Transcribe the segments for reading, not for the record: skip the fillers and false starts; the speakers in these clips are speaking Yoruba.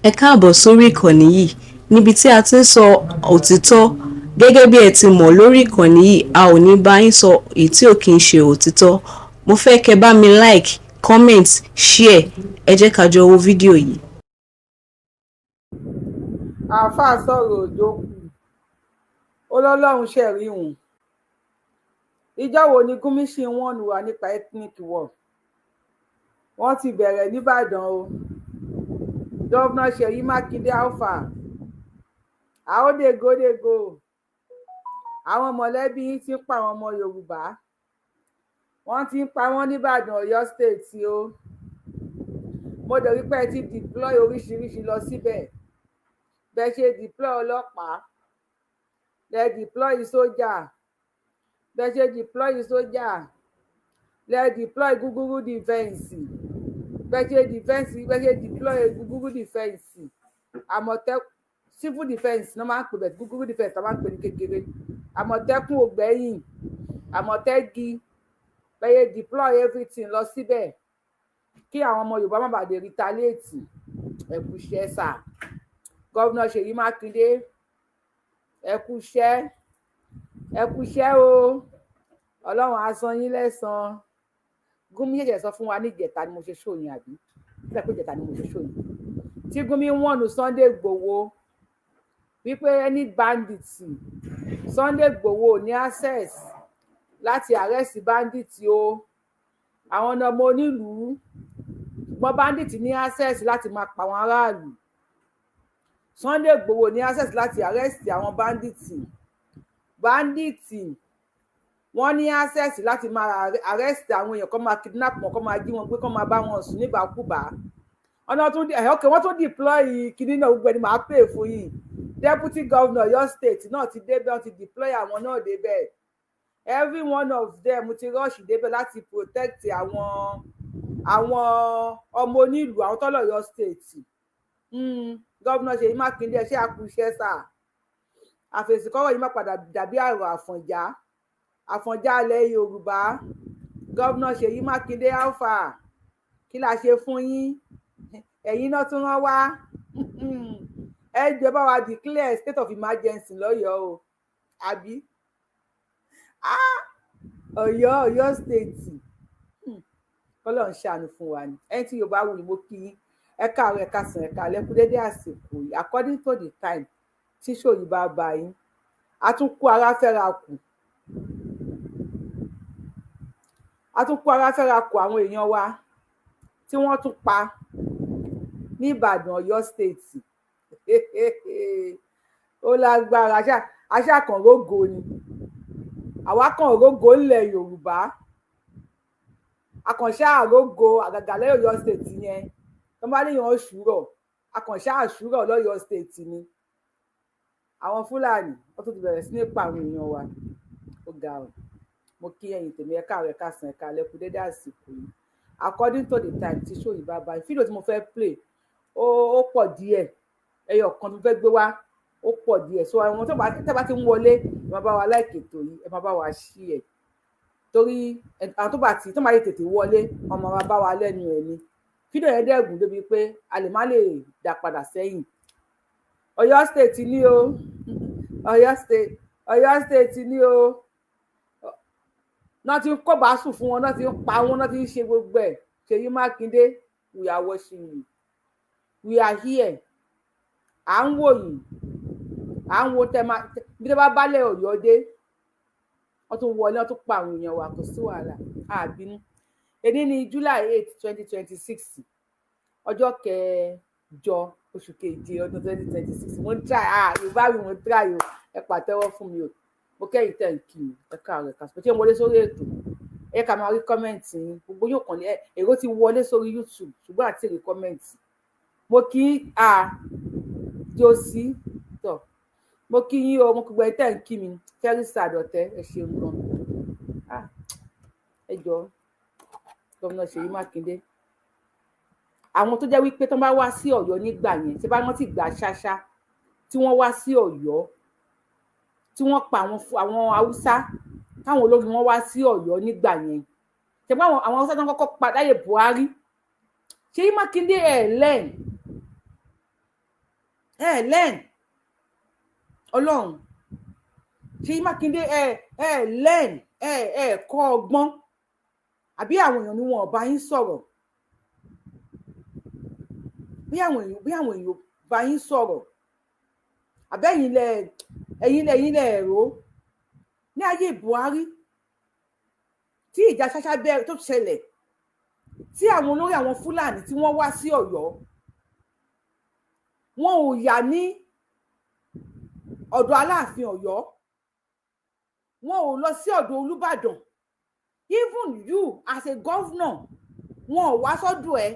Ẹ káàbọ̀ sórí ìkànnì yìí níbi tí a ti ń sọ òtítọ́. Gẹ́gẹ́ bí ẹ ti mọ̀, lórí ìkànnì yìí, a ò ní bá yín sọ èyí tí ò kí ń ṣe òtítọ́. Mo fẹ́ kẹ́ bá mi like, comment, share. Ẹ jẹ́ ká jọ wo fídíò yìí. Àáfàá sọ̀rọ̀ òjò kù, ó lọ́lọ́run ṣẹ̀rí òun. Ìjọ wo ni Gumi ṣì ń wọ̀nù wá nípa ethnic war? Wọ́n ti bẹ̀rẹ̀ nìbàdàn o. Governor Ṣèyí Mákindé, alpha àódègòdègò, àwọn mọ̀lẹ́bí yín ti ń pa àwọn ọmọ Yorùbá, wọ́n ti ń pa wọ́n nìbàdàn, Ọ̀yọ́ State o. Mo dẹ̀ rí pé ẹ ti deploy oríṣiríṣi lọ síbẹ̀. Bẹ́ẹ̀ ṣe deploy ọlọ́pàá, lẹ deploy sójà, bẹ́ẹ̀ ṣe deploy sójà, lẹ deploy gúgúrú defence, bẹ́ẹ̀ ṣe defence, bẹ́ẹ̀ ṣe deploy gúgúrú defence, Àmọ̀tẹ́kùn, civil defence náà máa ń pè bẹ́ẹ̀, gúgúrú defence náà máa ń pè ní kékeré, Àmọ̀tẹ́kùn ògbẹ́yìn, Àmọ̀tẹ́gi, bẹ́ẹ̀ ṣe deploy everything lọ síbẹ̀ kí àwọn ọmọ Yorùbá má bàa lè retaliate. Ẹ kú iṣẹ́ sà, Governor Ṣèyí Mákindé, ẹ kú iṣẹ́, ẹ kú iṣẹ́ o. Ọlọ́run á san yín lẹ́san. Gumi ṣẹ̀ṣẹ̀ sọ fún wa ní ìjẹta ni mo ṣe show yẹn, àbí síbẹ̀ pé ìjẹta ni mo ṣe show yẹn, tí Gumi warn Sunday Igboho wípé any bandit, Sunday Igboho ní access láti arrest bandit o, àwọn ọmọ onílùú, ṣùgbọ́n bandit ní access láti máa pa àwọn aráàlú. Sunday Igboho ní access láti arrest àwọn bandit. Bandit, wọ́n ní access láti máa arrest àwọn èèyàn, kó máa kidnap wọn, kó máa jí wọn gbé, kó máa bá wọn sùn níbàkúbà. Ọ̀nà tún ẹ̀ ok, wọ́n tún deploy kinní náà, gbogbo ẹni máa pè fún yìí. Deputy governor Ọ̀yọ́ State náà ti débẹ̀, wọ́n ti deploy àwọn náà débẹ̀. Every one of them ti rush débẹ̀ láti protect àwọn ọmọ onílùú, àwọn tọ́lọ̀ Ọ̀yọ́ State. Governor Ṣèyí Mákindé, ẹ ṣe àkúṣe sà. Àfẹsìkọ́rọ̀ yìí má padà dàbí àrò Àfọ̀njá, Àfọ̀njá ilẹ̀ Yorùbá. Governor Ṣèyí Mákindé, alpha, kí la ṣe fún yín? Ẹ̀yin náà tún rán wá. Ẹ jẹ́ bá wa declare state of emergency lọ́yọ̀ọ́ o, àbí Ọ̀yọ́ State, kọ́lọ́run ṣàánú fún wa ni. Ẹni tí Yorùbá wù ní, mo kí yín, ẹ káàárọ̀, ẹ káàsán, ẹ káalẹ́, kú dédé àsìkò yìí, according to the time tí show yìí bá bá yín. A tún kó ara fẹ́ra kù, a tún kó ara fẹ́ra kù. Àwọn èèyàn wa tí wọ́n tún pa ní Ìbàdàn, Ọ̀yọ́ State, ó lágbára. Aṣáàkànrógo ni àwa kan rógo ńlẹ̀ Yorùbá, akànṣe àrógo àgàgà lẹ́yìn Ọ̀yọ́ State yẹn tó bá léèyàn ṣùrọ̀, akànṣe àṣùrọ̀ lọ́yọ́ State ni. Àwọn Fúlàní, wọ́n tún ti bẹ̀rẹ̀ sí ní pa àwọn èèyàn wa. Ó ga ọ. Mo kí ẹ̀yin tèmi, ẹ káàárọ̀, ẹ káàsán, ẹ káalẹ́, kú dédé àsìkò yìí, according to the time tí show yìí bá bá. Fídíò tí mo fẹ́ play, ó pọ̀ díẹ̀. Ẹyọ kan tó fẹ́ gbé wá, ó pọ̀ díẹ̀. So àwọn tó bá tẹ́ bá ti ń wọlé, ẹ máa bá wa like ètò yìí, ẹ máa bá wa share ẹ̀, torí àwọn tó bá ti tètè wọlé, wọn máa bá wa lẹ́nu ẹ̀ ni. Fídíò yẹn dẹ́gùn débi pé a lè má lè dá padà sẹ́yìn. Ọ̀yọ́ State ní o, Ọ̀yọ́ State, Ọ̀yọ́ State ní o, náà ti ń kó bàásù fún wọn, náà ti ń pa wọn, náà ti ń ṣe gbogbo ẹ̀. Ṣèyí Mákindé, we are watching you, we are here, à ń wò yín, à ń wo tẹ máa bí tẹ bá bálẹ̀ Ọ̀yọ́ dé. Wọ́n tún wọlé, wọ́n tún pa àwọn èèyàn wa. Kò sí wàhálà, àbínú. Èní ní July 8, 2026, ọjọ́ kẹjọ oṣù keje ọdún 2026. Mo ń try, ah, Yorùbá mi, mo ń try o. Ẹ pàtẹ́wọ́ fún mi o. Mo kẹ́yìn tẹ̀ ń kí mi, ẹ káàárọ̀, ẹ káàsán. Ṣé mo wọlé sórí ètò? Ẹ ká máa rí comment yín gbogbo yóò kàn ní èrò ti wọlé sórí YouTube, ṣùgbọ́n àti rí comment. Mo kí a josi tọ, mo kí yín o. Mo kí gbogbo ẹ tẹ̀ ń kí mi. Very sad ọ̀tẹ̀, ẹ ṣeun gan. Ẹ jọ, Gómìnà Ṣèyí Mákindé, àwọn tó jẹ́ wípé tó bá wá sí Ọ̀yọ́ nígbà yẹn, tí bá rántí gbà ṣáṣá tí wọ́n wá sí Ọ̀yọ́, tí wọ́n pa àwọn Haúsá, táwọn olórí wọn wá sí Ọ̀yọ́ nígbà yẹn, ṣe pé àwọn Haúsá tó ń kọ́kọ́ pa láyé Buhari, Ṣèyí Mákindé, ẹ̀ lẹ́yìn. Ẹ learn. Ọlọ́run, Ṣèyí Mákindé, ẹ learn, ẹ kọ́ ọgbọ́n, àbí àwọn èèyàn ni wọn ò bá yín sọ̀rọ̀? Bí àwọn èèyàn bá yín sọ̀rọ̀, àbẹ́yìn lẹ ẹ̀yin lẹ ẹ̀yin lẹ ẹ̀rọ ní ayé Buhari tí ìjà ṣáṣá bẹ̀rẹ̀ tó ṣẹlẹ̀, tí àwọn olórí àwọn Fúlàní tí wọ́n wá sí Ọ̀yọ́, wọn ò yà ní ọ̀dọ̀ Aláàfin Ọ̀yọ́, wọn ò lọ sí ọ̀dọ̀ Olúbàdàn. Even you as a governor, wọn ò wá sọ́dọ̀ ẹ̀.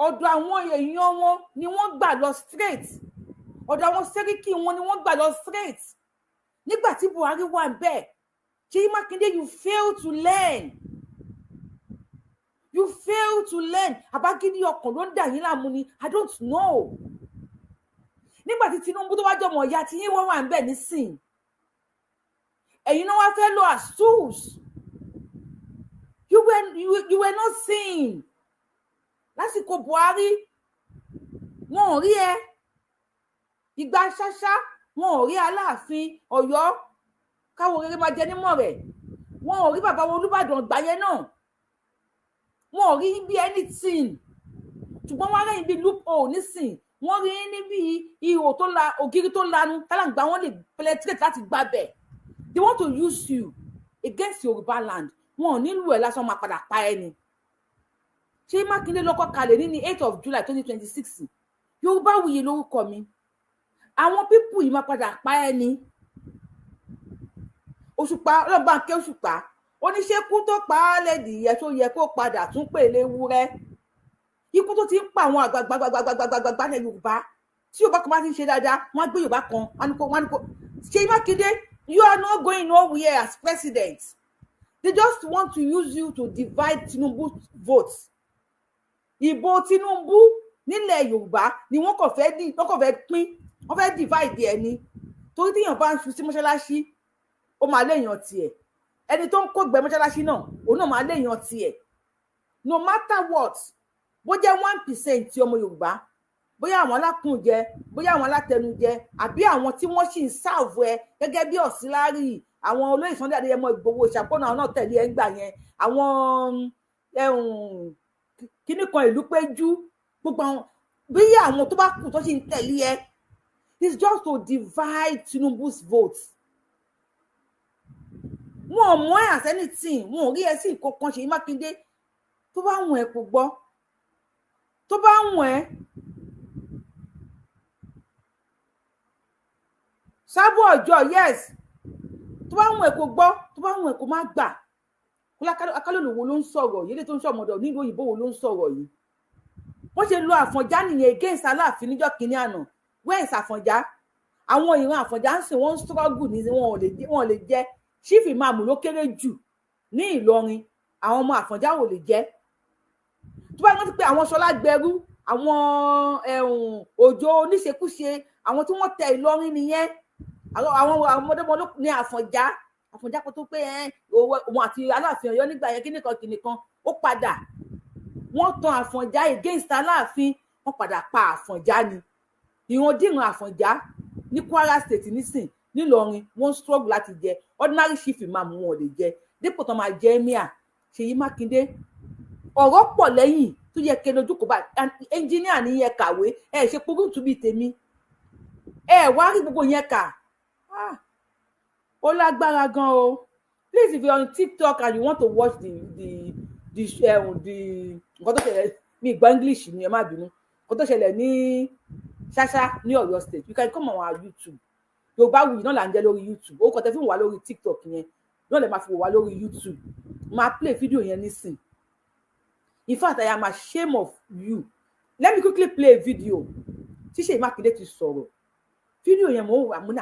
Ọ̀dọ̀ àwọn èèyàn wọn ni wọ́n gbà lọ straight, ọ̀dọ̀ àwọn sẹ́ríkì wọn ni wọ́n gbà lọ straight nígbà tí Buhari wà bẹ́ẹ̀. Ṣèyí Mákindé, you fail to learn, you fail to learn. Àbágídí ọkàn ló ń dà yín láàmú ni, I don't know. Nígbà tí Tinubu tó wá jọmọ ìyá tí yín wọ́n wà ń bẹ̀ nísìn, ẹ̀yin náà wá fẹ́ lọ as tools. You were not seen lásìkò Buhari, wọn ò rí ẹ. Ìgbà ṣáṣá, wọn ò rí Aláàfin Ọ̀yọ́ káwọn rere máa jẹ nímọ̀ rẹ̀, wọn ò rí bàbá wọn Olúbàdàn gbà yẹn náà, wọn ò rí bí anything. Ṣùgbọ́n wọn rẹ́yìn bí loophole nísìn, wọ́n rí níbi ihò tó la ògiri tó lanu tálàǹgbà wọn lè penetrate láti gbàbẹ̀. They want to use you against Yorùbá land. Wọn ò nílò ẹ lásán, máa padà pa ẹ ni. Ṣé Mákindé lọ́kọ́ kalẹ̀ ní 8 of July 2026? Yorùbáwùyí lórúkọ mi. Àwọn people yìí máa padà pa ẹ ni. Òṣùpá, ọlọ́ba kẹ́ Òṣùpá oníṣẹ́kú tó pa á lẹ́dìyẹ tó yẹ kó padà tún pè léwúrẹ́. Ikú tó ti ń pa àwọn àgbàgbàgbàgbàgbàgbà ní Yorùbá, tí Yorùbá kan bá ti ń ṣe dáadáa, wọ́n á gbé Yorùbá kan, wọ́n á ní kó, wọ́n á ní kó. Ṣèyí Mákindé, you are not going nowhere as president. They just want to use you to divide Tinubu votes. Ìbò Tinubu nílẹ̀ Yorùbá ni wọ́n kàn fẹ́ dì, wọ́n kàn fẹ́ pín, wọ́n fẹ́ divide ẹ̀ ni. Torí téèyàn bá ń ṣu sí mọ́ṣáláṣí, ó máa léèyàn tiẹ̀. Ẹni tó ń kó gbẹ mọ́ṣáláṣí náà, òun náà máa léèyàn tiẹ̀. No matter what, bó jẹ́ 1% ti ọmọ Yorùbá, bóyá àwọn alákùnjẹ, bóyá àwọn alátẹnujẹ, àbí àwọn tí wọ́n sì ń serve ẹ gẹ́gẹ́ bí auxiliary, àwọn olóyè Sunday Adéyẹmọ Ìgbòho ìṣàpọ̀nà, àwọn náà tẹ̀lé ẹ ń gbà yẹn, àwọn kíní kan ìlú péjú, gbogbo àwọn bí àwọn tó bá kù tó sì ń tẹ̀lé ẹ, it's just to divide Tinubu's votes. Wọn ò mú ẹ as anything, wọn ò rí ẹ sí nǹkan kan. Ṣèyí Mákindé, tó bá wùn ẹ́ kó gbọ́, tó bá wùn ẹ́. Sábò ọjọ́, yes, tó bá wùn ẹ́ kó gbọ́, tó bá wùn ẹ́ kó má gbà. Akálòlò wo ló ń sọ̀rọ̀ yìí? Lè tó ń sọ̀mọ̀dọ̀ nílùú òyìnbó wo ló ń sọ̀rọ̀ yìí? Wọ́n ṣe lo Àfọ̀njá nìyẹn against Aláàfin níjọ́ kínní àná. Where is Àfọ̀njá? Àwọn ìran Àfọ̀njá ń sìn, wọ́n ń struggle ní wọn ò lè jẹ́ chief imam ló kéré jù ní Ìlọrin. Àwọn ọmọ Àfọ̀njá ò lè jẹ́. Tó bá rántí pé àwọn Ṣọlá gbẹrú, àwọn Òjò oníṣekúṣe, àwọn tí wọ́n tẹ Ìlọrin nìyẹn. Àwọn ọmọdémọ ní Àfọ̀njá. Àfọ̀njá kan tó pé òun àti Aláàfin Ọ̀yọ́ nígbà yẹn, kíníkan kíníkan, ó padà wọ́n tan Àfọ̀njá against Aláàfin, wọ́n padà pa Àfọ̀njá ni. Ìrandíran Àfọ̀njá ní Kwara State nísìn, nílọrin, wọ́n struggle láti jẹ ordinary chief imam, wọn ò lè jẹ dípò tó máa jẹ emir. Ṣèyí Mákindé, ọ̀rọ̀ pọ̀ lẹ́yìn tó yẹ kí lójú kò bá. Engineer ní yẹ kàwé, ẹ ṣe kúrúùtù bíi tèmi, ẹ wá rí gbogbo yẹn kà. Ó lágbára gan o. Please, if you are on TikTok and you want to watch the nǹkan tó ṣẹlẹ̀, mi gbọ́ English ni, ẹ má bínú, nǹkan tó ṣẹlẹ̀ ní ṣáṣá ní Ọ̀yọ́ State, you can come on our YouTube. Yorùbáwùyí náà là ń jẹ́ lórí YouTube. Orúkọ tẹ́ fi ń wà lórí TikTok yẹn náà lè máa fi wò wá lórí YouTube. Máa play fídíò yẹn nísìn. In fact, I am ashamed of you. Let me quickly play a video tí Ṣèyí Mákindé ti sọ̀rọ̀. Fídíò yẹn, mo wà mú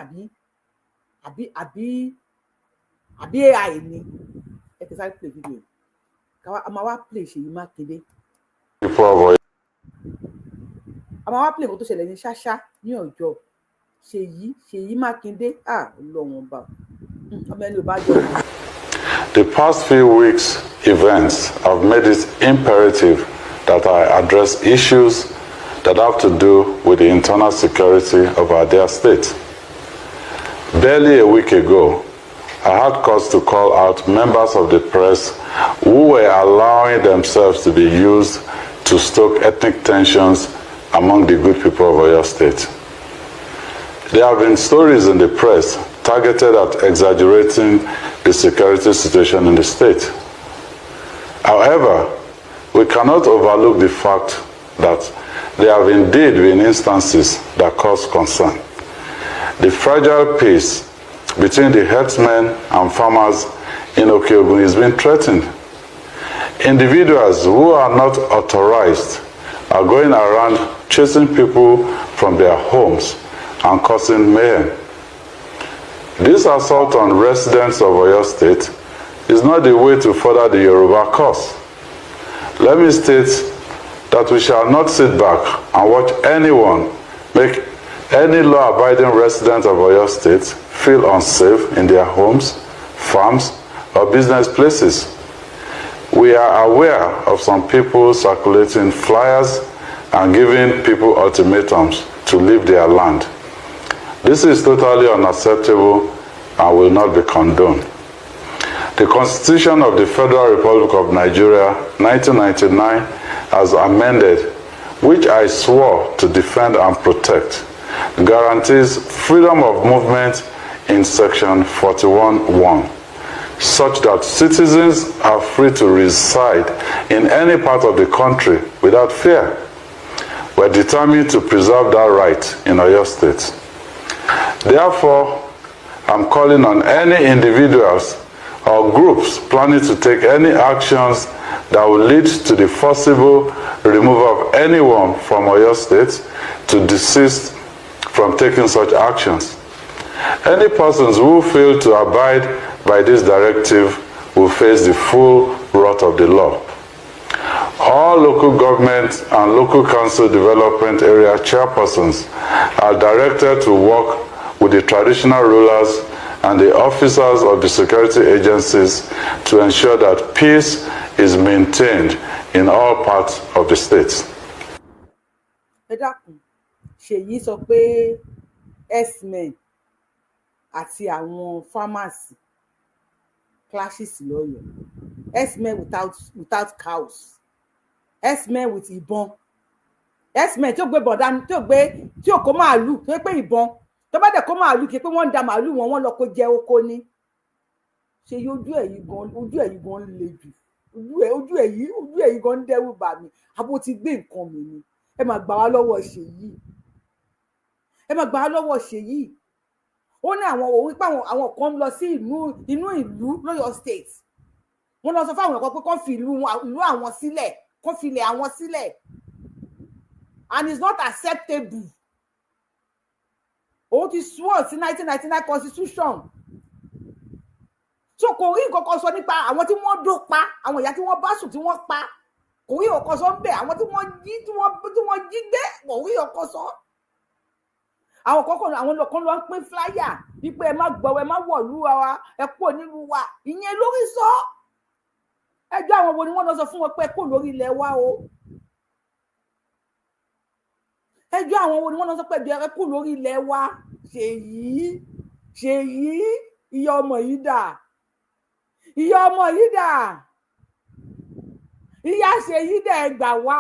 àbí AI ni. Ẹ ti sáré play fídíò yẹn, káwa a máa wá play Ṣèyí Mákindé. A máa wá play nǹkan tó ṣẹlẹ̀ ní ṣáṣá ní ọjọ́. Ṣèyí Mákindé, ah, Ọlọ́run ọba, ọmọ ẹni ò bá jọ. The past few weeks' events have made it imperative that I address issues that have to do with the internal security of our dear state. Barely a week ago, I had cause to call out members of the press who were allowing themselves to be used to stoke ethnic tensions among the good people of Oyo State. There have been stories in the press targeted at exaggerating the security situation in the state. However, we cannot overlook the fact that there have indeed been instances that cause concern. The fragile peace between the herdsmen and farmers in Okeogun is being threatened. Individuals who are not authorized are going around chasing people from their homes and causing mayhem. This assault on residents of Oyo State is not the way to further the Yoruba cause. Let me state that we shall not sit back and watch anyone make any law-abiding resident of Oyo State feel unsafe in their homes, farms, or business places. We are aware of some people circulating flyers and giving people ultimatums to leave their land. This is totally unacceptable and will not be condoned. The Constitution of the Federal Republic of Nigeria, 1999, as amended, which I swore to defend and protect, guarantees freedom of movement in Section 41(1), such that citizens are free to reside in any part of the country without fear. We're determined to preserve that right in Oyo State. Therefore, I'm calling on any individuals or groups planning to take any actions that will lead to the forcible removal of anyone from Oyo State to desist from taking such actions. Any persons who fail to abide by this directive will face the full wrath of the law. All local government and local council development area chairpersons are directed to work with the traditional rulers and the officers of the security agencies to ensure that peace is maintained in all parts of the state. Ẹ dákun, Ṣèyí sọ pé herdsmen àti àwọn farmers clashes lọ́yọ̀ọ́. Herdsmen without cows, herdsmen with ìbọn, herdsmen tí ó gbé bọ̀dá, tí ó gbé, tí ò kó màálù, tó pé ìbọn, tó bá dẹ̀ kó màálù, kí pé wọ́n ń da màálù wọn, wọ́n lọ kó jẹ oko ni. Ṣe ojú ẹ̀ yìí gan, ojú ẹ̀ yìí gan le jù. Ojú ẹ̀ yìí gan ń dẹ́rù bà mí. Àbó ti gbé nǹkan mi ni. Ẹ máa gbà wá lọ́wọ́ Ṣèyí, ẹ máa gbà wá lọ́wọ́ Ṣèyí. Ó ní àwọn òun pé àwọn kan ń lọ sí inú ìlú lọ́yọ̀ State, wọ́n lọ sọ fáwọn ẹ̀kọ́ pé kán fi ìlú àwọn sílẹ̀, kán fi ilẹ̀ àwọn sílẹ̀, and it's not acceptable. Òun ti sworn sí 1999 constitution, so kò rí nǹkan kan sọ nípa àwọn tí wọ́n dó pa, àwọn ìyá tí wọ́n bá sùn tí wọ́n pa. Kò rí nǹkan sọ ń bẹ̀. Àwọn tí wọ́n jí gbé, kò rí nǹkan sọ. Àwọn kọ́kọ́, àwọn kan ló ń pín flyer wípé ẹ má gbọ́, ẹ má wọ̀lú wa, ẹ kúrò nílùú wa. Ìyẹn lórí sọ. Ẹjọ́ àwọn wo ni wọ́n lọ sọ fún wọn pé ẹ kúrò lórí ilẹ̀ wa o? Ẹjọ́ àwọn wo ni wọ́n lọ sọ pé ẹ kúrò lórí ilẹ̀ wa? Ṣèyí, Ṣèyí, ìyá ọmọ yìí dà? Ìyá ọmọ yìí dà? Ìyá Ṣèyí dà? Ẹ gbà wá.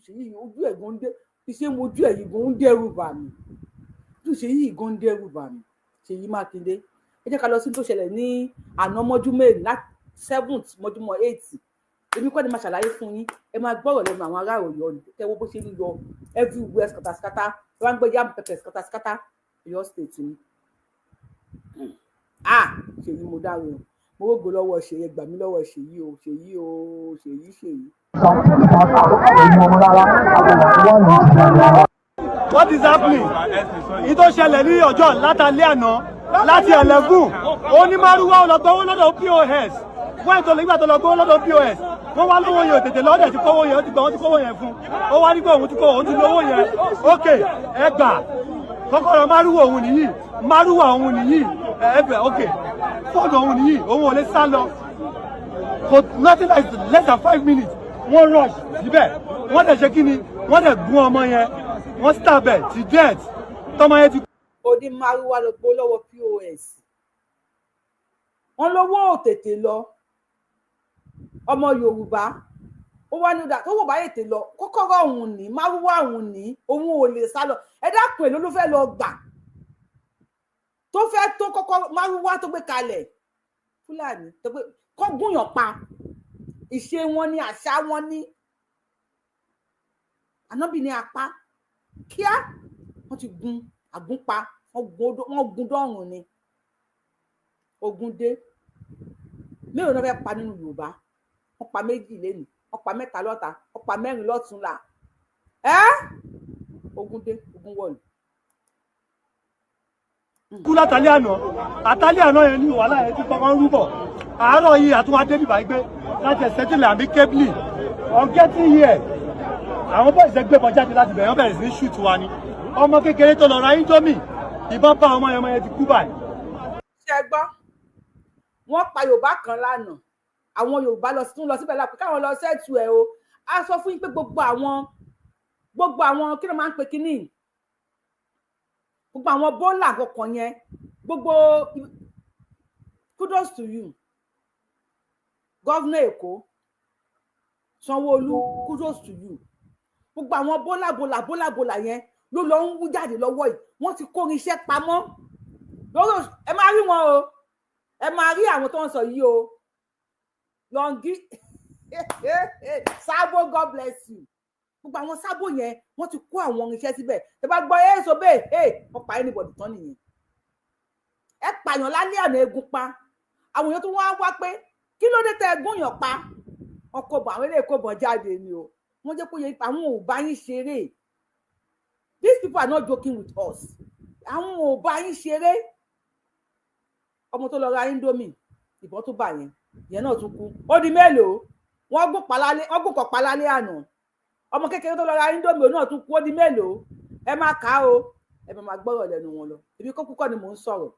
Ṣèyí, ojú ẹ̀ gan dé iṣẹ́ mo, ojú ẹ̀ yìí gan ń dẹ́rù bà mí. Ojú Ṣèyí yìí gan ń dẹ́rù bà mí. Ṣèyí Mákindé, ẹ jẹ́ ká lọ sí tó ṣẹlẹ̀ ní àná mọ́júmọ́ èyí, láti 7th mọ́júmọ́ 8. Èmi kọ́ ni máa ṣàlàyé fún yín, ẹ máa gbọ́rọ̀ lẹ́nu àwọn ará Ọ̀yọ́ kẹ́wọ́ bó ṣe ń yọ everywhere, scatter. Ẹ wá ń gbé yam pepper scatter. Ọ̀yọ́ State ni. Ah, Ṣèyí, mo dáre o, mo rógo lọ́wọ́ Ṣèyí. Gbà mí lọ́wọ́ Ṣèyí o, Ṣèyí o, Ṣèyí, Ṣèyí. What is happening? Ìyí tó ṣẹlẹ̀ ní ọjọ́ látàlẹ́ àná láti 11, onímárúwá ó lọ gbowó lọ́dọ̀ POS. Wọ́n ètò ìgbà tó lọ gbowó lọ́dọ̀ POS, wọ́n wá lówó yẹn ò tètè lọ́dẹ̀ tí kówó yẹn, ó ti gbà, wọ́n ti kówó yẹn fún. Ó wá nígbà òun ti kó, òun ti lówó yẹn. Ok, ẹ gbà kọ́kọ́rọ́ márúwá òun nìyí, márúwá òun nìyí, ẹ bẹ̀. Ok, fóònù òun nìyí, òun ò lè sá lọ. Kò nothing like less than 5 minutes, wọ́n rush síbẹ̀. Wọ́n dẹ̀ ṣe kí ni, wọ́n dẹ̀ gún ọmọ yẹn, wọ́n stab ẹ̀ to death, tọmọ yẹn ti. Oní márúwá ló gbó lọ́wọ́ POS, wọ́n lówó ò tètè lọ. Ọmọ Yorùbá ó wá ní ọdà tó wò bá tètè lọ, kọ́kọ́rọ́ òun ní márúwá òun ní, òun ò lè sá lọ. Ẹ dákun, èló ló fẹ́ lọ gbà tó fẹ́ tó kọ́kọ́ márúwá tó gbé kalẹ̀? Fúlàní tó gbé kọ́ gúnyàn pa, ìṣe wọn ní, àṣà wọn ní, ànábì ní apá kíá. Wọ́n ti gun àgúnpa, wọ́n gun dọ́rùn ni. Ogun dé, mélòó náà fẹ́ pa nínú Yorùbá? Wọ́n pa 2 lẹ́nu, wọ́n pa 3 lọ́ta, wọ́n pa 4 lọ́túnla. Ẹ́ ogun dé, ogun wọ̀lú. Kú látàlẹ́ àná, àtàlẹ́ àná yẹn ní wàhálà yẹn ti kọ́kọ́ ń rúbọ̀. Àárọ̀ yìí àtúwá débi báyìí gbé láti ẹ̀sẹ̀ tìlẹ̀ àmì kébìlì on getting here, àwọn boys gbé bọ́ jáde láti bẹ̀rẹ̀, wọ́n bẹ̀rẹ̀ sí ní shoot wa ni. Ọmọ kékeré tó lọ ra indomie, ìbọn bá ọmọ yẹn, ọmọ yẹn ti kú báyìí. Ṣe gbọ́, wọ́n pa Yorùbá kan lánàá. Àwọn Yorùbá lọ tún lọ síbẹ̀ lápẹ́ káwọn lọ settle ẹ̀ o. A sọ fún yín pé gbogbo àwọn kí ló máa ń pe kínní, gbogbo àwọn bọ́ọ̀là àkọ́kọ́ yẹn, gbogbo kudos to you Governor Èkó Sanwó-Olú, kudos to you. Gbogbo àwọn bọ́là bọ́là bọ́là bọ́là yẹn ló lọ ń wú jáde lọ́wọ́ yìí. Wọ́n ti kó irinṣẹ́ pamọ́ lórí. Ẹ máa rí wọn o, ẹ máa rí àwọn tó ń sọ yìí o. Lọ́ngí Sábò, God bless you. Gbogbo àwọn Sábò yẹn, wọ́n ti kó àwọn irinṣẹ́ síbẹ̀. Ẹ bá gbọ́ ẹ sọ bẹ́ẹ̀, ẹ wọ́n pa anybody tán nìyẹn. Ẹ pààyàn lálẹ́ àná, egun pa àwọn èèyàn tó wá wá pé kí ló dé tẹ ẹgún yàn pa. Wọn kò bọ àwọn eléyìí kò bọ̀ jáde ni o. Wọ́n jẹ́ kó yẹ àwọn ò bá yín ṣeré. These people are not joking with us. Àwọn ò bá yín ṣeré. Ọmọ tó lọ ra indomie, ìbọn tó bà yẹn, ìyẹn náà tún kú. Ó di mélòó? Wọ́n gùn kọ̀ palálẹ́ àná. Ọmọ kékeré tó lọ ra indomie, òun náà tún kú. Ó di mélòó? Ẹ má kà á o, ẹ má máa gbọ́rọ̀ lẹ́nu wọn lọ. Ibi kókó kọ́ ni mò ń sọ̀rọ̀.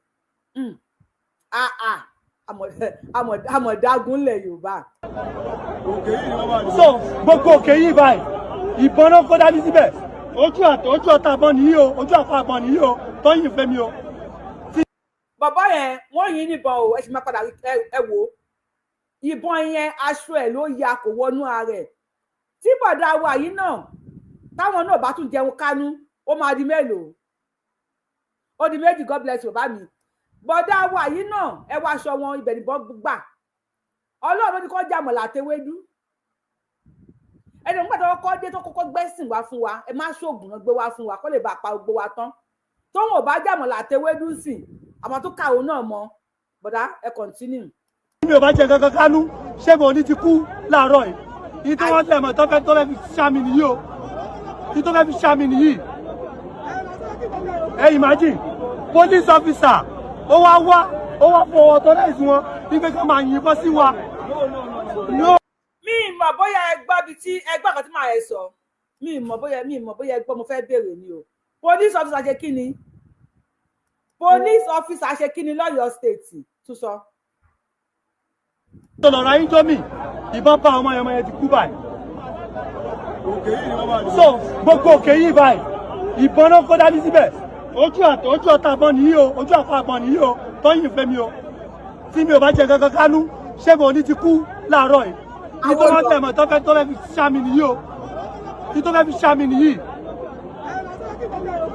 Àmọ̀dágún lẹ̀ Yorùbá. So gbogbo òkè yìí báyìí, ìbọn náà kó dání síbẹ̀. Ojú ọ̀tá àbọ̀n nìyí o, ojú àfa àbọ̀n nìyí o, tọ́yìn fẹ́ mi o. Bàbá yẹn wọ́n yìn níbọn o, ẹ sì máa padà ẹ wò ó. Ìbọn yẹn aṣọ ẹ̀ ló ya, kò wọnú ara ẹ̀. Tí bọ̀dá wa yìí náà táwọn náà bá tún jẹun kánú, ó máa di mélòó? Ó di 2. God bless you bàbá mi. Bọ̀dá wa yìí náà, ẹ wá aṣọ wọn, ibẹ̀ nìbọn gbà. Ọlọ́run ló ní kó jàmọ̀lá àtẹwédú. Ẹni nígbà tó kọ́kọ́ dé, tó kọ́kọ́ gbẹ́sìn wá fún wa, ẹ má ṣoògùn náà gbé wá fún wa kó lè bá pa gbogbo wa tán. Tóun ò bá jàmọ̀lá àtẹwédú sìn, àwọn tó kàwé náà mọ. Bọ̀dá ẹ continue. Mi ò bá jẹ kankan kánú, ṣé mo ní ti kú láàárọ̀ yìí? Ìtọ́ wọn tẹ̀ mọ̀ tó fẹ́ fi ṣá mi nìyí o, ìtọ́ fẹ́ fi ṣá mi nìyí. Ẹ imagine police officer, ó wá wá, ó wá fọwọ́ authorize wọn wípé kí wọ́n máa yìnbọn sí wa. Mi mọ̀ bóyá ẹ gbọ́ bí tí ẹ gbọ́ kan tí màá ẹ sọ. Mi mọ̀ bóyá ẹ gbọ́, mo fẹ́ béèrè ni o. Police officer ṣe kí ni? Police officer ṣe kí ni lọ́yọ̀ọ́ state tún sọ. Tó lọ ra indomie, ìbọn bá ọmọ yẹn, ọmọ yẹn ti kú báyìí. So gbogbo òkè yìí báyìí, ìbọn náà kó dání síbẹ̀. Ojú ọ̀tá àbọ̀n nìyí o, ojú àfa àbọ̀n nìyí o, tọ́yìn fẹ́ mi o. Tí mi ò bá jẹ kankan kánú, ṣé mo ní ti kú láàárọ̀ yìí? Ìtọ́ wọn tẹ̀ mọ̀ tó fẹ́ fi ṣá mi nìyí o, ìtọ́ fẹ́ fi ṣá mi nìyí.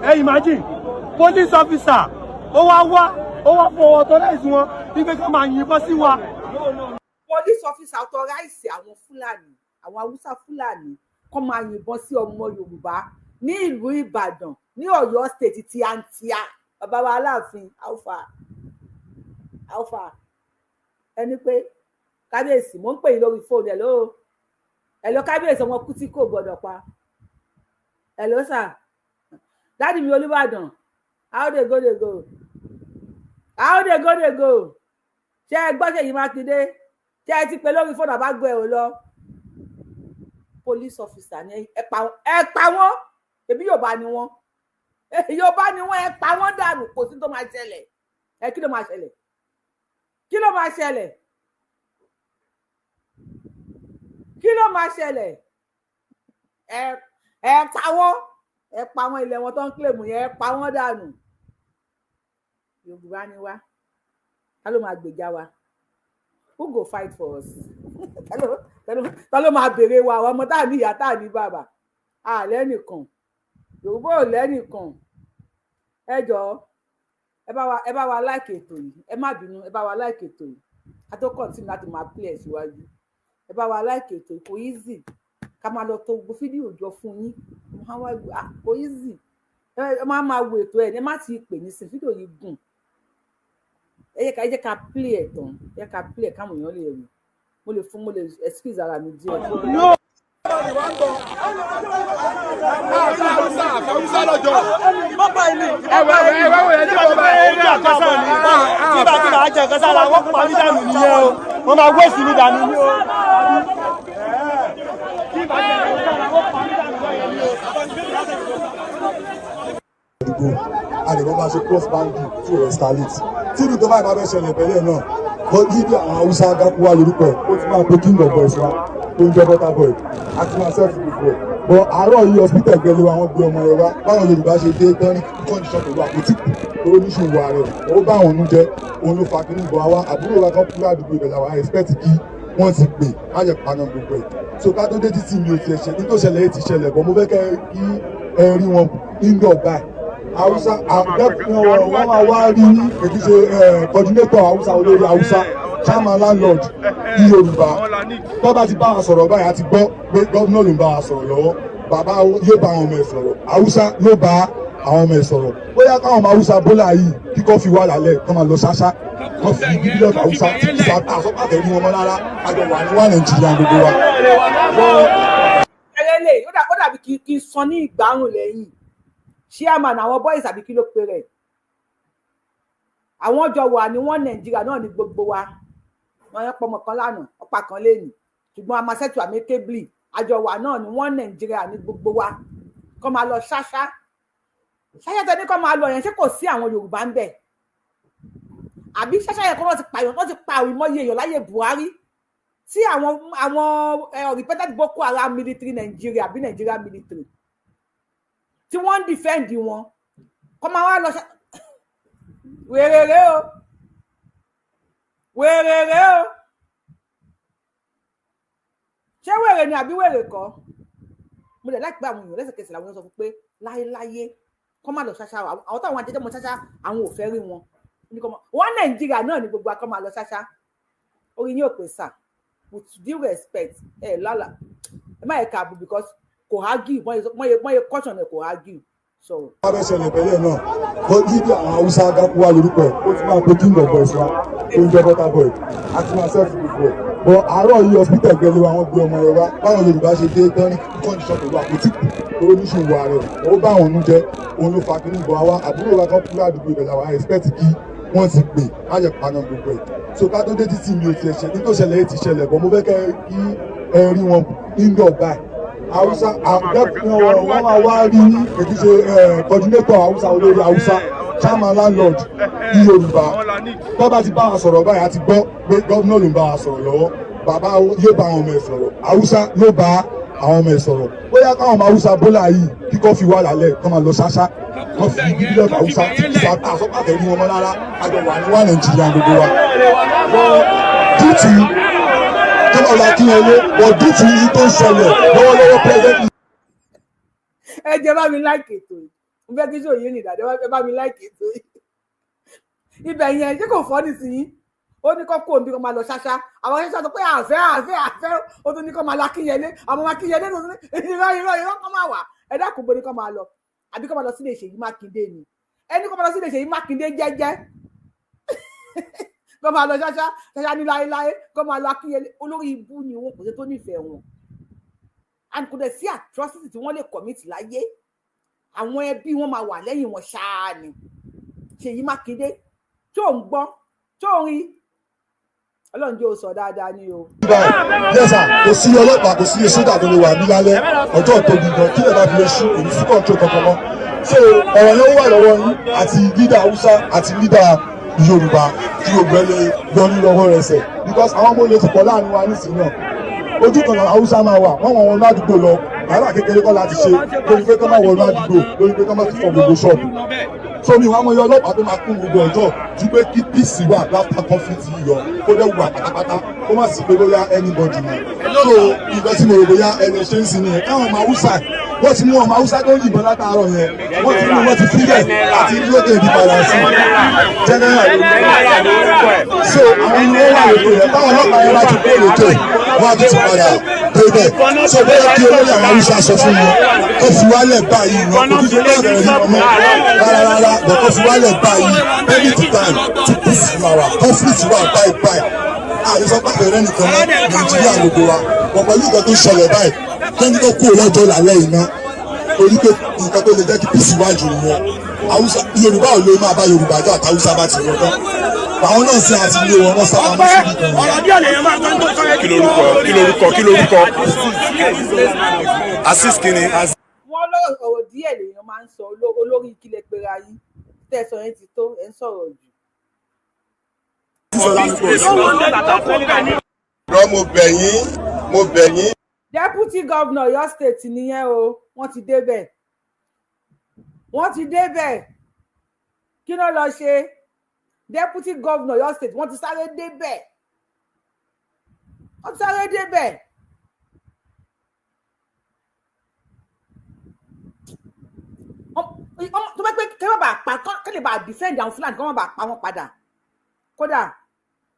Ẹ imagine police officer, ó wá wá, ó wá fọwọ́ authorize wọn wípé kí wọ́n máa yìnbọn sí wa. Police officer authorize àwọn Fúlàní, àwọn Haúsá Fúlàní kó máa yìnbọn sí ọmọ Yorùbá ní ìlú Ìbàdàn, ní Ọ̀yọ́ state tíátíá. Bàbá wa Aláàfin alfa alfa, ẹni pé kábíyèsí, mò ń pè yín lórí fóònù. Ẹ ló ẹ ló kábíyèsí, ọmọ kú tí kò gbọ́dọ̀ pa. Ẹ ló sà, daddy mi Olúbàdàn, how dey go dey go, how dey go dey go. Ṣé ẹ gbọ́ Ṣèyí Mákindé? Ṣé ẹ ti pè lórí fóònù àbágbé ẹ ò lọ? Police officer ni ẹ pa, ẹ pa wọ́n. Ẹbí Yorùbá ni wọ́n, Yorùbá ni wọ́n, ẹ pa wọ́n dànù. Kò sí tó máa ṣẹlẹ̀. Ẹ kí ló máa ṣẹlẹ̀? Kí ló máa ṣẹlẹ̀? Kí ló máa ṣẹlẹ̀? Ẹ pa wọ́n, ẹ pa wọ́n, ilẹ̀ wọn tó ń claim yẹn, ẹ pa wọ́n dànù. Yorùbá ni wá, ta ló máa gbèjà wa? Who go fight for us? Ta ló máa béèrè wa? Àwọn ọmọ tá à ní ìyá, tá à ní bàbá, à lẹ́nìkan. Yorùbá ò lẹ́nìkan. Ẹ jọ̀ọ́, ẹ bá wa like ètò yìí. Ẹ má bínú, ẹ bá wa like ètò yìí. A tó continue láti máa play ẹ̀ síwájú, ẹ bá wa like ètò yìí. Kò easy ká máa lọ tó gbogbo fídíò jọ fún yín. Kò easy. Ẹ máa máa wo ètò ẹ, ẹ má ti pè ní sin. Fídíò yìí gùn. Ẹ jẹ́ ká play ẹ̀ tán. Ẹ jẹ́ ká play ẹ̀ káwọn èèyàn lè rí. Mo lè fún, mo lè excuse ara mi díẹ̀. No. Tí bá ti máa jẹ nǹkan sára, wọ́n pa mí dànù nìyẹn o. Wọ́n máa wéṣì mi dànù ní o. Tí bá jẹ nǹkan sára, wọ́n pa mí dànù lọ́yẹ̀ ní o. Àdúgbò a lè bọ́ máa ṣe cross boundary tí ò escalate. Tí ìlú tó báyìí bá fẹ́ ṣẹlẹ̀ pẹ̀lẹ́ náà, lídìí àwọn Haúsá Gákúwá lórúkọ ẹ̀, ó ti máa pe king of boys wa tó ń jẹ́ Butter Boy àti máa self gbogbo ẹ̀ bọ́. Àárọ̀ yìí, hospital gbẹ̀lẹ̀ wa, wọ́n gbé ọmọ rẹ wá. Báwọn Yorùbá ṣe dé tán ní condition pẹ̀lú àpótí tó oníṣòwò ààrẹ, ó bá àwọn ọ̀nù jẹ́, òun ló fa kínní bọ̀ wá. Àbúrò wa kan kúrò àdúgbò ibẹ̀ làwọn expect kí wọ́n ti pè má jẹ́ paná gbogbo ẹ̀. So ká tó dé títì mi ò tiẹ̀ ṣe ní tó ṣẹlẹ̀ yìí ti ṣẹlẹ̀ bọ́. Mo fẹ́ kẹ́ kí ẹ rí wọn indoor báyìí. Haúsá wọ́n máa wá rí èyí ṣe coordinator Haúsá, olórí Haúsá, chairman landlord ní Yorùbá. Tó bá ti bá wa sọ̀rọ̀ báyìí, a ti gbọ́ pé gómìnà ló ń bá wa sọ̀rọ̀ lọ́wọ́. Bàbá yóò bá àwọn ọmọ ẹ̀ sọ̀rọ̀, Haúsá ló bá àwọn ọmọ ẹ̀ sọ̀rọ̀. Bóyá káwọn ọmọ Haúsá bólà yìí kíkọ́ fi wà lálẹ́ kọ́ máa lọ ṣáṣá, kọ́ fi bílíọ̀nù Haúsá àsọpàtẹ́ rí wọn mọ́ rárá. Àjọ wà ní wà Nàìjíríà gbogbo wa. Ẹlẹ́lẹ̀ ó dàbí kí n sọ ní ìgbárùn lẹ́yìn chairman àwọn boys, àbí kí ló pe rẹ̀? Àwọn jọ wà ní wọn. Nàìjíríà náà ní gbogbo wa. Wọn yẹn pọmọ kan lánàá, ọ̀pá kan lẹ́nu, ṣùgbọ́n a máa settle amicably. Àjọ wà náà ní wọn. Nàìjíríà ní gbogbo wa. Kọ́ máa lọ ṣáṣá ṣáṣá tẹ ní kọ́ máa lọ yẹn, ṣé kò sí àwọn Yorùbá ń bẹ̀? Àbí ṣáṣá yẹn kọ́ wọ́n ti pààyàn, wọ́n ti pa àwìmọ́ye èèyàn láyé Buhari, tí àwọn repentant Boko Haram military Nigeria, àbí Nigeria military tí wọ́n ń defend wọn, kọ́ máa wá lọ wèrèrè o, wèrèrè o. Ṣé wèrè ni àbí wèrè kọ́? Mo lè láìpẹ́ àwọn èèyàn lẹ́sẹ̀kẹsẹ̀ làwọn sọ fún pé láéláyé, kọ́ máa lọ ṣáṣá. Àwọn táwọn ajẹjẹ́ mọ ṣáṣá, àwọn ò fẹ́ rí wọn. Wọn Nàìjíríà náà ni gbogbo akọ́ máa lọ ṣáṣá. Orí yín ò pè sà. With due respect, ẹ lálà, ẹ má yẹ ká àbù because kò argue. Wọ́n yẹ caution ẹ̀, kò argue sọ̀rọ̀. Wọ́n fẹ́ ṣẹlẹ̀ pẹ̀lẹ́ náà, lídìí àwọn Haúsá Gákúwá lórúkọ ẹ̀, ó ti máa pe king of boys wa tó ń jẹ́ Butter Boy àti máa self gbogbo ẹ̀ bọ́. Àárọ̀ yìí, hospital gbẹ̀lẹ̀ wa, wọ́n gbé ọmọ rẹ wá. Báwọn Yorùbá ṣe dé tán ní condition pẹ̀lú àpótí tó oníṣòwò ààrẹ, ó bá àwọn ọ̀nù jẹ́, òun ló fa kínní bọ̀ wá. Àbúrò wa kan kúrò àdúgbò ibẹ̀ làwọn expect kí wọ́n ti pè má jẹ́ paná gbogbo ẹ̀. So ká tó dé títì mi ò tiẹ̀ ṣe ní tó ṣẹlẹ̀ yìí ti ṣẹlẹ̀ bọ́. Mo fẹ́ kẹ́ kí ẹ rí wọn indoor báyìí. Haúsá wọ́n máa wá rí èyí ṣe coordinator Haúsá, olórí Haúsá, chairman landlord ní Yorùbá. Tó bá ti bá wa sọ̀rọ̀ báyìí, a ti gbọ́ pé gómìnà ló ń bá wa sọ̀rọ̀ lọ́wọ́. Bàbá yóò bá àwọn ọmọ ẹ̀ sọ̀rọ̀, Haúsá ló bá àwọn ọmọ ẹ̀ sọ̀rọ̀. Bóyá káwọn ọmọ Haúsá bólà yìí kíkọ́ fi wà lálẹ́ kọ́ máa lọ ṣáṣá, kọ́ fi bílíọ̀nù Haúsá àsọpàtẹ́ rí wọn mọ́ rárá. Àjọ wà ní wà Nàìjíríà gbogbo wa. Due to kọ́lá ọ̀la kí wọn lé but due to yìí tó ń ṣẹlẹ̀ lọ́wọ́lọ́wọ́ presently. Ẹ jẹ́ bá mi like ètò yìí. Mo fẹ́ kí sòye ní ìdàdé. Ẹ bá mi like ètò yìí. Ibẹ̀ yẹn, ṣé kò fọ́ nísìnyí? Ó ní kó kó omi kó máa lọ ṣáṣá. Àwọn ṣáṣá sọ pé àfẹ́ àfẹ́ àfẹ́. Ó tún ní kó máa lọ Akínyẹlé. Àwọn ọmọ Akínyẹlé tó tún ní irọ́ irọ́ irọ́, kó máa wà. Ẹ dákun, bo ní kó máa lọ? Àbí kó máa lọ sílé Ṣèyí Mákindé ni? Ẹni kó máa lọ sílé Ṣèyí Mákindé jẹ́jẹ́, kó máa lọ ṣáṣá. Ṣáṣá ní láéláé, kó máa lọ Akínyẹlé. Olórí ibú ni wọn, kò sí tó nífẹ̀ẹ́ wọn, and kò dẹ̀ sí atrocity tí wọ́n lè commit láyé, àwọn ẹbí wọn máa wà lẹ́yìn wọn ṣáá ni. Ṣèyí Mákindé tó ń gbọ́, tó ń rí, Ọlọ́run jẹ́ ó sọ dáadáa ní o. Yes sir, kò sí ọlọ́pàá, kò sí sójà tó lè wà ní lálẹ́ ọjọ́ tóbi gan kí lè bá fi lè ṣú èyí sí control kankan mọ́. So ọ̀rọ̀ yẹn ó wà lọ́wọ́ yín àti leader Haúsá àti leader Yorùbá kí gbogbo ẹ lè yọrí lọ́wọ́ rẹ̀ sẹ̀, because àwọn ọmọ olè ti pọ̀ láàrin wa nísìnyí náà. Ojú kan náà Haúsá máa wà, wọ́n wọ́n wọn ládùúgbò lọ. Wàhálà kékeré kọ́ láti ṣe lórí pé kọ́ máa wọnú àdúgbò, lórí pé kọ́ máa ti fọ gbogbo ṣọ́ọ̀bù. So mi wàá mọ iye ọlọ́pàá tó máa kún gbogbo ọjọ́ ju pé kí peace wà láfta conflict yìí yọ, kó dẹ́ wà pátápátá, kó má sí pé bóyá anybody ni. So nǹkan tí mo rò bóyá ẹni ṣe ń sin nìyẹn. Káwọn ọmọ Haúsá, wọ́n ti mú ọmọ Haúsá tó ń yìnbọn látàárọ̀ yẹn, wọ́n ti mú, wọ́n ti fílẹ̀ àti lókè ní balance general. So àwọn ni wọ́n wà lókè yẹn. Táwọn ọlọ́pàá yẹn bá ti kó lókè, wọ́n á tún ti padà débẹ̀. So bóyá kí olórí àwọn Haúsá sọ fún wọn kó fi wálẹ̀ báyìí wọn, kò tún ṣe bẹ́ẹ̀ bẹ̀rẹ̀ ní ọmọ rárá rárá bọ̀, kó fi wálẹ̀ báyìí anytime tí peace wà wà, conflict wà báyìí báyìí. Àyè sọ pé àpẹẹrẹ nìkan mọ́ Nàìjíríà gbogbo wa wọ́n pẹ̀lú nǹkan tó ṣẹlẹ̀ báyìí kẹ́ni tó kúrò lọ́jọ́ lálẹ́ yìí ná, torí pé nǹkan tó lè jẹ́ kí peace wá jù nìyẹn. Haúsá, Yorùbá ò lè máa bá Yorùbá jà. Àtàwùsá bá ti lọ tán, àwọn náà sì àti ilé wọn, wọ́n sábà mọ́ síbi kan. Kí lorúkọ? Kí lorúkọ? Kí lorúkọ? Asis kini? Wọ́n lọ́rọ̀, ọ̀rọ̀ díẹ̀ lèèyàn máa ń sọ. Olórí ìkìlẹ̀ pera yín tẹ̀sán yẹn ti tó, ẹ̀ ń sọ̀rọ̀ jù. Rọ, mo bẹ̀ yín, mo bẹ̀ yín. Deputy governor Ọ̀yọ́ State nìyẹn o. Wọ́n ti débẹ̀, wọ́n ti débẹ̀. Kí ló lọ ṣe? Deputy governor Ọ̀yọ́ State, wọ́n ti sáré débẹ̀, wọ́n ti sáré débẹ̀. Tó bá pé kí wọ́n bá pa, kí lè bá defend àwọn Fúlàní, kí wọ́n bá pa wọ́n padà. Kódà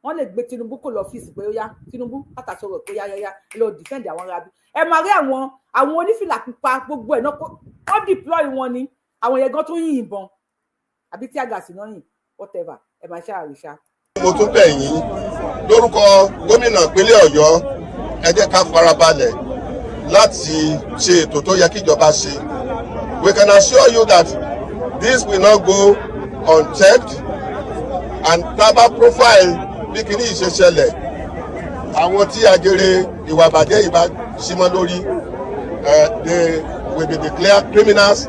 wọ́n lè gbé Tinubu kò lọ ọ́fíìsì pé ó yá, Tinubu látàsọ̀rọ̀ pé yá yá yá, lọ defend àwọn arábí. Ẹ máa rí àwọn onífìlà pupa gbogbo ẹ̀ náà, wọ́n deploy wọn ni. Àwọn yẹn gan tó yìn ìbọn àbí tí àgàsì náà yìn, whatever, ẹ máa ṣáà rí ṣá. Mo tún bẹ̀ yín lórúkọ gómìnà ìpínlẹ̀ Ọ̀yọ́, ẹ jẹ́ ká farabalẹ̀ láti ṣe ètò tó yẹ kíjọba ṣe. We can assure you that this will not go unchecked, and tá a bá profile bí kinní yìí ṣe ṣẹlẹ̀, àwọn tí ajere ìwà ìbàjẹ́ yìí bá símọ́ lórí, they will be declared criminals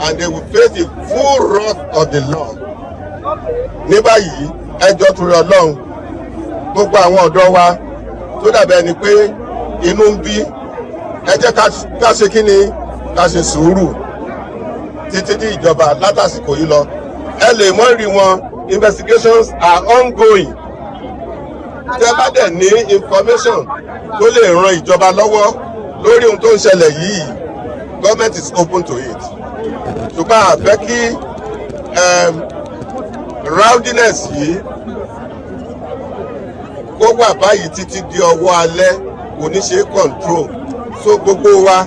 and they will face the full wrath of the law. Ní báyìí, ẹ jọ̀ọ́, torí Ọlọ́run, gbogbo àwọn ọ̀dọ́ wa tó dàbẹ̀ ni pé inú ń bí, ẹ jẹ́ ká ṣe kí ni, ká ṣe sùúrù títí tí ìjọba látàsìkò yìí lọ. Ẹ lè mọ́ rí wọn, investigations are ongoing. Tẹ́ bá dẹ̀ ní information tó lè ran ìjọba lọ́wọ́ lórí ohun tó ń ṣẹlẹ̀ yìí, government is open to it. Ṣùgbọ́n a fẹ́ kí rowdiness yìí kó wà báyìí títí di ọwọ́ alẹ́, kò ní ṣe control. So gbogbo wa,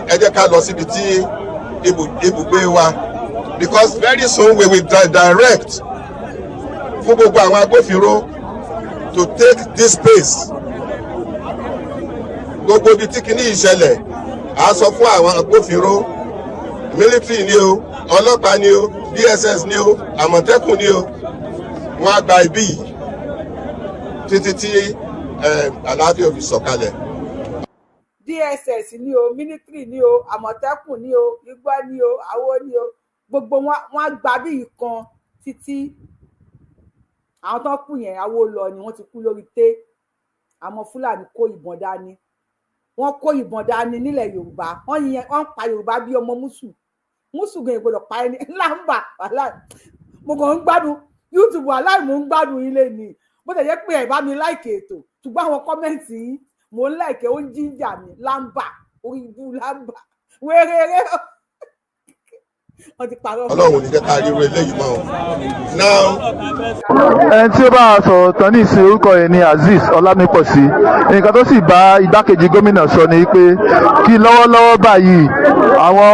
ẹ jẹ́ ká lọ síbi tí ibùgbé wa, because very soon we will direct fún gbogbo àwọn agbófinró to take this space. Gbogbo ibi tí kinní ìṣẹ̀lẹ̀, à sọ fún àwọn agbófinró, military ni o, ọlọ́pàá ni o, DSS ni o, Àmọ̀tẹ́kùn ni o, wọ́n á gba ibí yìí títí tí àlàáfíà fi sọ̀kalẹ̀. DSS ni o, military ni o, Àmọ̀tẹ́kùn ni o, igbá ni o, àwo ni o, gbogbo wọn, wọn á gba bí kan títí àwọn tó kù yẹn àwo lọ ni wọ́n ti kú lórí té. Àwọn Fúlàní kó ìbọn dání, wọ́n kó ìbọn dání nílẹ̀ Yorùbá. Wọ́n yẹn wọ́n pa Yorùbá bí ọmọ mùsù mùsù gan, ìgbọ́dọ̀ pa ẹni ńláńbà. Wàhálà, mo kàn ń gbádùn YouTube. Wàhálà, mò ń gbádùn ilé ni. Bó tẹ̀ jẹ́ pé ẹ̀ bá mi like ètò, ṣùgbọ́n àwọn comment yín mò ń like, ó ń jíjà mi lámbà orí ibú lámbà wéréré, wọ́n ti parọ́. Ọlọ́run ò ní jẹ́ ká rí irú eléyìí mọ́ o. Now Ẹni tí ó bá a sọ̀rọ̀ tán ní ìsìn, orúkọ rẹ̀ ni Azeez Ọlámípọ̀sí. Nǹkan tó sì bá igbákejì gómìnà sọ ni pé kí lọ́wọ́lọ́wọ́ báyìí, àwọn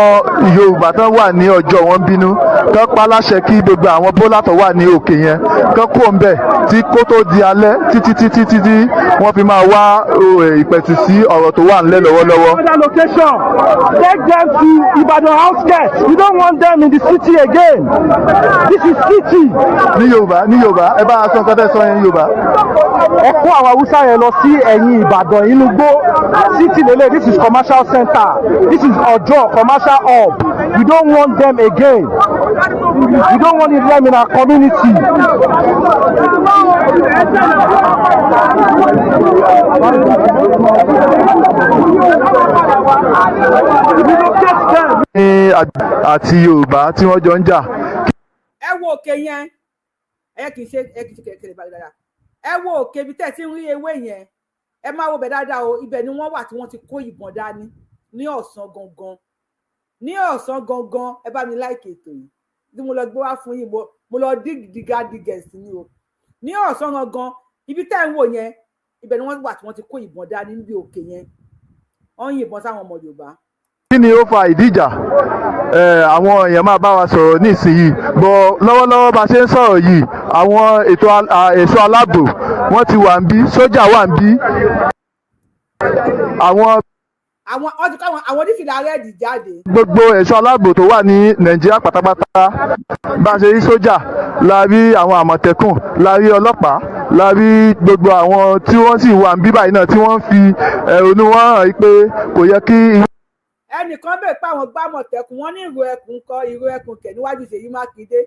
Yorùbá tán wà ní ọjọ́ wọn bínú tán pa láṣẹ kí gbogbo àwọn bólà tó wà ní òkè yẹn kán kó ń bẹ̀ tí kó tó di alẹ́, títí títí títí wọ́n fi máa wá ìpẹ̀tù sí ọ̀rọ̀ tó wà ńlẹ̀ lọ́wọ́lọ́wọ́. Other location. Take them to Ibadan outskirts. We don't want them in the city again. This is city. Ní Yorùbá, ní Yorùbá, ẹ bá a sọ nǹkan tẹ́ sọ yẹn ní Yorùbá. Ẹ kó àwọn Haúsá yẹn lọ sí ẹ̀yìn Ìbàdàn, inú igbó. City lele, this is commercial center. This is Ọjọ́ commercial hub. We don't want them again. We don't want Islam in our community. Ní àti Yorùbá tí wọ́n jọ ń jà. Ẹ wo òkè yẹn, ẹ kì í ṣe, ẹ kì í ṣe kẹkẹrẹ bá dáadáa. Ẹ wo òkè ibi tẹ́ ẹ ti ń rí ewé yẹn, ẹ máa wo bẹ̀ dáadáa o. Ibẹ̀ ni wọ́n wà tí wọ́n ti kó ìbọn dání ní ọ̀sán gangan, ní ọ̀sán gangan. Ẹ bá mi like ètò yìí tí mo lọ gbé wá fún yín. Mo lọ dig diga diggers ni o. Ní ọ̀sán gangan, ibi tẹ́ ẹ ń wò yẹn, ibẹ̀ ni wọ́n wà tí wọ́n ti kó ìbọn dání níbi òkè yẹn. Wọ́n ń yìnbọn sáwọn ọmọ Yorùbá. Kí ni ó fa ìdíjà? Àwọn èèyàn máa bá wa sọ̀rọ̀ nísìnyìí bọ̀. Lọ́wọ́lọ́wọ́ bá ṣe ń sọ̀rọ̀ yìí, àwọn ètò ẹ̀ṣọ́ aláàbò wọ́n ti wà ń bí, sójà wà ń bí, àwọn Àwọn wọ́n ti kọ́ àwọn onífìlà red jáde. Gbogbo ẹ̀ṣọ́ aláàbò tó wà ní Nàìjíríà pátápátá, bá a ṣe rí sójà, la rí àwọn Àmọ̀tẹ́kùn, la rí ọlọ́pàá, la rí gbogbo àwọn tí wọ́n sì wà ń bí báyìí náà tí wọ́n ń fi ẹ̀hónú wọn hàn pé kò yẹ kí Ẹnìkan bèè pé àwọn gbámọ̀tẹ́kùn, wọ́n ní ìró ẹkùn kọ, ìró ẹkùn kẹ̀ níwájú Ṣèyí Mákindé.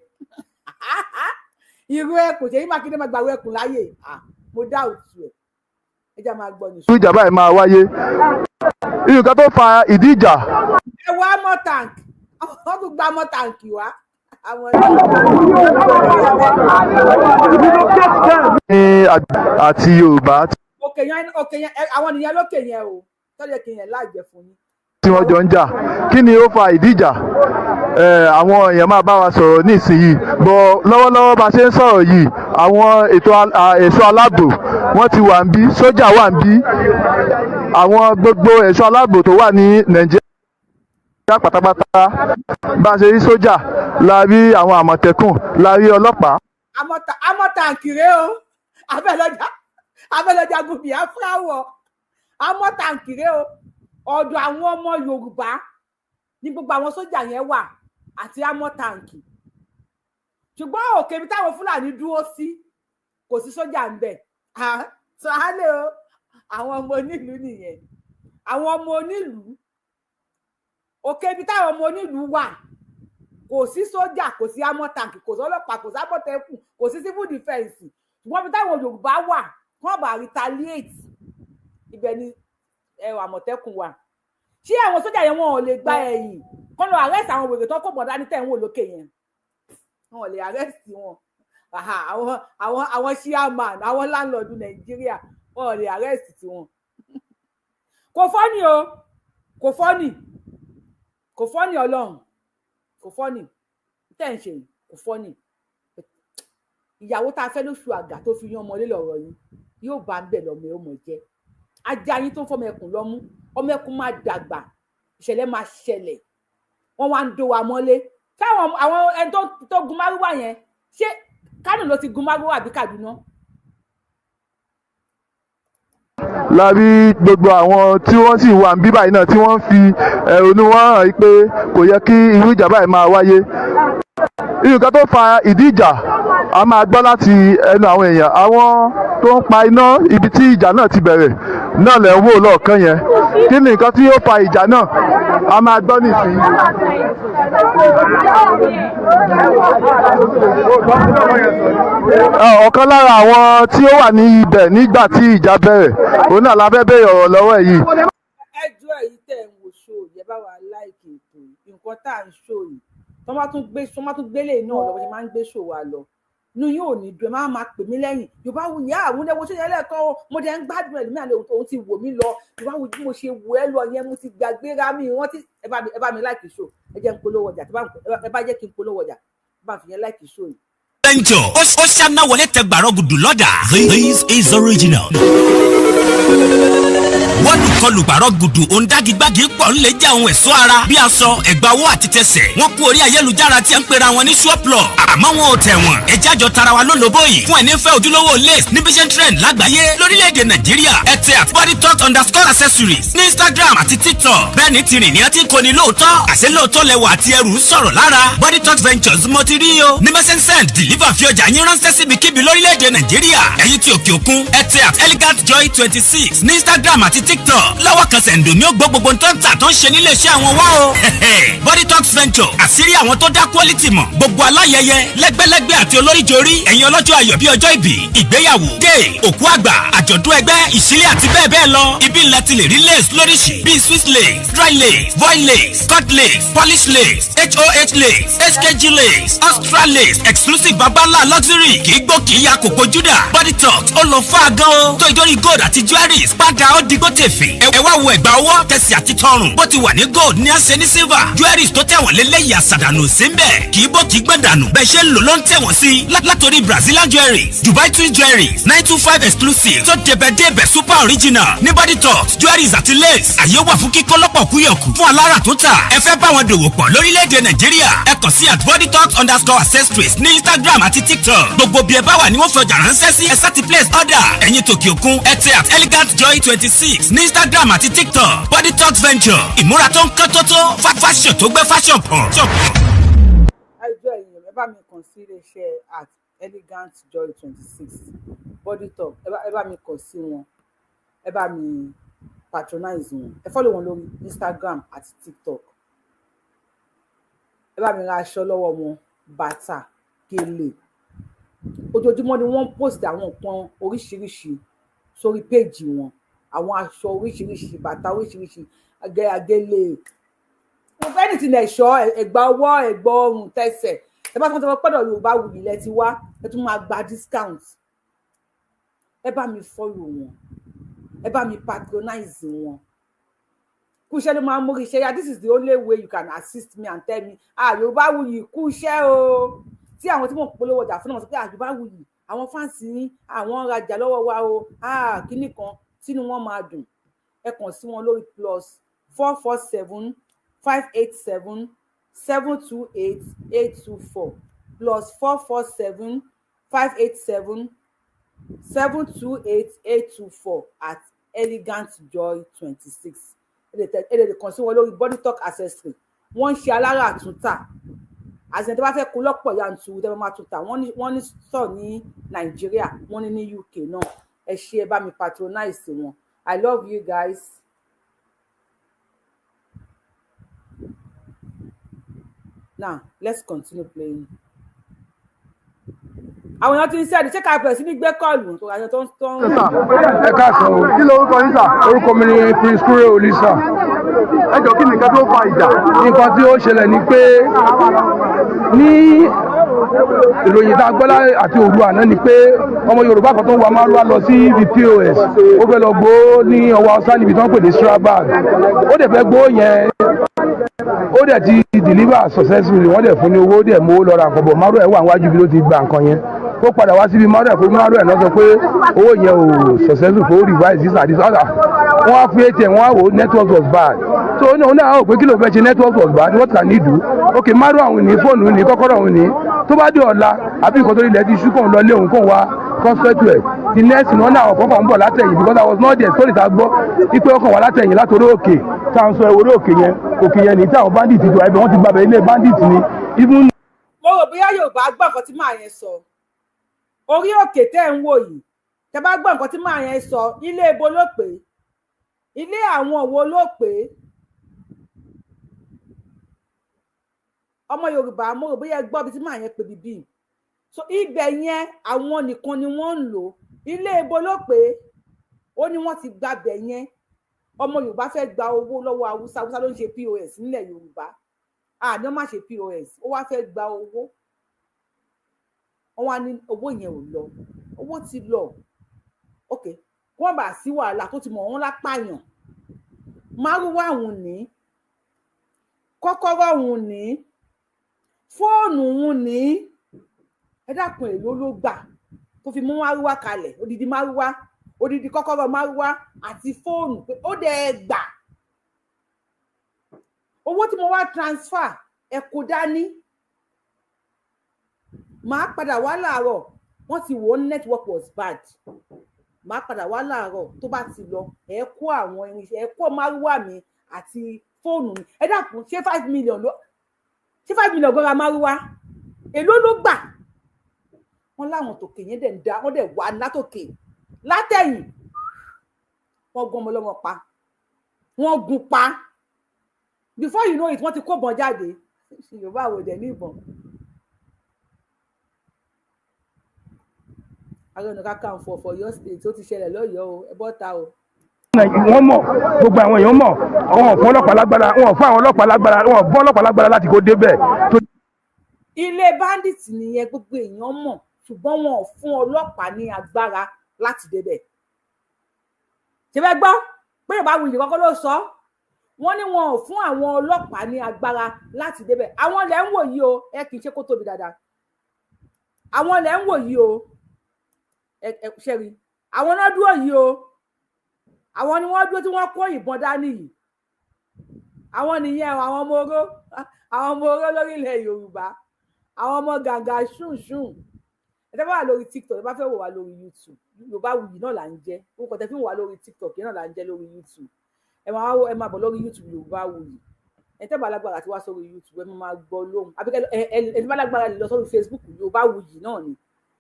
Ìró ẹkùn, Ṣèyí Mákindé máa gbàwé ẹkùn láàyè. Ah, mo dá òtù ẹ, ẹ jẹ́ máa gbọ́ nìṣó. Irú ìjà báyìí máa wáyé, nǹkan tó fa ìdíjà. Ẹ wá mọ́ tank, wọ́n tún gbá mọ́ tank wá. Àwọn Ní àti Yorùbá òkè yẹn, òkè yẹn, àwọn nìyẹn lókè yẹn o, tọ́jú kì í yẹn láàjẹ fún yín. Tí wọ́n jọ ń jà, kí ni ó fa ìdíjà? Àwọn èèyàn máa bá wa sọ̀rọ̀ nísìnyìí bọ̀. Lọ́wọ́lọ́wọ́ bá ṣe ń sọ̀rọ̀ yìí, àwọn ètò ẹ̀ṣọ́ aláàbò wọ́n ti wà ń bí, sójà wà ń bí, àwọn gbogbo ẹ̀ṣọ́ aláàbò tó wà ní Nàìjíríà pátápátá, bá a ṣe rí sójà, la rí àwọn Àmọ̀tẹ́kùn, la rí ọlọ́pàá. Àmọ́ tank rèé o, abẹ́lọ́jà abẹ́lọ́jà gun Biafra wọ̀. Àmọ́ tank rèé o. Ọ̀dọ̀ àwọn ọmọ Yorùbá ní gbogbo àwọn sójà yẹn wà àti àmọ́ tank, ṣùgbọ́n òkè ibi táwọn Fúlàní dúró sí, kò sí sójà ń bẹ̀ sọ́hálẹ̀ o. Àwọn ọmọ onílùú nìyẹn, àwọn ọmọ onílùú. Òkè ibi táwọn ọmọ onílùú wà, kò sí sójà, kò sí àmọ́ tank, kò sí ọlọ́pàá, kò sí àmọ̀tẹ́kùn, kò sí civil defence. Ṣùgbọ́n ibi táwọn Yorùbá wà, wọ́n bá retaliate, ibẹ̀ ni Àmọ̀tẹ́kùn wà. Ṣé àwọn sójà yẹn, wọn ò lè gba ẹ̀yìn kọ́ lọ arrest àwọn wèrè tó kò bọ̀ dání tẹ̀ ń wò lókè yẹn? Wọn ò lè arrest wọn. Àwọn chairman, àwọn landlord Nàìjíríà, wọn ò lè arrest tiwọn. Kò funny o, kò funny, kò funny. Ọlọ́run, kò funny tẹ́ ń ṣe yìí, kò funny. Ìyàwó tá a fẹ́ lóṣù àgà tó fi yan ọmọlé lọ́rọ̀ yìí yóò bá ń bẹ̀ lọ́mọ ẹ̀ mọ̀ jẹ́ ajá yín tó ń fọmọ ẹkùn lọ́mú. Ọmọ ẹkùn máa dàgbà, ìṣẹ̀lẹ̀ máa ṣẹlẹ̀. Wọ́n wá ń dó wa mọ́lé. Táwọn àwọn ẹni tó gun márúwá yẹn, ṣé Kánò ló ti gun márúwá àbí Kaduna? La rí gbogbo àwọn tí wọ́n sì wà ń bí báyìí náà tí wọ́n ń fi ẹ̀hónú wọn hàn pé kò yẹ kí irú ìjà báyìí máa wáyé. Nǹkan tó fa ìdíjà, a máa gbọ́ láti ẹnu àwọn èèyàn. Àwọn tó ń pa iná ibi tí ìjà náà ti bẹ̀rẹ̀ náà lẹ̀ ń wò lọ́ọ̀kan yẹn. Kí ni nǹkan tí ó fa ìjà náà? A máa gbọ́ nísìnyí. Ọ̀kan lára àwọn tí ó wà ní ibẹ̀ nígbà tí ìjà bẹ̀rẹ̀, òun náà la fẹ́ béèrè ọ̀rọ̀ lọ́wọ́ ẹ̀ yìí. Ẹ jọ̀ọ́, èyí tẹ̀ ń wo show yẹ, bá wa like ètò yìí. Nǹkan tá à ń show yìí, tó má tún gbélé náà lọ, bó ṣe máa ń gbé show wa lọ inú yóò ní dùn. Ẹ máa máa pè mí lẹ́yìn Yorùbá wù ní àwọn ẹwọ ṣe yẹn lẹ́ẹ̀kan o. Mo dẹ̀ ń gbádùn ẹlòmíràn lè òun ti wò mí lọ. Yorùbá wù bí mo ṣe wò ẹ́ lọ yẹn, mo ti gbàgbéra mi wọ́n ti. Ẹ bá mi like show. Ẹ jẹ́ n polówó ọjà. Ẹ bá jẹ́ kí n polówó ọjà, ẹ bá fi yẹn like show yìí. Venture ó ṣáná wọlé tẹ gbàrọ̀ gùdù lọ́dà. This is original. Wọ́n kọlù gbàrọ̀ gùdù òǹdàgígbàgì pọ̀ ń lè jẹ́ àwọn ẹ̀ṣọ́ ara bí aṣọ, ẹ̀gbà owó àti tẹsẹ̀. Wọ́n kú orí ayélujára tí a ń pera wọn ní Surplus, àmọ́ wọn ò tẹ̀ wọ́n. Ẹ̀jẹ̀ àjọ tara wa lólobó yìí fún ẹni fẹ́ ojúlówó lace ní bíṣẹ́ trend lágbàáyé lórílẹ̀‐èdè Nàìjíríà. Ẹ tẹ @bodytalk_accessories ní Instagram àti TikTok. Bẹ́ẹ̀ ni tìrìn ní ẹtí kò ní lóòótọ́, àṣẹ lóòótọ́ lẹwà àti ẹrù ń sọ̀rọ̀ lára. Body Talk Ventures, mo ti rí o ní message send deliver. deliver fi ọjà yín ránṣẹ́ síbikíbi lórílẹ̀‐èdè Nàìjíríà. Ẹ̀yin tí òkè òkun, ẹ tẹ @elegantjoy26 ní Instagram àti TikTok. Lọ́wọ́ kan sẹ̀ǹdò ní ó gbọ́ gbogbo tó ń tà tó ń ṣe nílé iṣẹ́ àwọn wá o. Body Talks Venture, àṣírí àwọn tó dá quality mọ̀. Gbogbo aláyẹyẹ, lẹ́gbẹ́lẹ́gbẹ́ àti olóríjorí, ẹ̀yin ọlọ́jọ́ ayọ̀ bíi ọjọ́ ìbí, ìgbéyàwó, dé òkú àgbà, àjọ̀dún ẹgbẹ́, ìṣílẹ̀ àti bẹ́ẹ̀ bẹ́ẹ̀ lọ. Ibi ńlá ti lè rí lace lóríṣìí bíi Swiss lace, dry lace, voile lace, cut lace, polish lace, hoh lace, hkg lace, extra lace, exclusive babalá luxury, kì í gbó kì í ya kòkó juda. Body Talks ó lọ fún àgán o. Tó ìdórí gold àti jewelries padà ó digbó tèfè. Ẹ wá wo ẹ̀gbà ọwọ́, tẹ̀sí àti tọrùn. Bó ti wà ní gold ní àṣẹ ní silver. Jewelries tó tẹ̀wọ̀n lélẹ́yìí àṣàdànù sí ń bẹ̀. Kì í bó kì í gbọ̀n dànù. Bẹ́ẹ̀ ṣe ń lò ló ń tẹ̀wọ̀n sí. Látòrí Brazilian jewelries, Dubai twin jewelries, 925 exclusive tó débẹ̀ débẹ̀ super original ní Body Talks jewelries àti lace. Àyè wà fún kíkọ́ lọ́pọ̀ kúyọ̀kù fún alára tó tà. Ẹ fẹ́ bá wọn dòwò pọ̀ lórílẹ̀‐èdè Nàìjíríà, ẹ kàn sí @bodytalks_accessories ní Instagram àti TikTok. Gbogbo bí ẹ bá wà ní wọ́n fi ọjà ránṣẹ́ sí. Ẹ sá ti place order. Ẹ̀yin tòkè òkun, ẹ tẹ @elegantjoy26 ní Instagram àti TikTok. Body Talks Venture, ìmúra tó ń kán tó tó, fashion tó gbé fashion pọ̀. Ẹjọ́ ẹ̀yin, ẹ bá mi kàn sí iléeṣẹ́ @elegantjoy26 Body Talk. Ẹ bá mi kàn sí wọn, ẹ bá mi patronize wọn, ẹ follow wọn lórí Instagram àti TikTok. Ẹ bá mi ra aṣọ lọ́wọ́ wọn, bàtà, gèlè. Ojoojúmọ́ ni wọ́n ń post àwọn nǹkan oríṣiríṣi sórí péèjì wọn, àwọn aṣọ oríṣiríṣi, bàtà oríṣiríṣi, àgẹ́lẹ̀, anything, ẹ̀ṣọ́, ẹ̀gbà ọwọ́, ẹ̀gbà ọrùn, tẹsẹ̀. Ẹ bá tún pọ́dọ̀ Yorùbá Wuyì lẹ ti wá, ẹ tún máa gba discount. Ẹ bá mi follow wọn, ẹ bá mi patronize wọn. Kú iṣẹ́ ló máa ń mórí iṣẹ́ yá. This is the only way you can assist me and tell me, "Ah, Yorùbá Wuyì, kú iṣẹ́ o." Tí àwọn tí mò ń polówó ọjà fún náà sọ pé, "Ah, Yorùbá Wuyì, àwọn fans yín, àwọn rajà lọ́wọ́ wa o, ah, kíní kan," tínú wọn máa dùn. Ẹ kàn sí wọn lórí +447 587 728 824, +447 587 728 824, @elegantjoy26. Ẹ lè kàn sí wọn lórí Body Talk Accessory. Wọ́n ń ṣe alára àtúntà, àti ẹni tó bá fẹ́ kó lọ́pọ̀ yanturu tẹ́ bá máa tún tà. Wọ́n ní store ní Nàìjíríà, wọ́n ní ní UK náà. Ẹ ṣé, ẹ bá mi patronize wọn. I love you guys. Now let's continue playing. Àwọn èèyàn ti ń sẹ́ẹ̀dì, ṣé ká bẹ̀rẹ̀ sí ní gbé call tó àjọ tó ń tó ń. Ẹ káàsán o. Kí lorúkọ yín, sir? Orúkọ mi ni Prince Kure Olisa. Ẹ jọ, kí ni nǹkan tó fa ìjà? Nǹkan tí ó ṣẹlẹ̀ ni pé ní ìròyìn tá a gbọ́ àti òru àná ni pé ọmọ Yorùbá kan tó ń wa márúwá lọ sí ibi POS, ó fẹ́ lọ gbó ní ọwọ́ Haúsá níbi tí wọ́n pè ní Strabag. Ó dẹ̀ fẹ́ gbó yẹn, ó dẹ̀ ti deliver successfully, wọ́n dẹ̀ fún ní owó, ó dẹ̀ mú owó lọ ra nǹkan bọ̀. Márùn ẹ̀ wà níwájú bí ló ti gba nǹkan yẹn, ó padà wá síbi márùn ẹ̀ pé márùn ẹ̀ náà sọ pé owó yẹn ò successful, pé ó revise this and this other. Wọ́n á fi ATM, wọ́n á wò ó, network was bad. So ó náà ó pé kí ló fẹ́ ṣe? Network was bad, what can he do? Ok, márùn àwọn ní fóònù ní kọ́kọ́rọ́ òun ní tó bá dé ọ̀la àbí nǹkan tó ilẹ̀ ti ṣú, kóun lọ lé òun, kóun wá concept ẹ̀. The next thing, wọn náà ọ̀kan kan ń bọ̀ látẹ̀yìn, because I was not there. Story ta gbọ́ ipe ọkàn wà látẹ̀yìn látòrí òkè tá à ń sọ, orí òkè yẹn, òkè yẹn ní tí àwọn bandit ti wà ibẹ̀, wọ́n ti gbàbẹ̀ ilé bandit ni even. Mo rò bóyá Yorùbá gbọ́ nǹkan tí màá yẹn sọ. Orí òkè tẹ́ ń wò yìí, tẹ́ bá gbọ́ nǹkan tí màá yẹn sọ, ilé ibo ló pé? Ilé àwọn wo ló pé? Ọmọ Yorùbá, mo rò bóyá ẹ gbọ́ bí tí màá yẹn pè bíbí. So ibẹ̀ yẹn, àwọn nìkan ni wọ́n ń lò. Ilé ibo ló pé? Ó ní wọ́n ti gbàbẹ̀ yẹn. Ọmọ Yorùbá fẹ́ gba owó lọ́wọ́ Haúsá. Haúsá ló ń ṣe POS nílẹ̀ Yorùbá. Àní wọ́n má ṣe POS, ó wá fẹ́ gba owó, wọ́n wá ní owó yẹn ò lọ. Owó ti lọ. Ok, wọ́n bá sí wàhálà tó ti mọ̀ wọ́n lápàyàn. Márúwá òun ní kọ́kọ́rọ́, òun ní fóònù, òun ní. Ẹ dákun, èló ló gbà tó fi mú márúwá kalẹ̀? Odidi márúwá, odidi kọ́kọ́rọ́ márúwá àti fóònù, pé ó dẹ̀ gbà owó tí mo wá transfer, ẹ kó dání, màá padà wá láàárọ̀. Wọ́n ti wò ó, network was bad, màá padà wá láàárọ̀. Tó bá ti lọ, ẹ kó àwọn irinṣẹ́, ẹ kó márúwá mi àti fóònù mi. Ẹ dákun, ṣé 5 million ló, ṣé 5 million gbọ́ra márúwá? Èló ló gbà? Wọ́n láwọn tòkè yẹn dẹ̀ ń da, wọ́n dẹ̀ wà látòkè látẹ̀yìn, wọ́n gún ọmọ ọlọ́mọ pa, wọ́n gún pa. Before you know it, wọ́n ti kó ìbọn jáde. Yorùbá àwòdẹ ní ìbọn. Ààrẹ Ọ̀nà Kakanfò of Ọ̀yọ́ State, ó ti ṣẹlẹ̀ lọ́yọ̀ọ́ o, ẹ bọ́ ta o. Wọ́n mọ̀, gbogbo àwọn èèyàn mọ̀, wọn ò fún ọlọ́pàá lágbára, wọn ò fún àwọn ọlọ́pàá lágbára, wọn ò fún ọlọ́pàá lágbára láti kó débẹ̀. Ilé bandit nìyẹn, gbogbo èèyàn mọ̀, ṣùgbọ́n wọn ò fún ọlọ́pàá ní agbára láti débẹ̀. Ṣé fẹ́ gbọ́ pé Yorùbá Wuyì kọ́kọ́ ló sọ? Wọ́n ní wọn ò fún àwọn ọlọ́pàá ní agbára láti débẹ̀. Àwọn ilẹ̀ ń wò yìí o, ẹ kì í ṣe kó tóbi dáadáa. Àwọn ilẹ̀ ń wò yìí o, ẹ ṣẹ́rí, àwọn náà dúró yìí o, àwọn ni wọ́n dúró tí wọ́n kó ìbọn dání yìí. Àwọn nìyẹn, àwọn ọmọ oró, àwọn ọmọ oró lórílẹ̀ Yorùbá, àwọn ọmọ gàǹgà ṣùnṣùn. Ẹ tẹ́ bá wà lórí TikTok, ẹ bá fẹ́ wò wá lórí YouTube, Yorùbá Wuyì náà là ń jẹ́. Orúkọ tẹ́ fi ń wà lórí TikTok yẹn náà là ń jẹ́ lórí YouTube. Ẹ máa wá, ẹ máa bọ̀ lórí YouTube Yorùbá Wuyì. Ẹ tẹ́ bá lágbára àti wá sórí YouTube, ẹ máa gbọ́ lóhùn. Àbí ẹ ẹ bá lágbára lè lọ sórí Facebook, Yorùbá Wuyì náà ni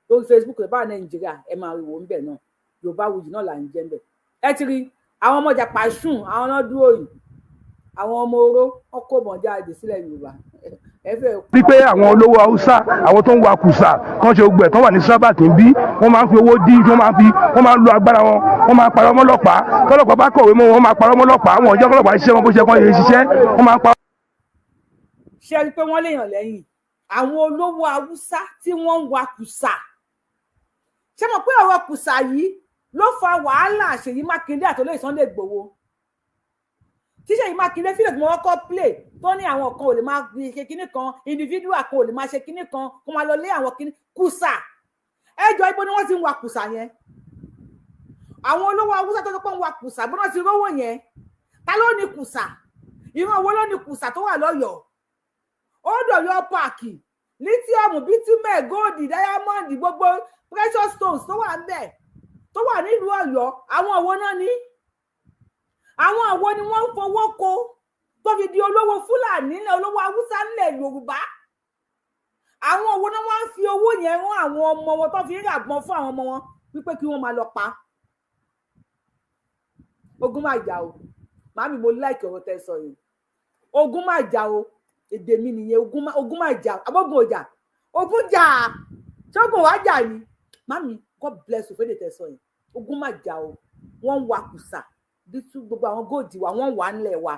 lórí Facebook. Ẹ bá Nàìjíríà, ẹ máa rí wò ń bẹ̀ náà. Yorùbá Wuyì náà là ń jẹ́ ń bẹ̀. Ẹ ti rí àwọn ọmọ jàpá sùn, àwọn náà dúró yìí, àwọn ọmọ oró, wọn kó bọ̀n jáde sílẹ̀ Yorùbá. Ẹ fẹ́ rí pé àwọn olówó Haúsá, àwọn tó ń wa kùsà kan ṣe gbẹ tán wà ní sábàtì ń bí, wọ́n máa ń fi owó dí, wọ́n máa ń fi, wọ́n máa ń lo agbára wọn, wọ́n máa ń parọ́ mọ́lọ́pàá. Tọ́lọ́pàá bá kọ̀wé mọ́ wọn, máa parọ́ mọ́lọ́pàá wọn, ọjọ́ kọ́lọ́pàá ṣiṣẹ́ wọn bó ṣe kọ́ ṣe ṣiṣẹ́, wọ́n máa ń parọ́. Ṣe rí i pé wọ́n léèyàn lẹ́yìn àwọn olówó Haúsá tí wọ́n ń wa kùsà? Ṣé mọ̀ pé ọ̀rọ̀ kùsà yìí ló fa wàhálà Ṣèyí Mákindé àtolóyè Sunday Igboho? Tí Ṣèyí Mákindé fílẹ̀ tí mo kọ́kọ́ play, tó ní àwọn kan ò lè máa ṣe kinní kan, individual kan ò lè máa ṣe kinní kan, kó máa lọ lé àwọn kinní kùsà. Ẹjọ́, ibo ni wọ́n ti ń wa kùsà yẹn? Àwọn olówó Haúsá tó tó pọ̀ ń wa kùsà, bó náà ti rówó yẹn? Ta ló ní kùsà? Ìran wo ló ní kùsà tó wà lọ́yọ̀ọ́? Ó dọ̀yọ́ páàkì, lithium, bitumen, gold, diamond, gbogbo precious stones tó wà ńbẹ̀, tó wà nílùú Ọ̀yọ́, àwọn òwò náà ní? Àwọn òwò ni wọ́n ń fowó kó tó fi di olówó Fúlàní nílẹ̀, olówó Haúsá nílẹ̀ Yorùbá? Àwọn òwò náà wọ́n ń fi owó yẹn rán àwọn ọmọ wọn, tó fi ń ràgbọn fún àwọn ọmọ wọn wípé kí wọ́n máa lọ pa? Ogun máa jà o. Màámi, mo like ọ̀rọ̀ tẹ́ sọ yìí. Ogun máa jà o, èdè mi nìyẹn. Ogun máa jà, abógun ọjà, ogun jà, ṣógun wàá jà ni. Màámi, God bless you fẹ́dẹ̀ tẹ́ sọ yìí. Ogun máa jà o. Wọ́n ń wa kùsà bí tú gbogbo àwọn gold wa, wọ́n wà nílẹ̀ wa,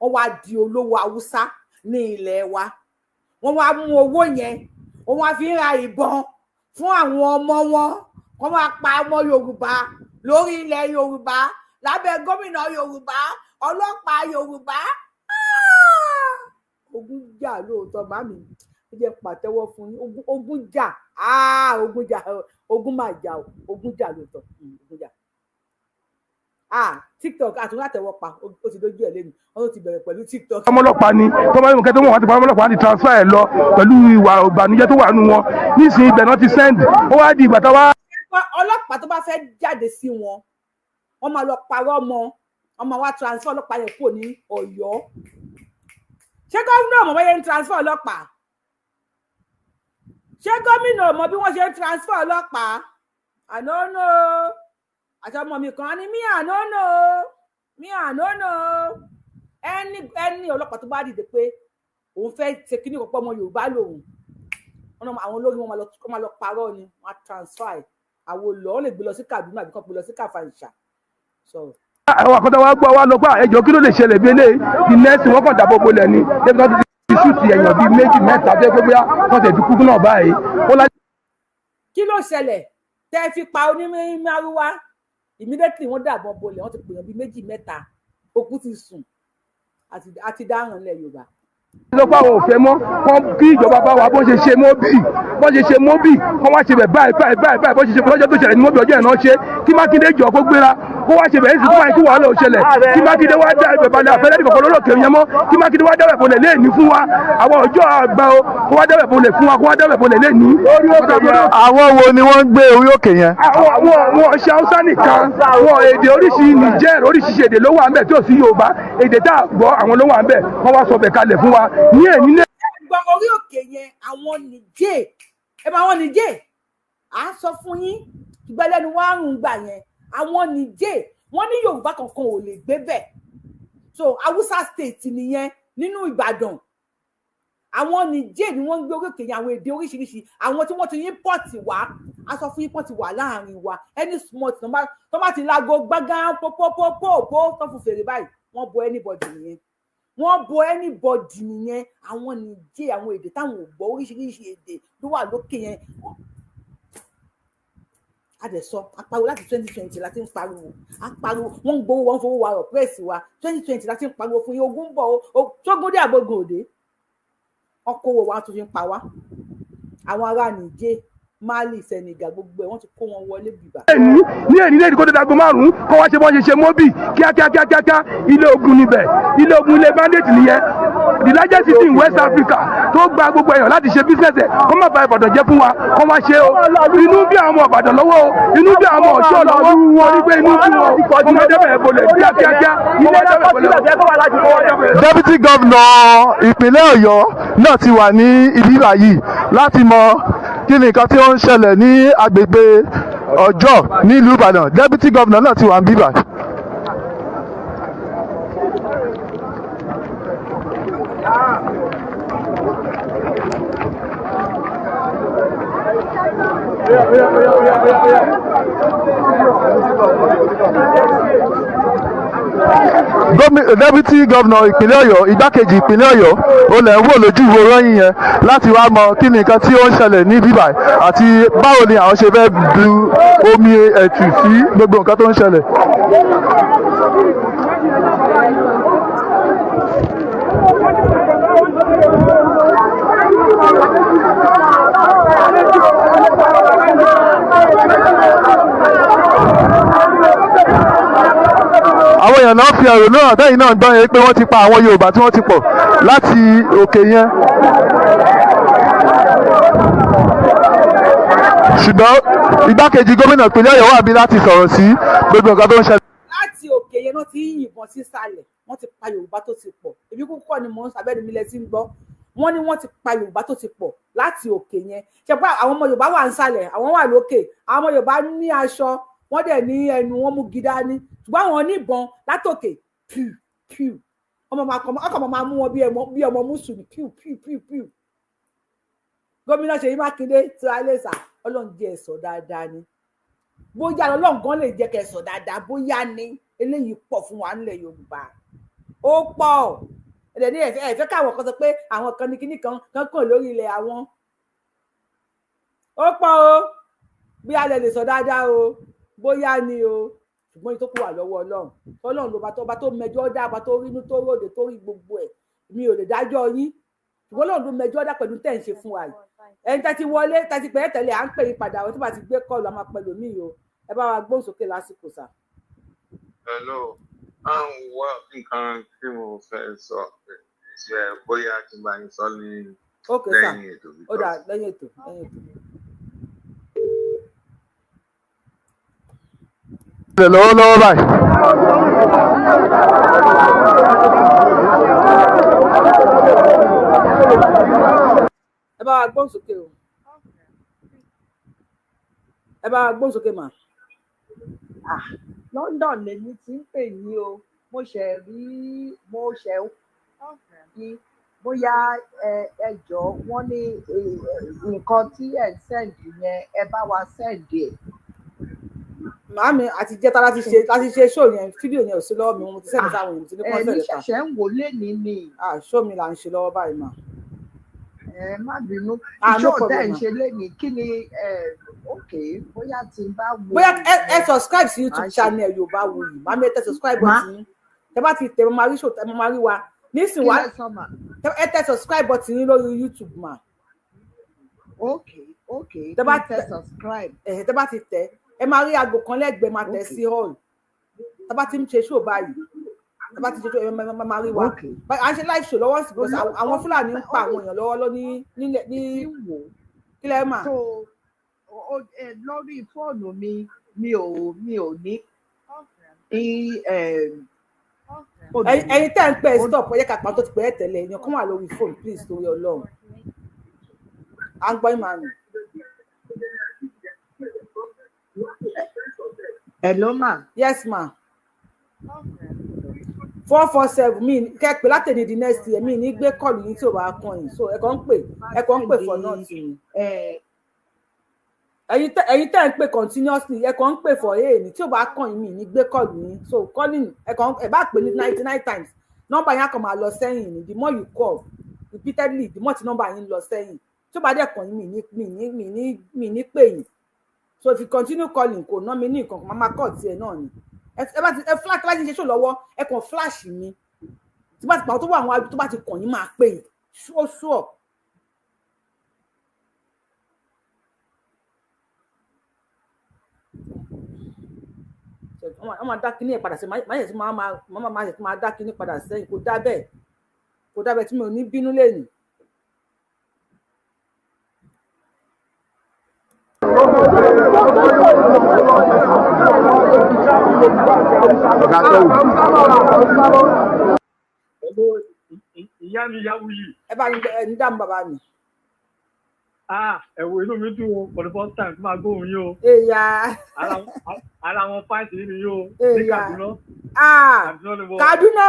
wọ́n wá di olówó Haúsá ní ilẹ̀ wa. Wọ́n wá mú owó yẹn, wọ́n wá fi ń ra ìbọn fún àwọn ọmọ wọn, wọ́n wá pa ọmọ Yorùbá lórí ilẹ̀ Yorùbá lábẹ́ gómìnà Yorùbá, ọlọ́pàá Yorùbá. Ogun jà lóòótọ́. Màmí, ẹ jẹ́ pàtẹ́wọ́ fún yín. Ogun jà, ogun jà, ogun máa jà o. Ogun jà lóòótọ́, ogun jà. TikTok àtúntò àtẹwọ́ pa, ó ti dójú ẹ̀ lẹ́nu, wọ́n ti bẹ̀rẹ̀ pẹ̀lú TikTok. Ọmọlọ́pàá ni tó bá yẹ kẹ́tọ́ wọn wá ti pa ọmọlọ́pàá ti transfer ẹ̀ lọ pẹ̀lú ìwà ìbànújẹ́ tó wà nù wọn nísìnyí, ibẹ̀ náà ti send ó wá di ìgbà tá wá. Ọlọ́pàá tó bá fẹ́ jáde sí wọn, wọ́n máa lọ parọ́ mọ́, wọ́n máa wá transfer ọlọ́pàá yẹn kúrò ní Ọ̀yọ́. Ṣé gómìnà mọ̀ bóyá ń transfer ọlọ́pàá? Ṣé gómìnà mọ̀ bí wọ́n ṣe ń transfer ọlọ́pàá? Àná àti ọmọ mi kan á ní mí, àná mí, àná ẹni ẹni ọlọ́pàá tó bá dìde pé òun fẹ́ ṣe kíní kan pọ̀ ọmọ Yorùbá lòun, àwọn olórí wọn máa lọ parọ́ ni, wọ́n á transfer ẹ̀. Àwọn olè, wọ́n lè gbé lọ sí Kaduna àbí kàn gbé lọ sí Kàfàǹṣà sọ̀rọ̀. Àwọn àkọ́tà wa gbọ́ wa lọ pé ẹjọ́, kí ló lè ṣẹlẹ̀ bí eléyìí? The next, wọ́n kàn dábò bolẹ̀ ni débi tó ti shoot èèyàn bíi méjì mẹ́ta tó yẹ pé bóyá wọ́n tẹ̀ fi kú náà báyìí. Kí ló ṣẹlẹ̀ tẹ́ fi pa onímọ̀rúwá? Immediately wọ́n dàbọn bolẹ̀, wọ́n ti pèèyàn bíi méjì mẹ́ta, òkú ti sùn àti dáràn ilẹ̀ Yorùbá. Ló pa àwọn òfin mọ́ kán kí ìjọba bá wa bó ṣe ṣe mọ́bì, bó ṣe ṣe mọ́bì, kán wá ṣe bẹ̀ báyìí báyìí báyìí báyìí, bó ṣe ṣe lọ́jọ́ tó ṣẹlẹ̀ ní mọ́bì, ọjọ́ ẹ̀ náà ṣe kí Mákindé jọ kó gbéra kó wá ṣe bẹ̀ ẹ́sì, kó wáyé kí wàhálà ò ṣẹlẹ̀, kí Mákindé wá dá ibẹ̀ balẹ̀ àfẹ́lẹ́ ní kọ̀ọ̀kan lólókè yẹn mọ́, kí Mákindé wá dábẹ̀ bolẹ̀ léèní fún wa. Àwọn ọjọ́ àgbà o, kó wá dábẹ̀ bolẹ̀ fún wa, kó wá dábẹ̀ bolẹ̀ léèní. Àwọn wo ni wọ́n ń gbé orí òkè yẹn? Àwọn ṣe Haúsá nìkan, àwọn èdè oríṣi Nìjẹ́r, oríṣiríṣi èdè ló wà ń bẹ̀ tí ò sí Yorùbá. Èdè tá a gbọ́, àwọn ló wà ń bẹ̀. Wọ́n wá sọ bẹ̀ kalẹ̀ fún wa ní èyí ní. Gba orí òkè yẹn, àwọn Nìjẹ́, ẹ máa wọn Nìjẹ́. À ń sọ fún yín, ṣùgbọ́n lẹ́nu wọn àrùn gbà yẹn. Àwọn Nìjẹ̀ wọ́n ní Yorùbá kankan ò lè gbé bẹ̀. So Hausa state nìyẹn nínú Ìbàdàn. Àwọn Nìjẹ̀ ni wọ́n ń gbé orí òkè yẹn, àwọn èdè oríṣiríṣi, àwọn tí wọ́n ti import wá. A sọ fún yín pọ́n ti wà láàrin wa. Any small thing tó bá ti láago gbángán pópópópó tó fún fèrè báyìí, wọ́n bo anybody nìyẹn, wọ́n bo anybody nìyẹn. Àwọn Nìjẹ̀, àwọn èdè táwọn ò gbọ́, oríṣiríṣi èdè ló wà lókè yẹn. A dẹ̀ sọ, a pariwo láti 2020 láti ń pariwo, a pariwo, wọ́n ń gbowó, wọ́n fowó wa rọ̀ press wa. 2020 láti ń pariwo fún yín, ogun ń bọ̀ o. Tógún dé àgbógun òde, ọkọ̀ wa tún fi ń pa wá. Àwọn ará Nìjẹ̀, Mali, Senegal, gbogbo ẹ̀ wọ́n ti kó wọn wọlé bìbà. Ní èní lẹ́yìn kó tó dago 5 kó wá ṣe bọ́n ṣe ṣe mọ́bì kíákíákíákíá. Ilé ogun níbẹ̀, ilé ogun, ilé bandit nìyẹn. The largest city in West Africa tó gba gbogbo èèyàn láti ṣe business ẹ̀, kó má ba Ìbàdàn jẹ́ fún wa. Kó wá ṣe o. Inú bí àwọn ọmọ Ìbàdàn lọ́wọ́ o, inú bí àwọn ọmọ Ọ̀ṣọ́ lọ́wọ́, wọ́n ní pé inú bí wọn kó má débẹ̀ bolẹ̀ kíákíákíá, kó má débẹ̀ bolẹ̀. Deputy Governor ìpínlẹ̀ Ọ̀yọ́ náà ti wà ní ibi báyìí láti mọ kí ni nǹkan tí ó ń ṣẹlẹ̀ ní agbègbè Ọjọ́ nílùú Ìbàdàn. Deputy Governor náà ti wà ní bíbà. Deputy Governor ìpínlẹ̀ Ọ̀yọ́, igbákejì ìpínlẹ̀ Ọ̀yọ́, olè ń wò lójú ìwòran yìí yẹn láti wá mọ kí ni nǹkan tí ó ń ṣẹlẹ̀ ní bíbà àti báwo ni àwọn ṣe fẹ́ bu omi ẹ̀tù sí gbogbo nǹkan tó ń ṣẹlẹ̀. Àwọn èèyàn náà fi ẹ̀rọ náà tẹ́yìn náà gbọ́n yẹn pé wọ́n ti pa àwọn Yorùbá tí wọ́n ti pọ̀ láti òkè yẹn. Ṣùgbọ́n igbákejì gómìnà ìpínlẹ̀ Ọ̀yọ́ wà bí láti sọ̀rọ̀ sí gbogbo nǹkan tó ń ṣẹlẹ̀. Láti òkè yẹn náà ti ń yìnbọn sísàlẹ̀, wọ́n ti pa Yorùbá tó ti pọ̀. Èmi kúkọ́ ni mò ń sàbẹ́ni mi lẹ ti ń gbọ́. Wọ́n ní wọ́n ti pa Yorùbá tó ti pọ̀ láti òkè yẹn. Ṣe pé àwọn ọmọ Yorùbá wà nísàlẹ̀, àwọn wà lókè. Àwọn ọmọ Yorùbá ní aṣọ, wọ́n dẹ̀ ní ẹnu, wọ́n mú gidá ní, ṣùgbọ́n àwọn oníbọn látòkè piu piu, ọmọ máa kọ ọkọ máa mú wọn bí ọmọ mùsùlùmí, piu piu piu piu. Gómìnà Ṣèyí Mákindé tí a lè sà, Ọlọ́run jẹ́ ẹ̀sọ́ dáadáa ni. Bóyá Ọlọ́run gan lè jẹ́ kẹsọ̀ dáadáa, bóyá ni eléyìí pọ̀ fún wa nílẹ̀ Yorùbá, ó pọ̀. Ẹ̀dẹ̀ ní ẹ̀fẹ́ káwọn kan sọ pé àwọn kan ní kíní kan kan kàn lórí ilẹ̀ àwọn, ó pọ̀ o. Bí a lè sọ dáadáa o, bóyá ni o, ṣùgbọ́n tó kù wà lọ́wọ́ Ọlọ́run. Ọlọ́run ló bá tó, ọba tó mẹjọ́ dá, ọba tó rínú tó ròde tó rí gbogbo ẹ̀. Mi ò lè dájọ́ yín, ṣùgbọ́n Ọlọ́run ló mẹjọ́ dá pẹ̀lú tẹ̀ ń ṣe fún wa yìí. Ẹni tẹ́ ti wọlé, tẹ́ ti pẹ́ tẹ́lẹ̀, à ń pè yín padà. Àwọn tó bá ti gbé kọ́ọ̀lù, a máa pẹ̀lú mí o. Ẹ bá wa gbóhùn sókè lásìkò sà. Hello, à ń wá nǹkan tí mo fẹ́ sọ, ṣe bóyá kí n bá yín sọ ní lẹ́yìn ètò. Ó dà, lẹ́yìn ètò, lẹ́yìn ètò. Lọ́wọ́lọ́wọ́ báyìí. Ẹ bá wa gbóhùn sókè o, ẹ bá wa gbóhùn sókè mà. London lèmi ti ń pè yín o. Mo ṣe rí, mo ṣe rí bóyá ẹ jọ, wọ́n ní nǹkan tí ẹ ń send yẹn, ẹ bá wa send ẹ̀. Màámi àti jẹta láti ṣe show yẹn, fídíò yẹn ò sí lọ́wọ́ mi. Mo ti send sáwọn èèyàn, mo ti ní kọ́ńtẹ̀ lẹ́ta. Ẹ̀mí ṣẹ̀ṣẹ̀ ń wò lénìí ni. Show mi là ń ṣe lọ́wọ́ báyìí mà. Ẹ má bínú, show tẹ́ ń ṣe lénìí kí ni? Ok, bóyá tí n bá wo. Bóyá ẹ subscribe sí YouTube channel Yorùbáwùyí màámi, ẹ tẹ subscribe button yín. Tẹ bá ti tẹ, mo máa rí show, mo máa rí wa nísìnyí wá. Ẹ tẹ subscribe button yín lórí YouTube mà. Ok ok, tẹ bá tẹ subscribe. Tẹ bá ti tẹ, ẹ máa rí aago kan lẹ́gbẹ̀ẹ́, máa tẹ̀ sí hall. Tá bá ti ń ṣe show báyìí, tá bá ti ṣe show, ẹ máa rí wa. À ń ṣe live show lọ́wọ́ sí, because àwọn Fúlàní ń pa àwọn èèyàn lọ́wọ́ lọ ní nílẹ̀ ní kílẹ̀ mà. So lórí fóònù mi, mi ò ní. Ẹ̀yin tẹ́ ń pẹ́, stop. Ẹ yẹ ká pa tó ti pẹ́ ẹ̀ tẹ́lẹ̀. Èèyàn kan wà lórí fóònù, please, torí Ọlọ́run. À ń gbọ́ ìmọ̀ àná. Hello ma. Yes ma. 447 mi kẹ́ pè látẹ̀lé di next year, mi ní gbé call yín tí ò bá kàn yín, so ẹ kàn ń pè, ẹ kàn ń pè for nothing. Ẹ̀yin tẹ́ ń pè continuously, ẹ kàn ń pè for a ní tí ò bá kàn yín, mi ní gbé call yín. So calling, ẹ kàn ẹ bá pè ní 99 times, nọ́mbà yín á kàn máa lọ sẹ́yìn ni. The more you call repeatedly, the more tí nọ́mbà yín lọ sẹ́yìn. Tí ó bá dẹ̀ kàn yín, mi ní pè yín. So if you continue calling, kò ná mi ní nǹkan kan, máa kọ̀ tiẹ̀ náà ni. Ẹ bá ti ẹ flash láti ṣe ṣò lọ́wọ́, ẹ kàn flash mi. Tí bá ti pàtó tó wà, àwọn tó bá ti kàn yín, máa pè yín. Ó sure. Wọ́n máa dá kinní ẹ̀ padà sẹ́yìn, máa yẹ sí máa yẹ sí máa dá kinní padà sẹ́yìn. Kò dá bẹ́ẹ̀, kò dá bẹ́ẹ̀ tí mi ò ní bínú lẹ́nu. Ọ̀gá tó wù. Ìyá mi Yáwuyì. Ẹ bá ẹ ní dáhùn, bàbá mi. Ah, ẹ̀wọ̀, inú mi dùn o for the first time tí màá gbóhùn yín o. Èyà. Ara wọn fans yìí ni yín o. Ní Kaduna. Ah, Kaduna.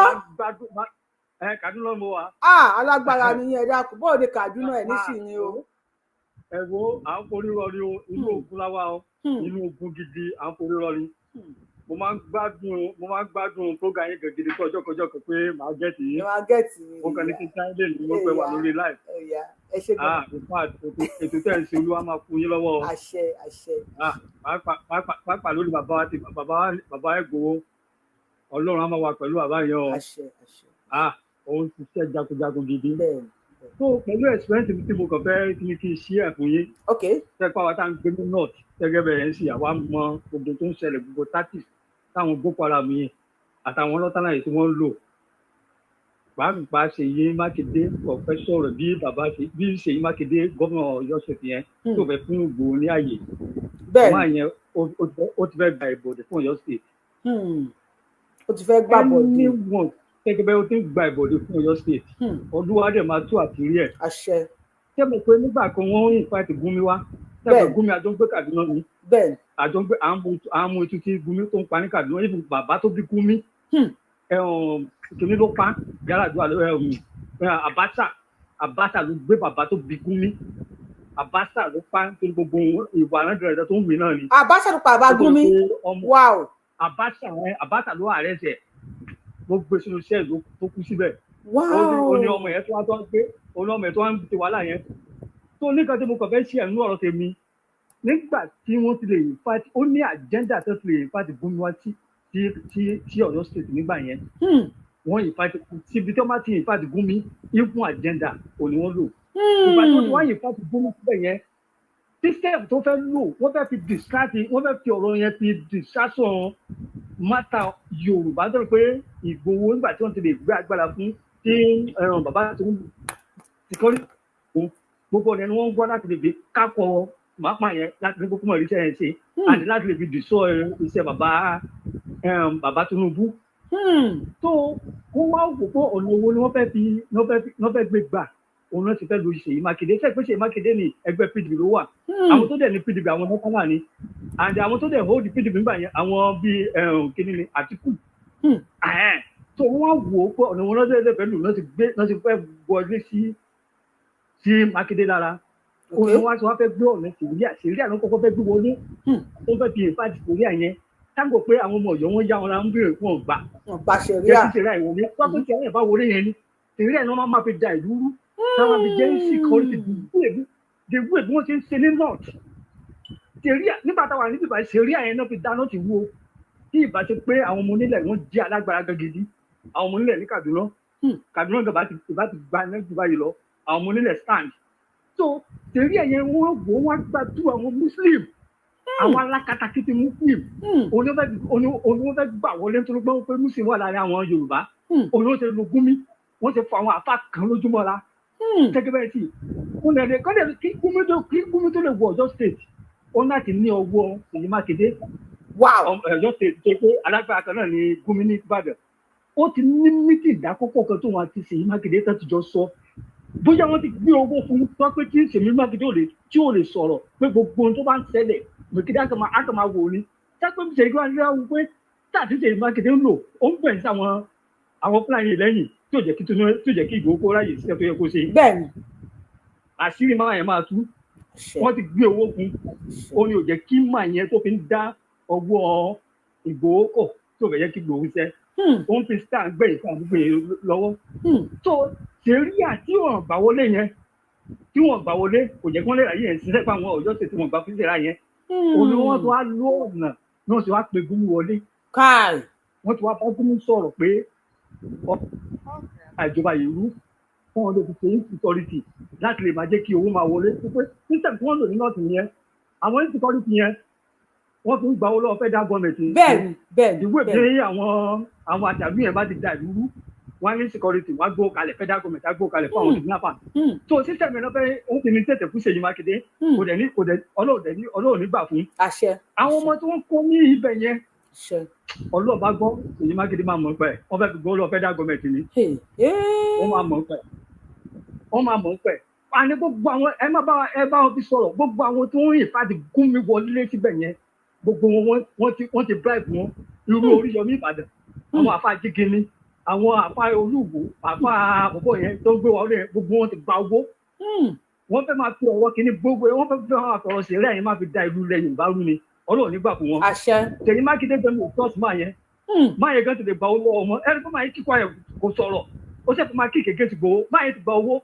Ẹ Kaduna mo wà. Ah, alágbára ni yẹn, dákun. Bóò ni Kaduna ẹ nísìnyí o? Ẹ wo, à ń forí rọrí o, inú ogun láwa o, inú ogun gidi, à ń forí rọrí. Mo máa ń gbádùn program yín gidi fún ọjọ́ kọjọ́ kan pé màá get yín. Màá get yín. Mo kàn ní kí n sáré lè ní mo pẹ́ wà lórí live. Ẹ ṣe gan. Ah, in fact, ètò tẹ̀ ń ṣe, Olúwa máa fún yín lọ́wọ́. Àṣẹ, àṣẹ. Ah, pàápàá lórí bàbá wa ti bàbá bàbá Ìgbòho, Ọlọ́run á máa wà pẹ̀lú bàbá yẹn o. Àṣẹ, àṣẹ. Ah, òun ti ṣiṣẹ́ jagunjagun gidi. Bẹ́ẹ̀ni. So pẹ̀lú experience mi tí mo kàn fẹ́ kí n ṣí ẹ̀ fún yín. Ok. Tẹ́pá wa tá à ń gbé ní north gẹ́gẹ́ bẹ̀rẹ̀ ń sì, àwa mọ gbogbo tó ń ṣẹlẹ̀, gbogbo tactics táwọn Boko Haram yìí àtàwọn lọ́tàlá yìí tí wọ́n ń lò. Pàápàá Ṣèyí Mákindé kò fẹ́ sọ̀rọ̀ bí bàbá ṣe bí Ṣèyí Mákindé, gómìnà Ọ̀yọ́ ṣètì yẹn, tó fẹ́ fún Ìgbòho ní àyè. Bẹ́ẹ̀ni. Wọ́n yẹn ó ti fẹ́ gba ìbòdì fún Ọ̀yọ́ State. Ó ti fẹ́ gbà bọ̀dé. Anyone gẹ́gẹ́ bẹ́ẹ̀, ó ti ń gba ìbòdì fún Ọ̀yọ́ State. Olúwa dẹ̀ máa tú àṣírí ẹ̀. Àṣẹ. Ṣé mo pé nígbà kan wọ́n ń invite Gumi wá? Ṣé mo Gumi àjọ ń gbé Kaduna ni? Bẹ́ẹ̀ni. Àjọ ń gbé, à ń mú etí tí Gumi tó ń pa ní Kaduna, even bàbá tó bí Gumi, kìnní ló pa Yar'Adua, Abacha. Abacha ló gbé bàbá tó bí Gumi, Abacha ló pa, nítorí gbogbo ìwà aládùúrà tó ń wí náà ni. Abacha ló pa bàbá Gumi? Wow. Abacha ẹ, Abacha ló arrest ẹ̀, ló gbé sínú iṣẹ́ tó kú síbẹ̀. Wow. Ó ní ọmọ yẹn tó wá tó ń gbé, ó ní ọmọ yẹn tó wá ń ti wàhálà yẹn tó ní kan tí mo kàn fẹ́ ṣe ẹ̀nú ọ̀rọ̀ tèmi. Nígbà tí wọ́n ti lè invite, ó ní agenda tó ti lè invite Gumi wá sí Ọ̀yọ́ State nígbà yẹn. Wọ́n invite síbi tí wọ́n bá ti invite Gumi, even agenda ò ní wọ́n lò. Ìgbà tí wọ́n ti wá invite Gumi síbẹ̀ yẹn, system tó fẹ́ lò, wọ́n fẹ́ fi distract, wọ́n fẹ́ fi ọ̀rọ̀ yẹn fi distraction matter Yorùbá tó rò pé Ìgbòho, nígbà tí wọ́n ti lè gbé agbára fún tí bàbá tó ń security, gbogbo ọ̀nà ni wọ́n ń gbọ́ láti lè fi kákọ́ màápàá yẹn, láti ní kókó mọ̀ iṣẹ́ yẹn ṣe àti láti lè fi dìṣọ́ iṣẹ́ bàbá Tinubu. Tó kó wá wò pé ọ̀nà owó ni wọ́n fẹ́ gbé gbà, òun náà ti fẹ́ lu Ṣèyí Mákindé. Ṣe pé Ṣèyí Mákindé ní ẹgbẹ́ PDP ló wà? Àwọn tó dẹ̀ ní PDP, àwọn mọ́kànlá ni, and àwọn tó dẹ̀ hold PDP nígbà yẹn, àwọn bíi kíní ni, Àtíkù. Tó wọ́n wá wò ó pé ọ̀nà wọn lọ́dẹ̀ fẹ́ lù náà ti gbé náà ti fẹ́ wọlé sí Mákindé lára, òun wá tí wọ́n fẹ́ gbé ọ̀nà Sẹ̀ríà. Sẹ̀ríà ló kọ́kọ́ fẹ́ gbé wọlé. Wọ́n fẹ́ fi ìfàdí Sẹ̀ríà yẹn táǹgò pé àwọn ọmọ Ọ̀yọ́ wọn yá wọn la ń béèrè fún ọgbà Ọgbà Sẹ̀ríà. Jẹ́ kí Sẹ̀ríà ìwọlé wọ́n tó Sẹ̀ríà bá wọlé yẹn ni, Sẹ̀ríà ni wọ́n máa fi da ìlú rú, táwọn fi jẹ́ insecurity the way bí wọ́n ṣe ń ṣe ní north. Sẹ̀ríà nígbà táwa níbi ìbá Sẹ̀ríà yẹn náà fi dáná ti wú o. Tí ìbá ṣe pé àwọn ọmọ onílẹ̀ wọn jẹ́ alágbára gan gidi, àwọn ọmọ onílẹ̀ ní Kaduna, Kaduna gan ìbá ti gba ní jù báyìí lọ. Àwọn ọmọ onílẹ̀ stand. So Sẹ̀ríà yẹn, wọ́n wò, wọ́n gbàdúrà àwọn Muslim, àwọn alákatakítí Muslim, òun ló fẹ́ gbà wọlé, nítorí pé wọ́n pé Muslim wà láàrin àwọn Yorùbá. Òun ló ṣe lu Gumi, wọ́n ṣe fọ àwọn àfa kan lójúmọ́ la gẹ́gẹ́ bẹ́ẹ̀ sì wọ́n lè kọ́lẹ̀ kí Gumi tó lè wọ Ọ̀yọ́ State, ó láti ní ọwọ́ Ṣèyí Mákindé. Ọ̀yọ́ State tó pé alágbára kan náà ní Gumi ní Ìbàdàn, ó ti ní meeting ìdákọ́pọ̀ kan tóun àti Ṣèyí Mákindé tó ti jọ sọ, bóyá wọ́n ti gbé owó fún un tó pé kí Ṣèyí Mákindé ò lè tí ò lè sọ̀rọ̀ pé gbogbo ohun tó bá ń ṣẹlẹ̀, Mákindé á kàn máa wò ni. Sápẹ́ Ṣèyí Mákindé wò pé táàtì Ṣèyí Mákindé ń lò ó ń gbẹ̀yìn sáwọn àwọn Fúlàní lẹ́yìn tí ò jẹ́ kí Tinubu, tí ò jẹ́ kí Ìgbòho kó ráyè síṣẹ́ tó yẹ kó ṣe. Bẹ́ẹ̀ni. Àṣírí máa yẹn máa tú. Wọ́n ti gbé owó fún un, ó ní ò jẹ́ kí màá yẹn tó fi ń dá ọwọ́ Ìgbòho kọ̀ tí ò fẹ́ jẹ́ kí Ìgbòho ṣẹ́. Ó ń fi star gbẹ̀yìn fún àdúgbò yẹn lọ́wọ́. Tó ṣèríà tí wọ́n gbà wọlé yẹn, tí wọ́n gbà wọlé, kò jẹ́ kí wọ́n lè ráyè yẹn ṣiṣẹ́ fún àwọn Ọ̀yọ́ tí wọ́n gbà fún ìṣẹ̀ra yẹn. Òun ni wọ́n tó wá lọ ọ̀nà ni wọ́n ti wá pe Gumi wọlé. Wọ́n ti wá bá Gumi sọ̀rọ̀ pé àìjọba yìí rú fún wọn lè fi ṣe insecurity láti lè máa jẹ́ kí owó máa wọlé, pé system tí wọ́n lò ní north yẹn, àwọn insecurity yẹn wọ́n fi ń gba owó lọ́wọ́ federal government. Bẹ́ẹ̀ni bẹ́ẹ̀ni. Ìwé bí àwọn àjàlú yẹn bá ti da ìlú rú, wọ́n á ní security, wọ́n á gbó kalẹ̀, federal government á gbó kalẹ̀ fún àwọn kidnapper. So system yẹn lọ́fẹ́ ó ti ní tètè fún Ṣèyí Mákindé, kò dẹ̀ ní kò dẹ̀ Ọlọ́run ní gbà fún. Àwọn ọmọ tí wọ́n kó ní ibẹ̀ yẹn, Ọlọ́run bá gbọ́, Ṣèyí Mákindé máa mọ̀ pẹ́ wọ́n fẹ́ fi gbọ́ lọ́wọ́ federal government ni. Wọ́n máa mọ̀ pẹ́, wọ́n máa mọ̀ pẹ́. Àní gbogbo àwọn ẹ má bá ẹ bá wọn fi sọ̀rọ̀, gbogbo àwọn tó ń rìn fàdí gún mi wọlé síbẹ̀ yẹn, gbogbo wọn wọ́n ti bribe wọn. Irú Oríyọmí Ìbàdàn, àwọn àfa Jígini, àwọn àfa Olúwo, àfa àkọ́kọ́ yẹn tó ń gbé wọlé yẹn, gbogbo wọn ti gba owó. Wọ́n fẹ́ máa fi ọwọ́ kínní gbogbo wọ́n fẹ́ máa fi ọ̀rọ̀ sílẹ̀ yẹn máa fi da ìlú ilẹ̀ Yorùbá rú ni. Ọlọ́run nígbà fún wọn. Ṣèyí Mákindé gbẹmí òtọ́sí máa yẹn, máa yẹn gan ti lè gba owó lọ́wọ́ wọn. Ẹni tó máa yẹn kíkọ́ ayẹ kò sọ̀rọ̀, ó ṣe fún máa kí kékeré ti gbowó, máa yẹn ti gba owó.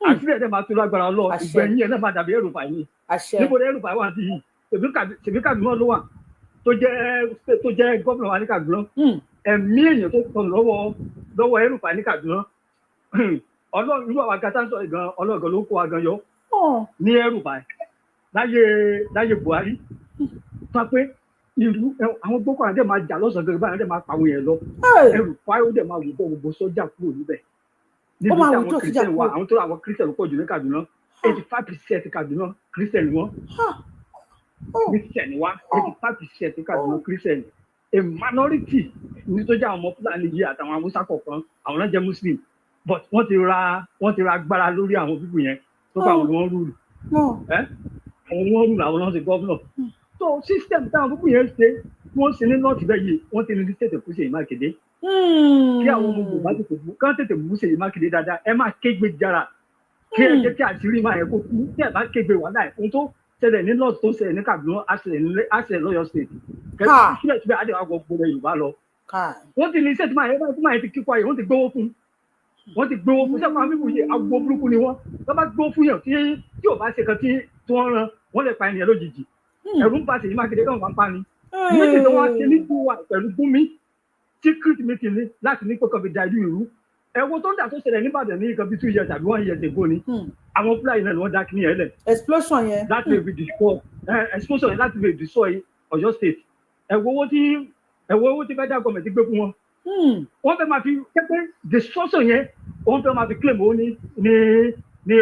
Àṣírí ẹ̀ dẹ̀ máa tó lágbára lọ, ìgbẹ̀yìn ẹ̀ náà máa dàbí El-Rufai yìí. Níbo ni El-Rufai wà sí yìí? Ṣèbí Kaduna ló wà, tó jẹ́ gómìnà wa ní Kaduna. Ẹ̀mí èèyàn tó sọnù lọ́wọ́ El-Rufai ní Kaduna, Ọlọ́run irú àwọn akátá ń sọ ìgan Ọlọ́run ló kó wa gan yọ ní El-Rufai láyé Buhari. Sọ pé ìlú àwọn Boko Haram dẹ̀ máa jà lọ́sàn-án gẹ́gẹ́ báyìí, dẹ̀ máa pa àwọn yẹn lọ. El-Rufai ó dẹ̀ máa wùdọ̀ gbogbo sọ́jà kúrò níbẹ̀. Níbi tí àwọn Christian wà, àwọn tó àwọn Christian ló pọ̀ jù ní Kaduna, 85% Kaduna Christian ni wọ́n. Christian wa 85% Kaduna Christian. A minority ní tó jẹ́ àwọn ọmọ Fúlàní yìí àtàwọn Haúsá kọ̀ọ̀kan, àwọn náà jẹ́ Muslim, but wọ́n ti ra agbára lórí àwọn pípù yẹn tó bá àwọn ni wọ́n rúlù. Àwọn ni wọ́n rúlù, àwọn náà ṣe gọ́vnọ̀. So system táwọn pípù yẹn ṣe, wọ́n ṣe ní north bẹ́ẹ̀ yìí, wọ́n ti ní ní state fún Ṣèyí Mákindé. Kí àwọn ọmọ Yorùbá tètè mú, kán tètè mú Ṣèyí Mákindé dáadáa, ẹ máa kégbe jára, kí ẹ jẹ́ kí àṣírí máa yẹ kó kú. Tí ẹ bá kégbe wàhálà ẹ̀, ohun tó ṣẹlẹ̀ ní north tó ṣẹlẹ̀ ní Kaduna, á ṣẹlẹ̀ lọ́yọ̀ state. Síbẹ̀síbẹ̀ á dẹ̀ wá gbogbo Yorùbá lọ. Wọ́n ti ní iṣẹ́ tí máa yẹ báyìí, tí máa yẹ ti kíkọ́ ayé, wọ́n ti gbówó fún. Wọ́n ti gbówó fún. Sẹ́kọ̀ọ́ àmì ìwòye agbo burúkú ni wọ́n. Wọ́n bá gbówó fún yàn tí ò bá ṣe kan tí wọ́n rán, wọ́n lè pa ènìyàn lójijì. Ẹ̀rù ń bà Ṣèyí Mákindé káwọn máa ń pa ni. Méjì tó wá ṣe ní tiwa pẹ̀lú Gumi, secret meeting ni láti ní kókò fi da ìlú ìrú. Ẹ̀wọ̀n tó ń dà tó ṣẹlẹ̀ n'Ìbàdàn ní nǹkan bí 2 years àbí 1 year ago ni. Àwọn Fúlàní náà ni wọ́n dá kíní yẹn lẹ̀. Explosion yẹn. Láti lè fi destroy explosion yẹn, láti lè destroy Ọ̀yọ́ state. Ẹ̀wọ̀n owó tí federal government gbé fún wọn. Wọ́n fẹ́ máa fi pẹ́pẹ́ destruction yẹn, wọ́n fẹ́ máa fi claim owó ní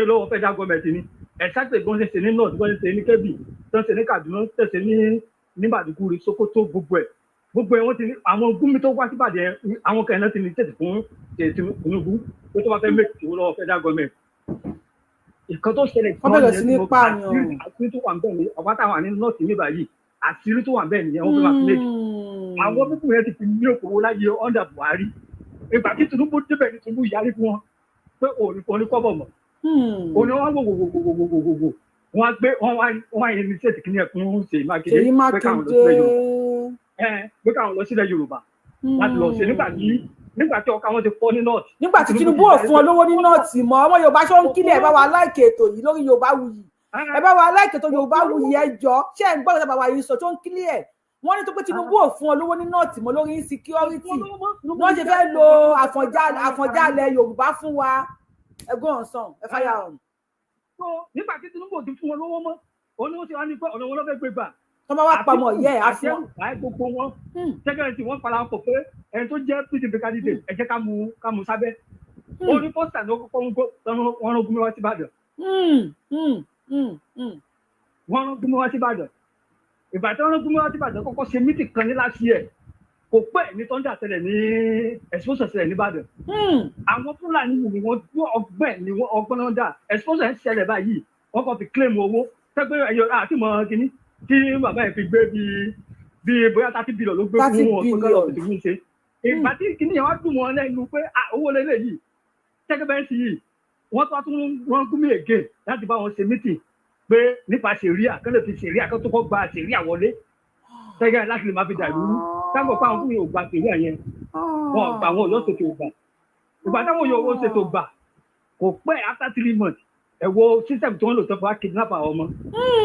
lọ́wọ́ federal government ni. Exactly bí wọ́n ṣe ṣe ní north, bí wọ́n ṣe ṣe ní Kebbi, bí wọ́n ṣe ní Kaduna, ṣe ṣe ní Maiduguri, Sokoto, gbogbo ẹ̀. Gbogbo ẹ̀ wọ́n ti ní àwọn Gumi tó wá síbàdàn yẹn, àwọn kan náà ti ní tètè fún Tinubu pé tó bá fẹ́ make owó lọ́wọ́ federal government. Ìkan tó ṣẹlẹ̀ wọ́n bẹ̀rẹ̀ sí ní pààyàn. Àṣírí tó wà ń bẹ̀ ni ọ̀pá táwọn àní north ní báyìí, àṣírí tó wà ń bẹ̀ nìyẹn, wọ́n fẹ́ máa fi make. Àwọn pípù yẹn ti fi ní òkòwò láyé under Buhari. Ìgbà tí Tinubu débẹ̀ ni Tinubu yarí fún wọn pé òní kọ́bọ̀ mọ̀. Òní wọn wò wò wò wò wò wò wò wọ́n á gbé wọ́n wá initiate kí ni ẹ̀kún Ṣèyí Mákindé pé káwọn lọ sílẹ̀ Yorùbá. Pé káwọn lọ sílẹ̀ Yorùbá láti lọ ṣe nígbà tí ọkà wọn ti fọ́ ní north. Nígbà tí Tinubu ò fún ọ lówó ní north mọ́, ọmọ Yorùbá ṣó ń kílẹ̀, ẹ bá wa láìkè ètò yìí lórí Yorùbá Wuyì. Ẹ bá wa láìkè ètò Yorùbá Wuyì, ẹ jọ ṣé ẹ ń gbọ́dọ̀ bàbá yìí sọ ṣó ń kílẹ̀ ẹ̀. Wọ́n ní tó pé Tinubu ò fún ọ lówó ní north mọ́ lórí insecurity. Wọ́n ṣe fẹ́ lo àfọ̀njálẹ̀ Yorùbá fún wa. Ẹgbọ́n ọ̀sán ẹ fáyà ọ̀hún. Nígbà tí Tinubu ò ti fún wọn lówó mọ́, òun ni wọ́n ti wá ní pé ọ̀nà wọn ló fẹ́ gbé gbà. Tọ́ bá wá pamọ́ yẹ ẹ̀ á fún ọ. Àti gbogbo wọn sẹ́kẹ̀rẹ̀tì wọ́n fara pọ̀ pé ẹni tó jẹ́ PDP candidate ẹ jẹ́ ká mú sábẹ́. Ó ní pọ́sítà ní kọ́kọ́ wọ́n rán Gumi wá sí Ìbàdàn. Wọ́n rán Gumi wá sí Ìbàdàn. Ìgbà tí wọ́n rán Gumi wá sí Ìbàdàn kọ́kọ́ ṣe mítì kan ní last year. Kò pẹ́ ní tọ́ndà ṣẹlẹ̀ ní exposure ṣẹlẹ̀ nìbàdàn. Àwọn Fúlàní ni wọ́n ọgbẹ́ ni wọ́n ọgbọ́n náà dà exposure ṣẹlẹ̀ báyìí, wọ́n kàn fi claim owó. Tẹ́gbẹ́ ẹ̀yọ àti mọ̀ kínní tí bàbá yẹn fi gbé bí Bíi bóyá 30 billion ló gbé 30 fún wọn pé kọ́lọ̀ billion. fi tìlú ṣe. Ìgbà tí kìíní yẹn wá dùn wọn lẹ́nu pé, ah, owó lélẹ̀ yìí tẹ́gẹ́ bẹ́ẹ̀ sì yìí, wọ́n tún wá tún wọ́n gún mí ègé láti bá wọn ṣe meeting pé nípa ṣèríà kán lè fi ṣèríà kán tó kọ́ gba ṣèríà wọlé tẹ́gẹ́ láti lè máa fi dàrú táwọn pa àwọn fún yóò gba ṣèríà yẹn. Wọn ò gbà, wọn ò lọ ṣètò gbà. Ìgbà táwọn yóò ṣètò gbà, kò pẹ́, after 3 months, ẹ wo system tí wọ́n lò tó fi wá kidnap àwọn ọmọ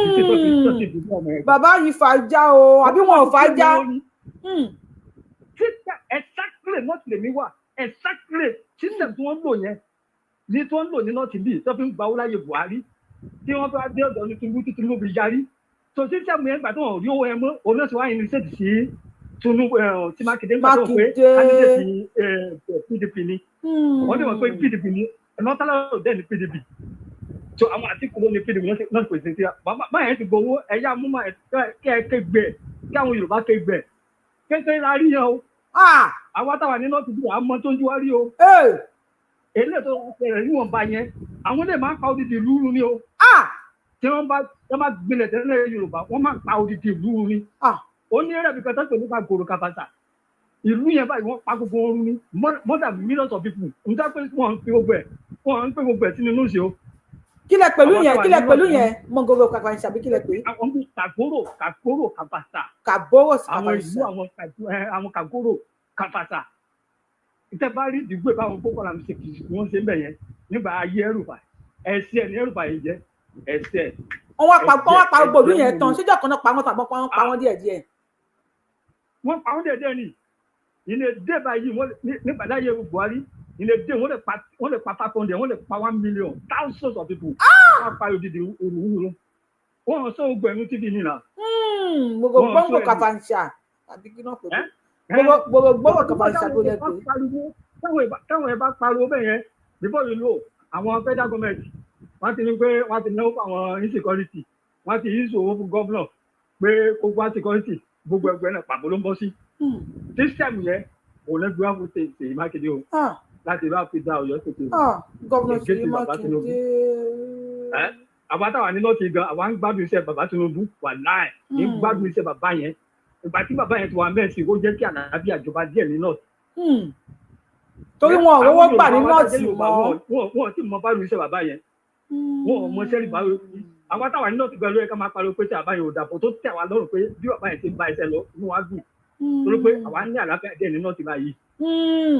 títí tó fi tó ti dùn ọmọ ẹ̀. Bàbá yìí fàájà o, àbí wọn ò fàájà? System exactly not lèmi wà, exactly system tí wọ́n lò yẹn ní tí wọ́n lò ní north bíi tó fi ń gba owó láyé Buhari, tí wọ́n bá dé ọ̀dọ̀ ní Tinubu tí Tinubu fi yarí. So system yẹn, gbà tí wọ́n rí owó ẹ mọ́, òun náà ti wá ní state sí Tinubu tí Mákindé gbà tó pé Mákindé. Candidate PDP ni. Wọ́n dẹ̀ mọ̀ pé PDP ni nọ́tàlá dẹ̀ ní PDP. So àwọn Àtìkù ló ní PDP náà pèsè sí bàbá báyẹn ti gbowó ẹ̀yà múmọ́ kẹ́ ẹ ké gbẹ kí àwọn Yorùbá ké gbẹ kékeré la rí yẹn o. Àwa táwa ní north bí àmọ́ tó ń jú wá rí o. Eléyìí tó ṣẹlẹ̀ níwọ̀nba yẹn, àwọn lè máa pa odidi ìlú run ni o. Tí wọ́n bá gbilẹ̀ tẹ́lẹ̀ Yorùbá, wọ́n máa pa odidi ìlú run ni. Ó ní ẹ̀rọ ìbíkan tó ń pè nípa gòrò kàfàṣà, ìlú yẹn báyìí, wọ́n pa gbogbo wọn run ni, more than millions of people. N ta pé wọ́n ń fi gbogbo ẹ̀, wọ́n ń pè gbogbo ẹ̀ sínú news o. Kílẹ̀ pẹ̀lú Àwọn yẹn? táwa Kílẹ̀ ní pẹ̀lú north yẹn, mọ̀ngòrò kàkàǹṣà àbí kílẹ̀ pé? Àwọn bíi Kàgóró, Kàgóró Kàfàṣà. Kàbóró. Àwọn ìlú Kàfàǹṣà. Àwọn Kàgóró Kàfàṣà, ìtẹ́ bá rí ìdìgbò ìbáwọn Boko Haram ṣe kìí wọ́n ṣe ń bẹ̀ yẹn nígbà ayé ẹrùfà ẹ̀sẹ̀ ní ẹrùfà yìí jẹ́ ẹ̀sẹ̀. Wọ́n wá pa gbogbo ìlú yẹn tán síjọ́ kan náà, pa wọ́n tàbí wọ́n pa wọ́n díẹ̀ díẹ̀? Wọ́n pa wọ́n díẹ̀ díẹ̀ ni. Ilé dé báyìí, wọ́n nígbà láyé Buhari, ilé dé, wọ́n lè pa 500, wọ́n lè pa 1 million, thousands of people. Wọ́n pa odidi òrùwúrò, wọ́n sọ gbogbo ẹ̀mú tv nìyà. Gbogbo Wọ́n sọ gbòǹgbò ẹnu. Kàfàǹṣà àbí kí náà pè é, gbogbo gbòǹgbò Kàfàǹṣà tó lẹ pé. Táwọn ẹ bá pariwo bẹ́ẹ̀ yẹn, before you know, àwọn federal government, wọ́n ti ní pé wọ́n ti náwó fún àwọn insecurity, wọ́n ti yí ìṣòwò fún governor pé kó wá security. Gbogbo ẹgbẹ́ náà pàbó ló ń bọ́ sí. System yẹn òun ló gbé wá fún Ṣèyí Mákindé o láti bá fi da Ọ̀yọ́ tètè. Governor Against Ṣèyí bàbá Tinubu. Mákindé. Ẹ àwa táwa ní north gan, àwa ń gbádùn iṣẹ́ bàbá Tinubu wà láì ní gbádùn iṣẹ́ bàbá yẹn. Ìgbà tí bàbá yẹn ti wà mẹ́sì, ó jẹ́ kí àlàáfíà jọba díẹ̀ ní north. Torí wọn ò rówó gbà ní north mọ́. Wọn ò tí mọ bá lu iṣẹ́ bàbá yẹn, wọn ò mọ sẹ́rí bá àwa táwa ní north gan ló yẹ ká máa pariwo pé tí bàbá yẹn ò dàpọ̀ tó tẹ̀ wá lọ́rùn, pé bí bàbá yẹn ti ń bá iṣẹ́ lọ, inú wa dùn torí pé àwa ní àlàáfíà díẹ̀ ní north báyìí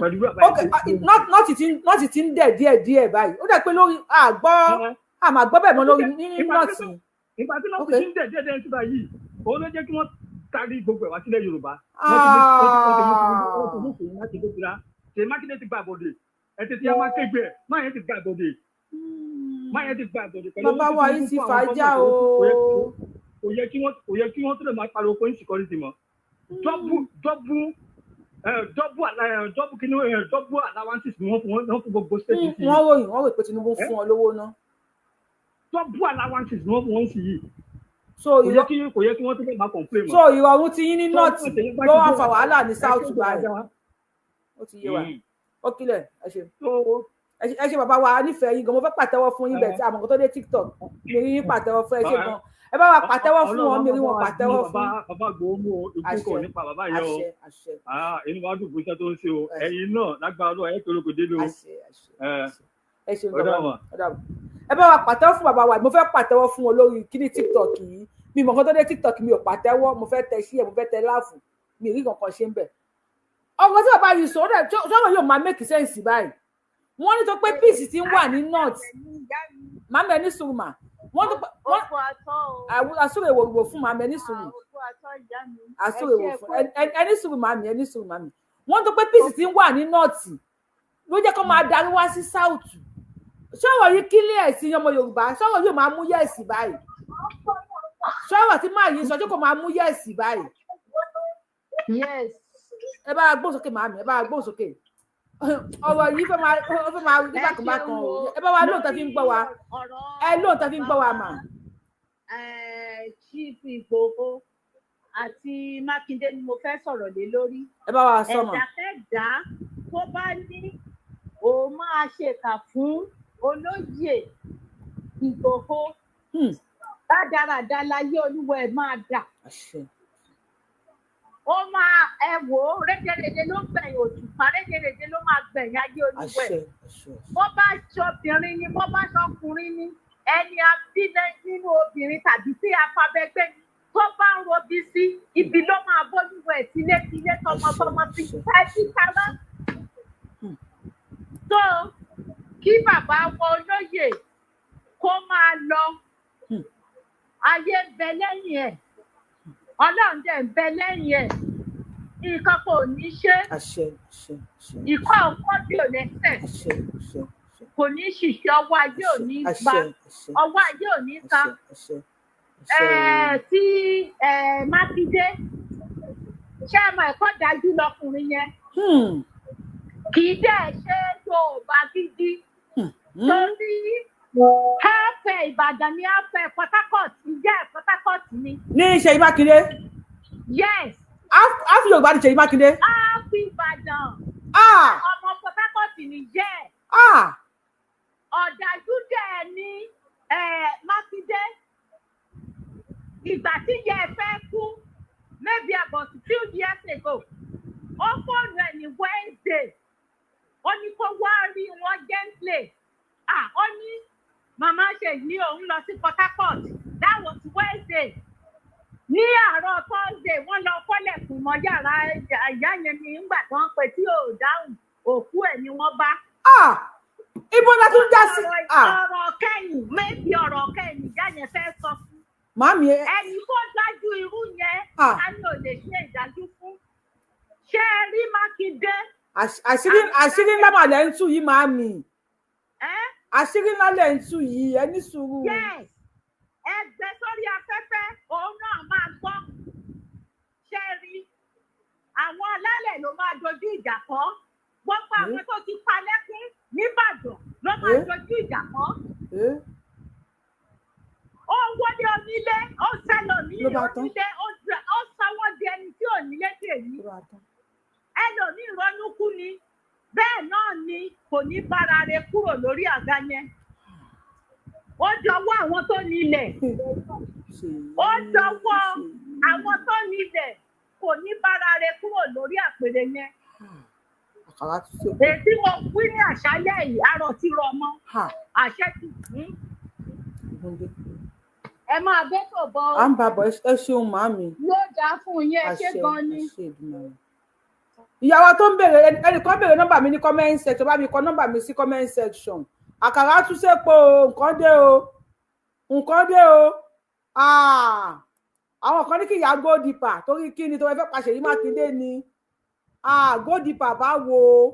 pẹ̀lú bí bàbá Ok. yẹn ti North ti ń dẹ̀ díẹ̀ díẹ̀ báyìí. Ó dẹ̀ pé lórí àgbọ́ àmà gbọ́ bẹ́ẹ̀ mọ́ lórí ní north. Ìgbà tí north ti ń dẹ̀ díẹ̀ díẹ̀ sí báyìí, òun ló jẹ́ kí wọ́n tarí gbogbo ẹ̀ wá sílẹ̀ Yorùbá. Wọ́n ti mú Ṣèyí Mákindé tira. Ṣèyí Mákindé ti gba àbọ̀dè ẹ̀ tètè yá máa kégbé ẹ̀, máa yẹn ti gba àbọ̀dè, máa yẹn ti gba àbọ̀dè pẹ̀lú Bàbá owó wa tí yìí ti Tinubu fún àwọn fàájà gómìnà. o. Kò yẹ kí wọ́n tó lè máa pariwo pé insecurity mọ́. Double double double double kí ni, double allowances ni wọ́n fún wọn, wọ́n fún gbogbo state sí. Wọ́n ròyìn pé Tinubu ń fún wọn lówó ná. Double allowances ni wọ́n fún wọn sí yìí. So Kò yẹ kí wọ́n tó lè máa complain mọ́. So ìrọ̀rùn ti yín ní north ló wá fa wàhálà ní south báyìí. Ó ti yé wa, ó kílẹ̀. Ẹ ṣe, ẹ ṣe bàbá wa, a nífẹ̀ẹ́ yín gan. Mo fẹ́ pàtẹ́wọ́ fún yín bẹ́ẹ̀ tí àmọ́ tó dé TikTok mi rí yín pàtẹ́wọ́ fún. Ẹ ṣe gan. Ẹ bá wa pàtẹ́wọ́ fún wọn, mi rí wọn pàtẹ́wọ́ fún. Bàbá gbòó mú o, ikú kò nípa bàbá yẹn o. Àṣẹ, àṣẹ. Ah, inú wa dùn fún iṣẹ́ tó ń ṣe o. Ẹ̀yin náà lágbára Ọlọ́run, ẹ̀ kéré kò délé o. Ẹ ṣeun Ó bàbá dàbọ̀. mi, ó dàbọ̀. Ẹ bá wa pàtẹ́wọ́ fún bàbá wa. Mo fẹ́ pàtẹ́wọ́ fún wọn lórí kíní TikTok yìí. Mi mọ̀ nǹkan tó dé TikTok, mi ò pàtẹ́wọ́. Mo fẹ́ tẹ sí ẹ, mo fẹ́ tẹ láàfù, mi rí kankan ṣe ń bẹ̀. Ọkọ tí bàbá yìí sọ, ó dẹ̀ sọ̀rọ̀ yóò máa make sense báyìí. Wọ́n ní tó pé peace ti ń wà ní north. Màmá, ẹni sùúrù mà. Wọ́n tó pé wọ́n àsúrò èwò ìwò fún màmá, ẹni sùúrù, àsúrò èwò fún ẹni sùúrù màmí, ẹni sùúrù màmí. Wọ́n tó pé peace ti ń wà ní north ló jẹ́ kó máa darí wá sí south. Sọ̀rọ̀ yìí kílẹ̀ sí ọmọ Yorùbá. Sọ̀rọ̀ yóò máa mú yes báyìí. Sọ̀rọ̀ tí máa yìí sọ tí kò máa mú yes báyìí. Yes. Ẹ bá wa gbóhùn sókè màmí, ẹ bá wa gbóhùn sókè. Ọ̀rọ̀ yìí fẹ́ máa, ó fẹ́ máa rí bákan bákan o. Ẹ bá wa lóhùn tẹ́ fi ń gbọ́ wa, ẹ lóhùn tẹ́ fi ń gbọ́ wa mà. Chief Ìgbòho àti Mákindé ni mo fẹ́ sọ̀rọ̀ lé lórí. Ẹ bá wa sọ mà. Ẹ̀dákẹ́dá tó bá ní òun máa ṣèkà fún olóyè Ìgbòho, rádaràda láyé olúwa ẹ̀ máa dà. Àṣẹ. Ó máa ẹ wò ó, rédèrèdè ló ń gbẹ̀yìn òṣùpá, rédèrèdè ló máa gbẹ̀yìn ayé olúwẹ̀. Àṣẹ, àṣẹ. Bó bá ṣọbìnrin ni, bó bá ṣọkùnrin ni, ẹni abílẹ̀ nínú obìnrin tàbí tí afabẹ́gbẹ́ ni, tó bá ń robi sí ibi ló máa bólúwẹ̀ tilétilé, tọmọtọmọ, ti tẹ́tí tará. Tó kí bàbá wọ olóyè kó máa lọ, ayé ń bẹ lẹ́yìn ẹ̀, Ọlọ́run dẹ̀ ń bẹ lẹ́yìn ẹ̀, nǹkan kò ní ṣe. Àṣẹ, àṣẹ, àṣẹ. Ìkọ́ ọkọ́ bí ò lẹ́sẹ̀. Àṣẹ, àṣẹ. Kò ní ṣìṣe, ọwọ́ ayé ò ní gba, Àṣẹ, àṣẹ. ọwọ́ ayé ò ní ta. Àṣẹ, àṣẹ. Tí Mákindé, ṣé ẹ mọ̀ ẹ̀kọ́ dájú lọkùnrin yẹn? Kì í dẹ̀ ṣe Yorùbá gidi, torí àfẹ́ Ìbàdàn ní àfẹ́ Port Harcourt, ìyá ẹ̀ Port Harcourt ni. Ní Ṣèyí Mákindé? Yes. Áfì Yorùbá ní Ṣèyí Mákindé? Àfi Ìbàdàn. Ọmọ Port Harcourt ní yẹ. Ọ̀dájú dẹ̀ ní Mákindé. Ìgbà tí yẹ ẹ fẹ́ kú, maybe about few years ago, ó fóònù ẹ̀ ní Wednesday, ó ní kó wá rí wọn gently. Ah, ó ní màmá ṣe ní òun lọ sí Port Harcourt. That was Wednesday. Ní àárọ̀ Thursday, wọ́n lọ kọ́lẹ̀kùn mọ́ yàrá ìyá yẹn ní ìgbà tó ń pè tí ò dáhùn, òkú ẹ̀ ni wọ́n bá. Ibo la tún já sí? Ọ̀rọ̀ kẹ́yìn, maybe ọ̀rọ̀ kẹ́yìn ìyá yẹn fẹ́ sọ fún Màmí ẹ. ẹni tó dájú irú yẹn, a ní ò lè ṣe ìdájú fún. Ṣé ẹ rí Mákindé? Àṣírí ńlá mà lẹ́ ń tú yìí, màmí. Àṣírí ńlá lẹ́ ń tú yìí, ẹ ní sùúrù. Yes, ẹ gbé sórí afẹ́fẹ́, òun náà máa gbọ́. Ṣé ẹ rí, àwọn alálẹ̀ ló máa dojú ìjà kọ. Gbogbo àwọn tó ti pa lẹ́kún nìbàdàn ló máa dojú ìjà kọ. Ó wọlé onílé, ó sálọ ní Ló bá tán. onílé, ó sọ wọ́n di ẹni tí ò nílé tèmi. Ẹlòmíì ronú kú ni, bẹ́ẹ̀ náà ni kò ní bára rẹ̀ kúrò lórí àga yẹn. Ó jọ̀wọ́ àwọn tó nílẹ̀, ó jọ̀wọ́ àwọn tó nílẹ̀, kò ní bára rẹ̀ kúrò lórí àpèrè yẹn. Àkàrà tún ṣe. Èyí tí mo wí ní àṣálẹ́ yìí, arọ ti rọ mọ́, àṣẹ ti kún. Ẹ máa bẹ́tò bọ́. À ń bá bọ̀, ẹ ṣeun màmí. Yóò dáa fún yín, ẹ ṣé Àṣẹ, gan ni. àṣẹ Èdùmàrè. Ìyàwó tó ń béèrè, ẹnìkan béèrè nọ́mbà mi ní comment section, bá mi kọ nọ́mbà mi sí comment section. Àkàrà tún ṣèpò o, nǹkan dé o, nǹkan dé o. Ah, àwọn kan ní kí ìyá go deeper, torí kí ni tó fẹ́ pa Ṣèyí Mákindé ni? Ah, go deeper bá wo?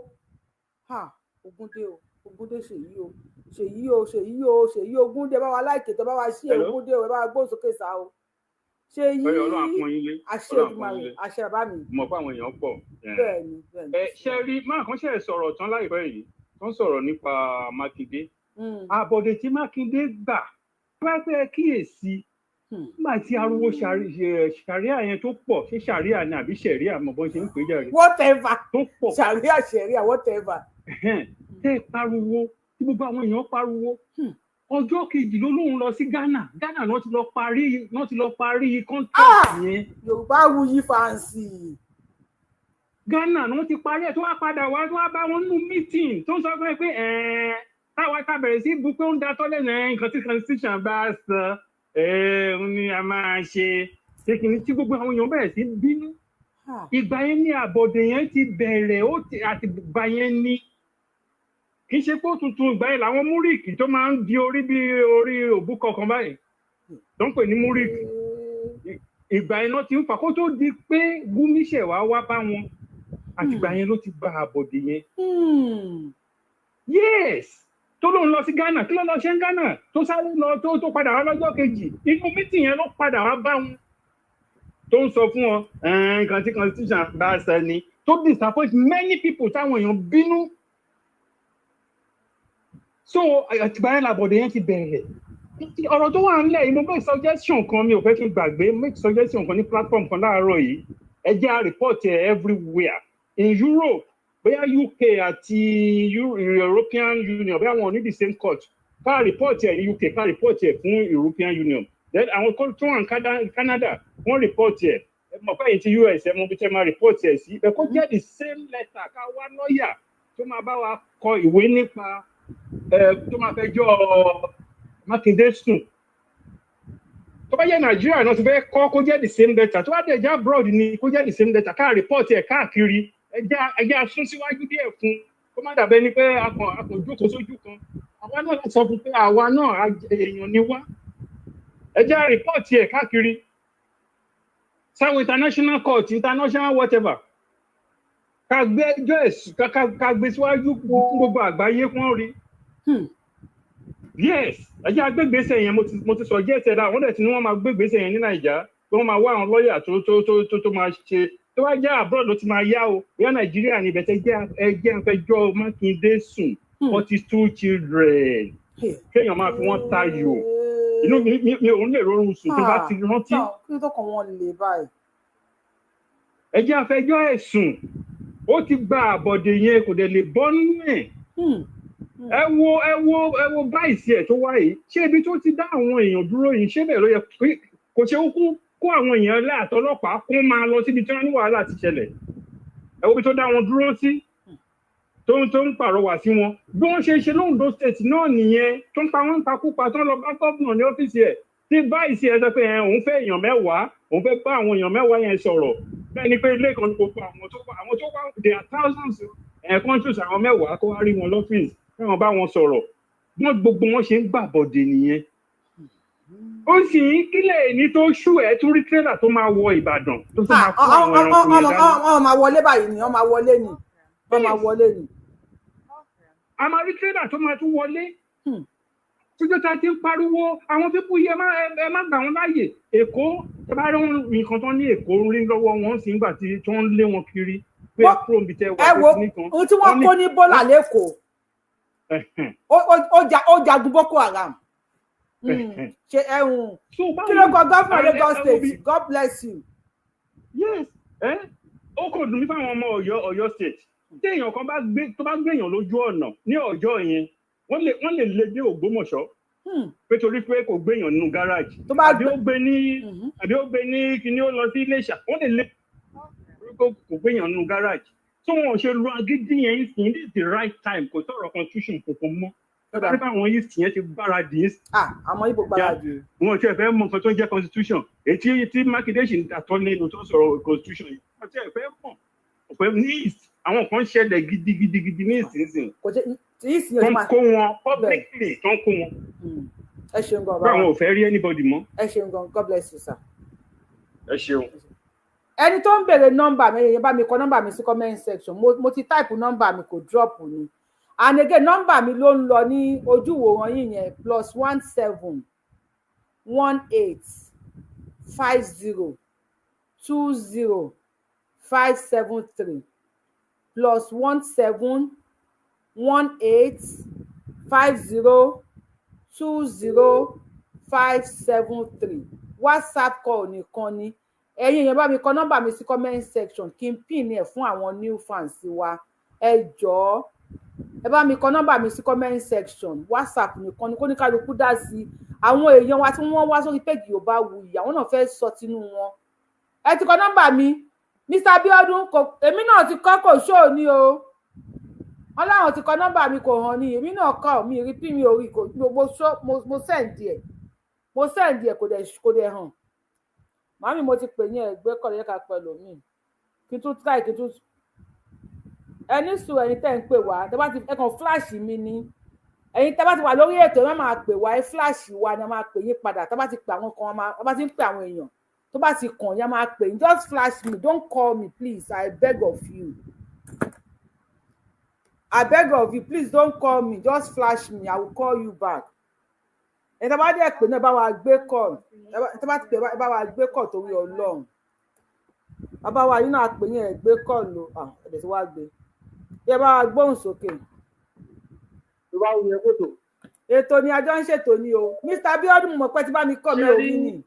Ah, Ògúndé o, Ògúndé, Ṣèyí o, Ṣèyí o, Ṣèyí o, Ṣèyí Ògúndé, bá wa láìkè tó bá wa ṣí. Hello? Ògúndé o, ẹ bá wa gbóhùn sókè sá o, Ṣèyí. Ọyọ, Ọlọ́run á pọ́n yín lé. Àṣẹ Ọlọ́run á pọ́n Èdùmàrè. yín lé. Àṣẹ, bàbá mi. Mo mọ̀ pé àwọn èèyàn pọ̀. Bẹ́ẹ̀ni. Ẹ ṣe rí máa kàn ṣe sọ̀rọ̀ tán láìpẹ́ yìí tó ń sọ̀rọ̀ nípa Mákindé. Àbọ̀dè tí Mákindé gbà pẹ́pẹ́ kíyèsí nígbà tí ariwo ṣàríà yẹn tó pọ̀, ṣé ṣàríà ni àbí ṣẹ̀ríà, mọ̀ bọ́n ṣe ń pè é jàre. Whatever. Tó pọ̀. Ṣàríà, ṣẹ̀ríà, whatever. Tẹ́ ẹ pariwo, tí gbogbo àwọn èèyàn pariwo, ọjọ́ kejì ló lóun lọ sí Ghana. Ghana náà ti lọ parí, náà ti lọ parí contract yẹn. Yorùbá wuyi fàǹsì. Ghana ni wọ́n ti parí ẹ̀, tó wá padà wá, tó wá bá wọn nínú meeting, tó ń sọ fún ẹ pé ẹ̀ẹ́n táwa ta bẹ̀rẹ̀ sí bu pé ó ń da tọ́lẹ̀ náà, nǹkan tí constitution bá sọ ẹ̀ẹ́n ní a máa ṣe ṣé kìíní, tí gbogbo àwọn èèyàn bẹ̀rẹ̀ sí bínú. Ìgbà yẹn ní àbọ̀dè yẹn ti bẹ̀rẹ̀, ó ti àti ìgbà yẹn ní kì í ṣe pé ó tuntun. Ìgbà yẹn làwọn múríkì tó máa ń di orí bí orí òbúkọ kan báyìí tó ń pè ní múríkì, ìgbà yẹn náà ti ń fà kó tó di pé Gumi ṣẹ̀ wá wá bá wọn. Àtìgbà yẹn ló ti gba àbọ̀dè yẹn. Yes, tó lóun lọ sí Ghana, kí ló lọ ṣe ń Ghana tó sáré lọ, tó padà wá lọ́jọ́ kejì? Inú meeting yẹn ló padà wá bá wọn tó ń sọ fún wọn nǹkan tí constitution bá sọ ni, tó disappoint many people, táwọn èèyàn bínú. So àtìgbà yẹn làbọ̀dè yẹn ti bẹ̀rẹ̀. Ọ̀rọ̀ tó wà nílẹ̀ yìí, mo make suggestion kan, mi ò fẹ́ kí n gbàgbé, make suggestion kan ní platform kan láàárọ̀ yìí. Ẹ jẹ́ à report ẹ̀ everywhere in Europe, bóyá UK àti European Union, bóyá wọn ò ní the same court, ká report ẹ̀ ní UK, ká report ẹ̀ fún European Union, then àwọn tó wà ní Canada, wọ́n report ẹ̀. Mọ̀ pé èyí ti US, ẹ mọ̀ bí tẹ́ máa report ẹ̀ sí ẹ, kó jẹ́ the same letter, ká wá lọ́ọ̀yà tó máa bá wa kọ ìwé nípa ẹ tó máa fẹjọ́ Mákindé sùn. Tó bá jẹ́ Nàìjíríà náà ti fẹ́ kọ́, kó jẹ́ the same letter. Tó bá dẹ̀ jẹ́ abroad ni, kó jẹ́ the same letter, ká report ẹ̀ káàkiri. Ẹ jẹ́ a sún síwájú díẹ̀ fún kó má dàbẹ́ ni pé a kàn jókòó sójú kan. Àwa náà sọ fún pé àwa náà èèyàn ni wá. Ẹ jẹ́ a report ẹ̀ káàkiri sáwọn international court, international whatever, ká gbé ẹjọ́ ẹ̀ ká gbé síwájú fún gbogbo àgbáyé kún rí. Yes, ẹ jẹ́ agbégbèsè yẹn. Mo ti sọ jẹ́ ẹ̀sẹ̀ dáa. Wọ́n dẹ̀ ti ní wọ́n máa gbégbèsè yẹn ní Nàìjà, pé wọ́n máa wá àwọn lọ́ọ̀yà tó máa ṣe. Tó bá jẹ́ abroad ló ti máa yá o, bóyá Nàìjíríà ní ibẹ̀. Tẹ́ jẹ́ ẹ jẹ́ ń fẹjọ́ Mákindé sùn. 42 children, kéèyàn máa fi wọ́n tayò, inú mi ò ń lè rọrùn sùn tó bá ti rántí. Kí ló tó kàn wọ́n lè báyìí? Ẹ jẹ́ àfẹjọ́ ẹ̀sùn. Ó ti gba àbọ̀dè yẹn, kò dẹ̀ lè bọ́ nínú ẹ̀. Ẹ wo báyìí sí ẹ̀ tó wá yìí, ṣé ibi tó ti dá àwọn èèyàn dúró yìí, ṣé bẹ́ẹ̀ ló yẹ kò ṣe kó kó àwọn èèyàn láàtọlọ́pàá kó máa lọ síbi tí wọ́n ní wàhálà ti ṣẹlẹ̀? Ẹ wo ibi tó dá wọn dúró sí, tó ń pàrọwà sí wọn. Bí wọ́n ṣe ṣe l'Ondo State náà nìyẹn, tó ń pa wọ́n ń pakúpa, tó ń lọ bá gómìnà ní ọ́fíìsì ẹ̀, tí báyìí sí ẹ sọ pé ẹ òun fẹ́ èèyàn 10, òun fẹ́ bá àwọn èèyàn 10 yẹn sọ̀rọ̀. Bẹ́ẹ̀ ni pé ilé kan ní gbogbo àwọn tó wá, there are thousands ẹ̀ conscious. Àwọn 10 kó wá rí wọn lọ́fíìsì, kí wọ́n bá wọn sọ̀rọ̀. Wọ́n gbogbo wọn ṣe ń gbàbọ̀dè nìyẹn. Ó sì ń kílẹ̀ ní tó ṣú ẹ̀ tún rí tírélà tó máa wọ Ìbàdàn tó máa kó àwọn ẹranko yẹn dání. Wọ́n máa wọlé báyìí ni, wọ́n máa wọlé ni, wọ́n máa wọlé ni. A máa rí tírélà tó máa tún wọlé. Tójó ta ti ń pariwo àwọn people yìí, ẹ má gbà wọn láàyè. Èkó, ẹ bá rí nǹkan tó ní Èkó ń rí lọ́wọ́ wọn sí nígbà tí wọ́n ń lé wọn kiri pé kúrò níbi tẹ́ wà. Ẹ wo ohun tí wọ́n kó ní bọ́là lẹ́kọ̀ọ́, ó jagun Boko Haram. Ṣe ẹhùn kí ló kọ gómìnà Lagos State? God bless you. Yes, ó kò dùn mí fáwọn ọmọ Ọ̀yọ́ State. Tí èèyàn kan bá gbé, tó bá gbé èèyàn lójú ọ̀nà ní Ọ̀yọ́ yẹn, wọ́n lè lé dé Ògbómọ̀ṣọ́ pé torí pé kò gbé èèyàn nínú gáràjì, àbí ó gbé ní kíní, ó lọ sí Iléṣà, wọ́n lè lé kò gbé èèyàn nínú gáràjì. Tí wọn ò ṣe lu agídí yẹn ń sìn, this is the right time. Kò sọ̀rọ̀ constitution kankan mọ́. Nípa àwọn East yẹn ti gbáradì ń Àwọn Ibo gbáradì. Wọn ò tiẹ̀ fẹ́ mọ nǹkan tó ń jẹ́ constitution. Èyí tí Mákindé ṣì ń dàtọ́ lẹ́nu tó sọ̀rọ̀ constitution yìí, wọ́n tiẹ̀ fẹ́ mọ̀ ọ̀pẹ ní East. Àwọn kan ṣẹlẹ̀ gidigidigidi ní ìsinsìn Kò ṣe tí ìsìn tó ń kó wọn publicly, tó ń kó wọn. Ẹ ṣeun gan. Pé àwọn ò fẹ́ rí anybody mọ́. Ẹ ṣeun gan, God bless you, sir. Ẹ ṣeun. Ẹni tó ń béèrè nọ́mbà mi, ẹ̀yin bá mi kọ nọ́mbà mi sí comment section. Mo ti type nọ́mbà mi, kò drop ni. And again, nọ́mbà mi ló ń lọ ní ojúwòrán yìí yẹn: +1 7 18 50 20 573, +1 7 18 50 20 573. WhatsApp call nìkan ni. Ẹ̀yin èèyàn, bá mi kọ nọ́mbà mi sí comment section kí n pin ẹ̀ fún àwọn new fans wa. Ẹ jọ̀ọ́, ẹ bá mi kọ nọ́mbà mi sí comment section. WhatsApp nìkan ni kó ní kálukú dá sí. Àwọn èèyàn wa tí wọ́n wá sórí péjì Yorùbáwùyí, àwọn náà fẹ́ sọ tinú wọn. Ẹ ti kọ nọ́mbà mi, Mr Abiodun? Kò, èmi náà ti kọ́, kò ṣóò ní o. Wọn láwọn ti kọ nọ́mbà mi, kò hàn ní. Èmi náà kọ, mi rí pín mi ò rí. Kò mo send ẹ̀, mo send ẹ̀, kò dẹ̀ hàn. Màmí, mo ti pè yín, ẹgbẹ́ kọ̀ lẹ́ka pẹ̀lú mi. Kí n tún try, kí n tún ẹni sùn. Ẹ̀yin tẹ́ ń pè wá, tẹ́ bá ti ẹ kàn flash mi ni. Ẹ̀yin tẹ́ bá ti wà lórí ètò, ẹ má máa pè wá, ẹ flash wa ni a máa pè yín padà. Tẹ́ bá ti pè àwọn kan, a bá ti ń pè àwọn èèyàn, tó bá ti kàn yín, a máa pè yín. Just flash me, don't call me, please. I beg of you, I beg of you, please don't call me. Just flash me, I will call you back. Ẹ̀yin tẹ́ bá dẹ̀ pè náà, bá wa gbé call. Tẹ́ bá ti pè, bá wa gbé call torí Ọlọ́run. Bàbá wa yín náà pè yín, ẹ̀ gbé call o. Ẹ̀dẹ̀ tí wàá gbé bí ẹ bá wa gbóhùn sókè. Ètò ni àjọ ń ṣètò ni o. Mr Abiodun, mọ̀ pé tí bá mi kọ́ mi ò rí ni.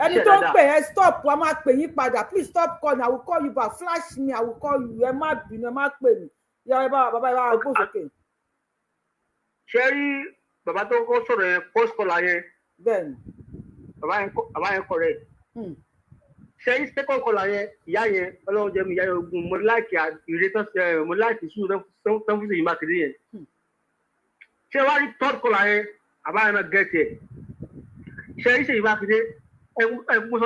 Ẹni tó ń pè, ẹ stop, wa máa pè yín padà. Please stop calling, I will call you back. Flash me, I will call you. Ẹ má bínú, ẹ má pè mí. Yà, ẹ bá wa, bàbá, ẹ bá wa gbóhùn sókè. Ṣé rí bàbá tó kọ́ sọ̀rọ̀ yẹn, first caller yẹn? Bẹ́ẹ̀ni. Bàbá yẹn correct. Ṣe é second caller yẹn, ìyá yẹn, Ọlọ́run jẹ́ mi, ìyá yẹn ogun, mo láìkì ìrè tán ṣe, mo láìkì sùúrù tán fún Ṣèyí Mákindé yẹn. Ṣé wàá rí third caller yẹn, àbáyọ náà gẹ̀ẹ́tì ẹ̀. Ṣe é Ṣèyí Mákindé, ẹ mo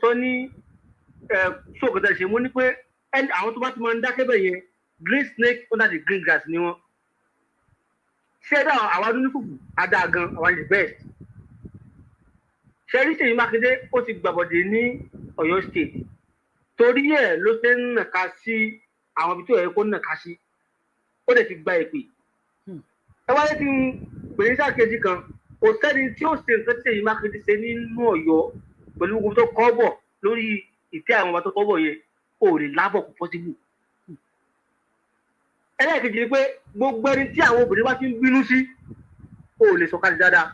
sọ ní ṣóòkòtà ṣe, mo ní pé àwọn tó bá ti máa ń dákẹ́ bẹ̀ yẹn, green snake under the green grass ni wọ́n. Ṣé dá àwa dúdú fùfù adá gan, àwa is the best. Ṣe rí Ṣèyí Mákindé, ó ti gbàbọ̀dé ní Ọ̀yọ́ State, torí ẹ̀ ló ṣe ń nàka sí àwọn ibi tó yẹ kó nàka sí, ó dẹ̀ ti gba ìpè. Ẹ wáyé tí ń pè ní sàkejì kan, kò sẹ́ni tí ó ṣe nǹkan tí Ṣèyí Mákindé ṣe nínú Ọ̀yọ́ pẹ̀lú gbogbo tó kọ́ bọ̀ lórí ìtẹ́ àwọn ọba tó kọ́ bọ̀ yẹn, kò lè lábọ̀, kò possible. Ẹlẹ́ẹ̀kejì ni pé gbogbo ẹni tí àwọn obìnrin bá ti ń bínú sí, ó lè sọ̀kalẹ̀ dáadáa,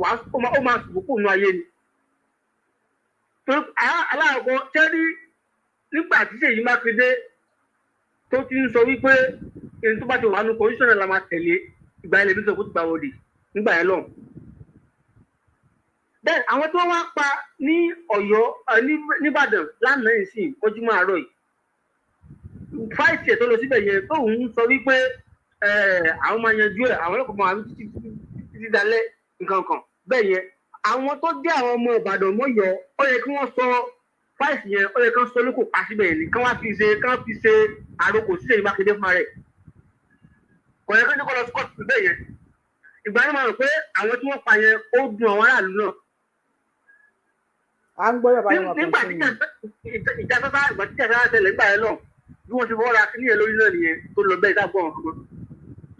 wàá ó máa sùn kó nu ayé ni. Torí aláàkọ́ tẹ́rí nígbà tí Ṣèyí Mákindé tó ti ń sọ wípé ẹni tó bá ti wà nù constitution la máa tẹ̀lé, ìgbà yẹn lèmi sọ kó ti gbà wọlé nígbà yẹn lọ. Bẹ́ẹ̀ àwọn tí wọ́n wá pa ní Ọ̀yọ́, nìbàdàn lánàá yìí sì kọjúmọ́ àárọ̀ yìí, fight ẹ̀ tó lọ síbẹ̀ yẹn, tóun ń sọ wípé àwọn máa yanjú ẹ̀, àwọn ọlọ́pàá máa títí títí dalẹ́ nǹkan kan bẹ́ẹ̀ yẹn. Àwọn tó jẹ́ àwọn ọmọ Ìbàdàn mọ́yọ́, ó yẹ kí wọ́n sọ fight yẹn, ó yẹ kí wọ́n sọ lóko pa síbẹ̀ yẹn ni, kí wọ́n fi ṣe àrokò sí Ṣèyí Mákindé fúnra rẹ̀. Kò yẹ kí wọ́n kọ́ lọ sí kóòtù bẹ́ẹ̀ yẹn. Ìgbà yẹn máa rò pé àwọn tí wọ́n pa yẹn, ó dùn àwọn aráàlú náà. À ń gbọ́ yọ̀bá yẹn wà. Nígbà tí ìjà sáfá, ìgbà tí ìjà sáfá ṣẹlẹ̀ nígbà yẹn náà, bí wọ́n ti fọwọ́ ra kíní yẹn lórí náà nìyẹn tó lọ bẹ́ẹ̀ ìdágbọ́n ọ̀hún.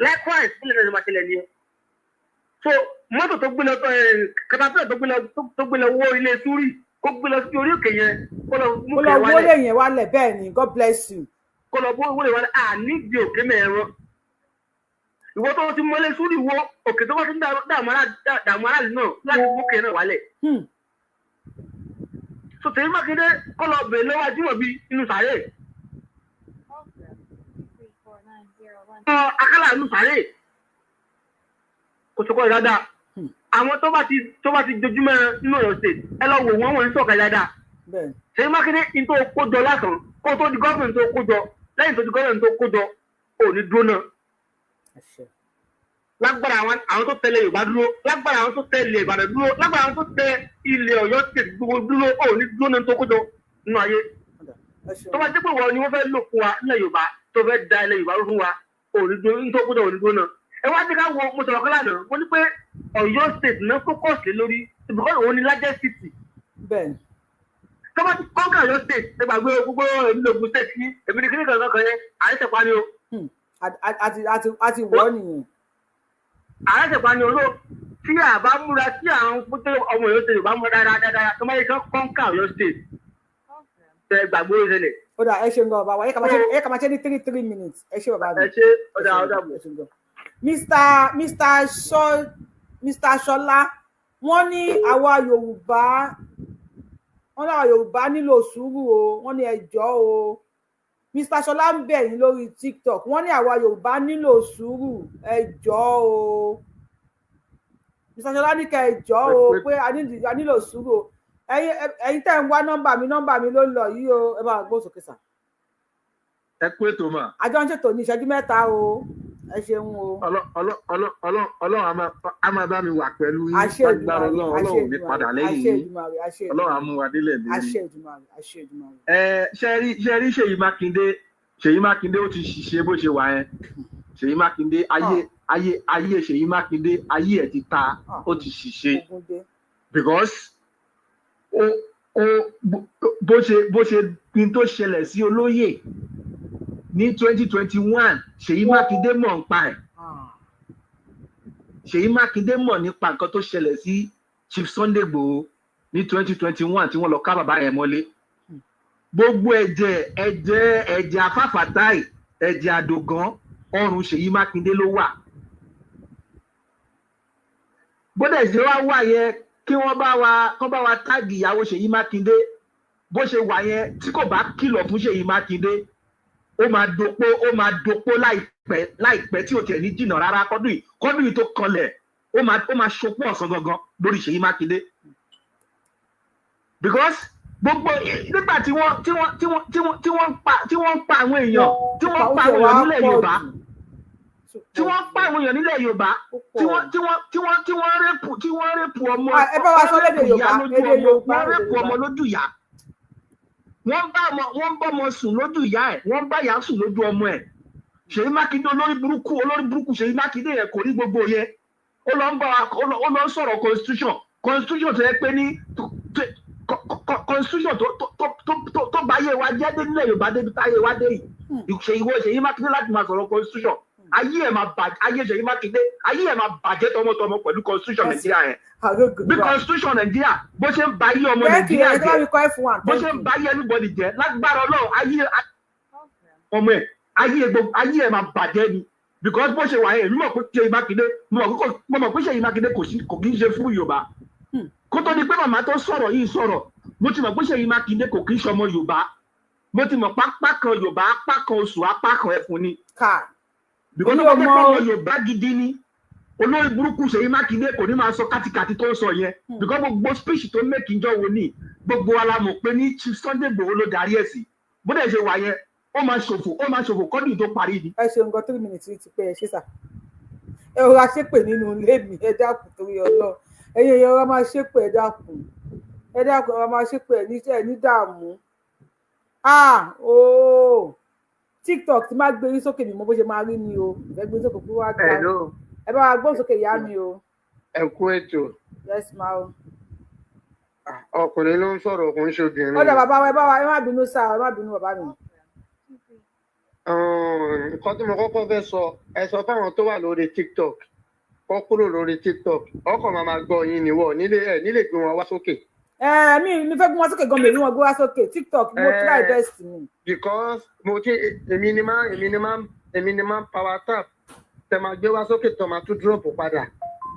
Likewise, sílẹ̀ náà ló máa ṣẹlẹ̀ nìyẹn. So mọ́tò tó gbé lọ, katapila tó gbé lọ wó ilé súrì, kó gbé lọ sí orí òkè yẹn, kó lọ mú kó lọ kẹ̀ wọlé wálẹ̀. Yẹn wálẹ̀, bẹ́ẹ̀ ni. God bless you. Kó lọ bó wọlé wálẹ̀. À nídìí òkè mẹ́ẹ̀rọ ìwọ tó ti mọ́lé súrì wọ òkè tó bá tún dààmú aráàlú náà láti mú òkè náà wálẹ̀. So Ṣèyí Mákindé kó lọ bèèrè lọ́wọ́ Ajímọ̀bí nínú sàárè, akálà nínú sàárè, kò sọkọ dáadáa. Àwọn tó bá ti dojúmọ́ nínú Ọ̀yọ́ State, ẹ lọ wò wọ́n, wọ́n ń sọ̀kà dáadáa. Ṣèyí Mákindé ní tó kó jọ lásán kó tó di governor, tó kó jọ lẹ́yìn tó di governor, tó kó jọ ò ní dúró náà. Lágbára àwọn tó tẹ̀lé Yorùbá dúró, lágbára àwọn tó tẹ̀lé Ìbàdàn dúró, lágbára àwọn tó tẹ ilẹ̀ Ọ̀yọ́ State gbogbo dúró, ò ní dúró náà tó kó jọ nínú ayé. Tó bá jẹ́ pé wọ́n ni wọ́n fẹ́ lò fún wa nílẹ̀ Yorùbá, tó fẹ́ da ilẹ̀ Yorùbá rú fún wa, ò ní dúró ní tó kó jọ, ò ní dúró náà. Ẹ wá ní ká wo, mo sọ̀rọ̀ kọ́lá náà, mo ní pé Ọ̀yọ́ State náà focus lé lórí because òun ni largest city. Tó bá ti conquer Ọ̀yọ́ State, ẹ gbàgbé gbogbo èmi lògùn state ní èmi ní kíní kankan kan yẹn, àyẹ̀sẹ̀ pa ni o. Àti wọ́ nìyẹn. Àyẹ̀sẹ̀ pa ni o. Ló tí a bá múra tí àwọn fúnpẹ́ ọmọ Ọ̀yọ́ State bá múra dáadáa, tó bá yẹ kán conquer Ọ̀yọ́ State, ẹ gbàgbé ó ṣẹlẹ̀. Ó dà, ẹ ṣeun gan, bàbá wa. Ẹ kà máa ṣe ní 3 3 minutes. Ẹ ṣe, bàbá mi. Ẹ ṣe, ó dà, ó dà bọ̀. Ẹ ṣeun gan. Mr Ṣọlá, wọ́n ní àwa Yorùbá, wọ́n ní àwa Yorùbá nílò sùúrù o. Wọ́n ní ẹjọ́ o. Mr Ṣọlá ń bẹ̀ yín lórí TikTok. Wọ́n ní àwa Yorùbá nílò sùúrù, ẹjọ́ o. Mr Ṣọlá ní kẹ́ ẹjọ́ o, pé a nílò sùúrù o. Ẹ̀yin tẹ́ ń wá nọ́mbà mi, nọ́mbà mi ló ń lọ yìí o. Ẹ bá wa gbóhùn sókè sà. Ẹ kú ètò mà. Àjọ ń ṣètò ní ìṣẹ́jú 3 o. Ẹ ṣeun o. Ọlọ́run á máa bá mi wà pẹ̀lú yín. Àṣẹ. Lágbára Èdùmàrè. Ọlọ́run, Àṣẹ. Ọlọ́run ò ní Èdùmàrè. padà lẹ́yìn Àṣẹ. yín. Èdùmàrè. Àṣẹ. Ọlọ́run á mú wa délẹ̀ lérí. Àṣẹ Èdùmàrè. Àṣẹ Èdùmàrè. Ẹ ṣe rí Ṣèyí Mákindé, Ṣèyí Mákindé ó ti ṣiṣẹ́ bó ṣe wà yẹn. Ṣèyí Mákindé, ayé Ṣèyí Mákindé, ayé ẹ̀ ti ta, ó ti ṣiṣẹ́ because ó bó ṣe ní tó ṣẹlẹ̀ sí olóyè ní 2021, Ṣèyí Mákindé mọ̀ ń pa ẹ̀. Ṣèyí Mákindé mọ̀ nípa nǹkan tó ṣẹlẹ̀ sí Chief Sunday Igboho ní 2021 tí wọ́n lọ ká bàbá yẹn mọ́lé. Gbogbo ẹ̀jẹ̀ afáfàtáì, ẹ̀jẹ̀ àdògán, ọrùn Ṣèyí Mákindé ló wà. Bódẹ̀ ṣe wá wà yẹn, kí wọ́n bá wa kọ́ bá wa tag ìyàwó Ṣèyí Mákindé. Bó ṣe wà yẹn, tí kò bá kìlọ̀ fún Ṣèyí Mákindé, ó máa dopó, ó máa dopó láìpẹ́ láìpẹ́ tí ò tiẹ̀ ní jìnnà rárá. Kọ́dún yìí tó kanlẹ̀, ó máa ṣopó ọ̀sán gangan lórí Ṣèyí Mákindé. Because gbogbo nígbà tí wọ́n tí wọ́n tí wọ́n tí wọ́n tí wọ́n pa tí wọ́n pa àwọn èèyàn, tí wọ́n pa àwọn èèyàn nílẹ̀ Yorùbá, tí wọ́n pa àwọn èèyàn nílẹ̀ Yorùbá, tí wọ́n rape, tí wọ́n rape ọmọ. Ẹ bá wa sọ lédè ìyá Yorùbá, lójú èdè ọmọ. Yorùbá, Wọ́n èdè rape ọmọ Yorùbá. lójú ìyá. Wọ́n bá ọmọ, wọ́n bá ọmọ sùn lójú ìyá ẹ̀, wọ́n bá ìyá sùn lójú ọmọ ẹ̀. Ṣèyí Mákindé, olórí burúkú, olórí burúkú Ṣèyí Mákindé yẹn kò rí gbogbo yẹn. Ó lọ ń bá wa, ó lọ ń sọ̀rọ̀ constitution, constitution tó yẹ pé ní constitution tó bá yé wa jẹ́ dé nílẹ̀ Yorùbá débi táyé wa dé yìí. Ṣèyí, ìwọ Ṣèyí Mákindé, láti máa sọ̀rọ̀ constitution, ayé ẹ̀ máa bàjẹ́. Ayé Ṣèyí Mákindé, ayé ẹ̀ máa bàjẹ́ tọmọtọmọ pẹ̀lú constitution Nàìjíríà yẹn. Bí constitution Nàìjíríà bó ṣe ń ba ayé ọmọ Thank you. Nàìjíríà Ẹ tó bá mi jẹ́, kọ́ F1. bó ṣe ń ba ayé everybody jẹ́, lágbára Ọlọ́run, ayé ọmọ ẹ̀, ayé gbogbo, ayé ẹ̀ máa bàjẹ́ ni. Because bó ṣe wà yẹn, èmi mọ̀ pé Ṣèyí Mákindé, mo mọ̀ pé Ṣèyí Mákindé kò sí, kò kí ń ṣe fún Yorùbá. Kó tó di pé màmá tó sọ̀rọ̀ yìí sọ̀rọ̀, mo ti mọ̀ pé Ṣèyí Mákindé kò kí ń ṣọmọ Yorùbá. Mo ti mọ̀ pápá kan Yorùbá, apá kan oṣù, apá kan ẹfun ni. Because Èmi ó ò bá jẹ́ mọ̀ pé o. ọmọ Yorùbá gidi ni, olórí burúkú Ṣèyí Mákindé kò ní máa sọ kátikàti tó ń sọ yẹn. Because gbogbo speech tó make ń jọ wo ní, gbogbo wa la mọ̀ pé ní Chief Sunday Igboho ló darí ẹ̀ sí. Bó dẹ̀ ṣe wà yẹn, ó máa ṣòfò, ó máa ṣòfò kọ́dún tó parí ni. Ẹ ṣeun gan. 3 minutes ti pé. Ẹ ṣe sà. Ẹ rọra ṣépè nínú ilé mi. Ẹ dákun, torí Ọlọ́run, ẹ̀yin èèyàn, rọra máa ṣépè. Ẹ dákun, ẹ dákun, ẹ rọra máa ṣépè. Ẹ ní, ẹ ní dààmú. Ah, ooo, TikTok ti máa gbé yín sókè, mi mọ bó ṣe máa rí ni o. Ìfẹ́ gbé sókè kó wá gbá. Hello. Ẹ bá wa gbóhùn sókè, ìyá mi o. Ẹ kú ètò. Yes ma o. Ọkùnrin ló ń sọ̀rọ̀, kò ń ṣe obìnrin. Ó dà, bàbá wa, ẹ bá wa, ẹ má bínú sáà, ẹ má bínú, bàbá mi. Nǹkan tí mo kọ́kọ́ fẹ́ sọ, ẹ sọ fáwọn tó wà lórí TikTok kọ́ kúrò lórí TikTok. Ọkọ̀ máa máa gbọ́ yín níwọ̀ nílé ẹ̀ nílé gbé wọn wá sókè. Ẹ mi fẹ́ gbé wọn sókè gan, mi rí wọn gbé wá sókè TikTok. Mo try best mi. Because mo ti èmi ni máa power tap tẹ máa gbé wá sókè, tó máa tún drop padà.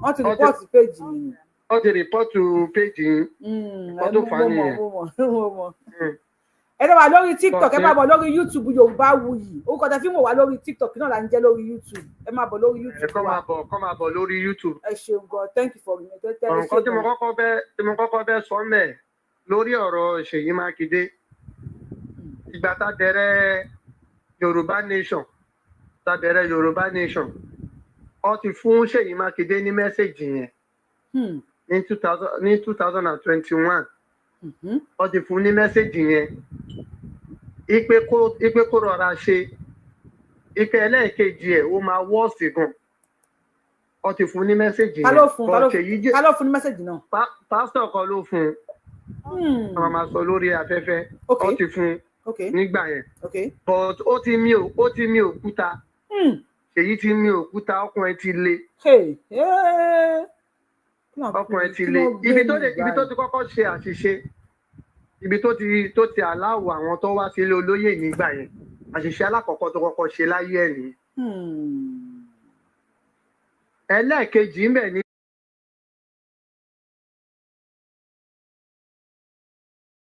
Wọ́n ti report page mi ni. Wọ́n ti report page yín. Nǹkan tó fà á Mo mọ̀. nìyẹn. Mo mọ̀, mo mọ̀. Ẹ tẹ́ wà lórí TikTok, ẹ máa bọ̀ lórí YouTube, Yorùbá Wuyì. Orúkọ tẹ́ fi ń wò wá lórí TikTok náà là ń jẹ́ lórí YouTube. Ẹ máa bọ̀ lórí Ẹ YouTube kọ́ wa. máa bọ̀, kọ́ máa bọ̀ lórí YouTube. Ẹ ṣeun gan, thank you for ẹ tẹ́ ẹ. Nǹkan Ṣe tí mo gan. kọ́kọ́ fẹ́ tí mo kọ́kọ́ fẹ́ sọ mẹ́ lórí ọ̀rọ̀ Ṣèyí Mákindé, ìgbà tá a bẹ̀rẹ̀ Yorùbá Nation, tá a bẹ̀rẹ̀ Yorùbá Nation, ó ti fún Ṣèyí Mákindé ní message yẹn ní 2021. Ó ti fún ní message yẹn ipe kó rọra ṣe ipe ẹlẹ́ẹ̀kejì ẹ̀, ó máa worse gan. Ó ti fún ní message Ta yẹn. ló fún ta ló But Ṣèyí jẹ́ ta ló fún ní message náà? Pásítọ̀ kan ló fún un. Wọ́n máa sọ lórí afẹ́fẹ́. Ó ti fún un nígbà yẹn, but ó ti mí òkúta. Ṣèyí ti mí òkúta, ọkùnrin ti le. Hey, hey. Ọkùnrin ti Kí le. ló gbé Ibi tó mi dé, ibi tó báyìí? ti kọ́kọ́ ṣe àṣìṣe, ibi tó ti aláwọ̀ àwọn tó wá sílé olóyè nígbà yẹn, àṣìṣe alákọ̀ọ́kọ́ tó kọ́kọ́ ṣe láyé ẹ̀ nìyẹn. Ẹlẹ́ẹ̀kejì ń bẹ̀ ni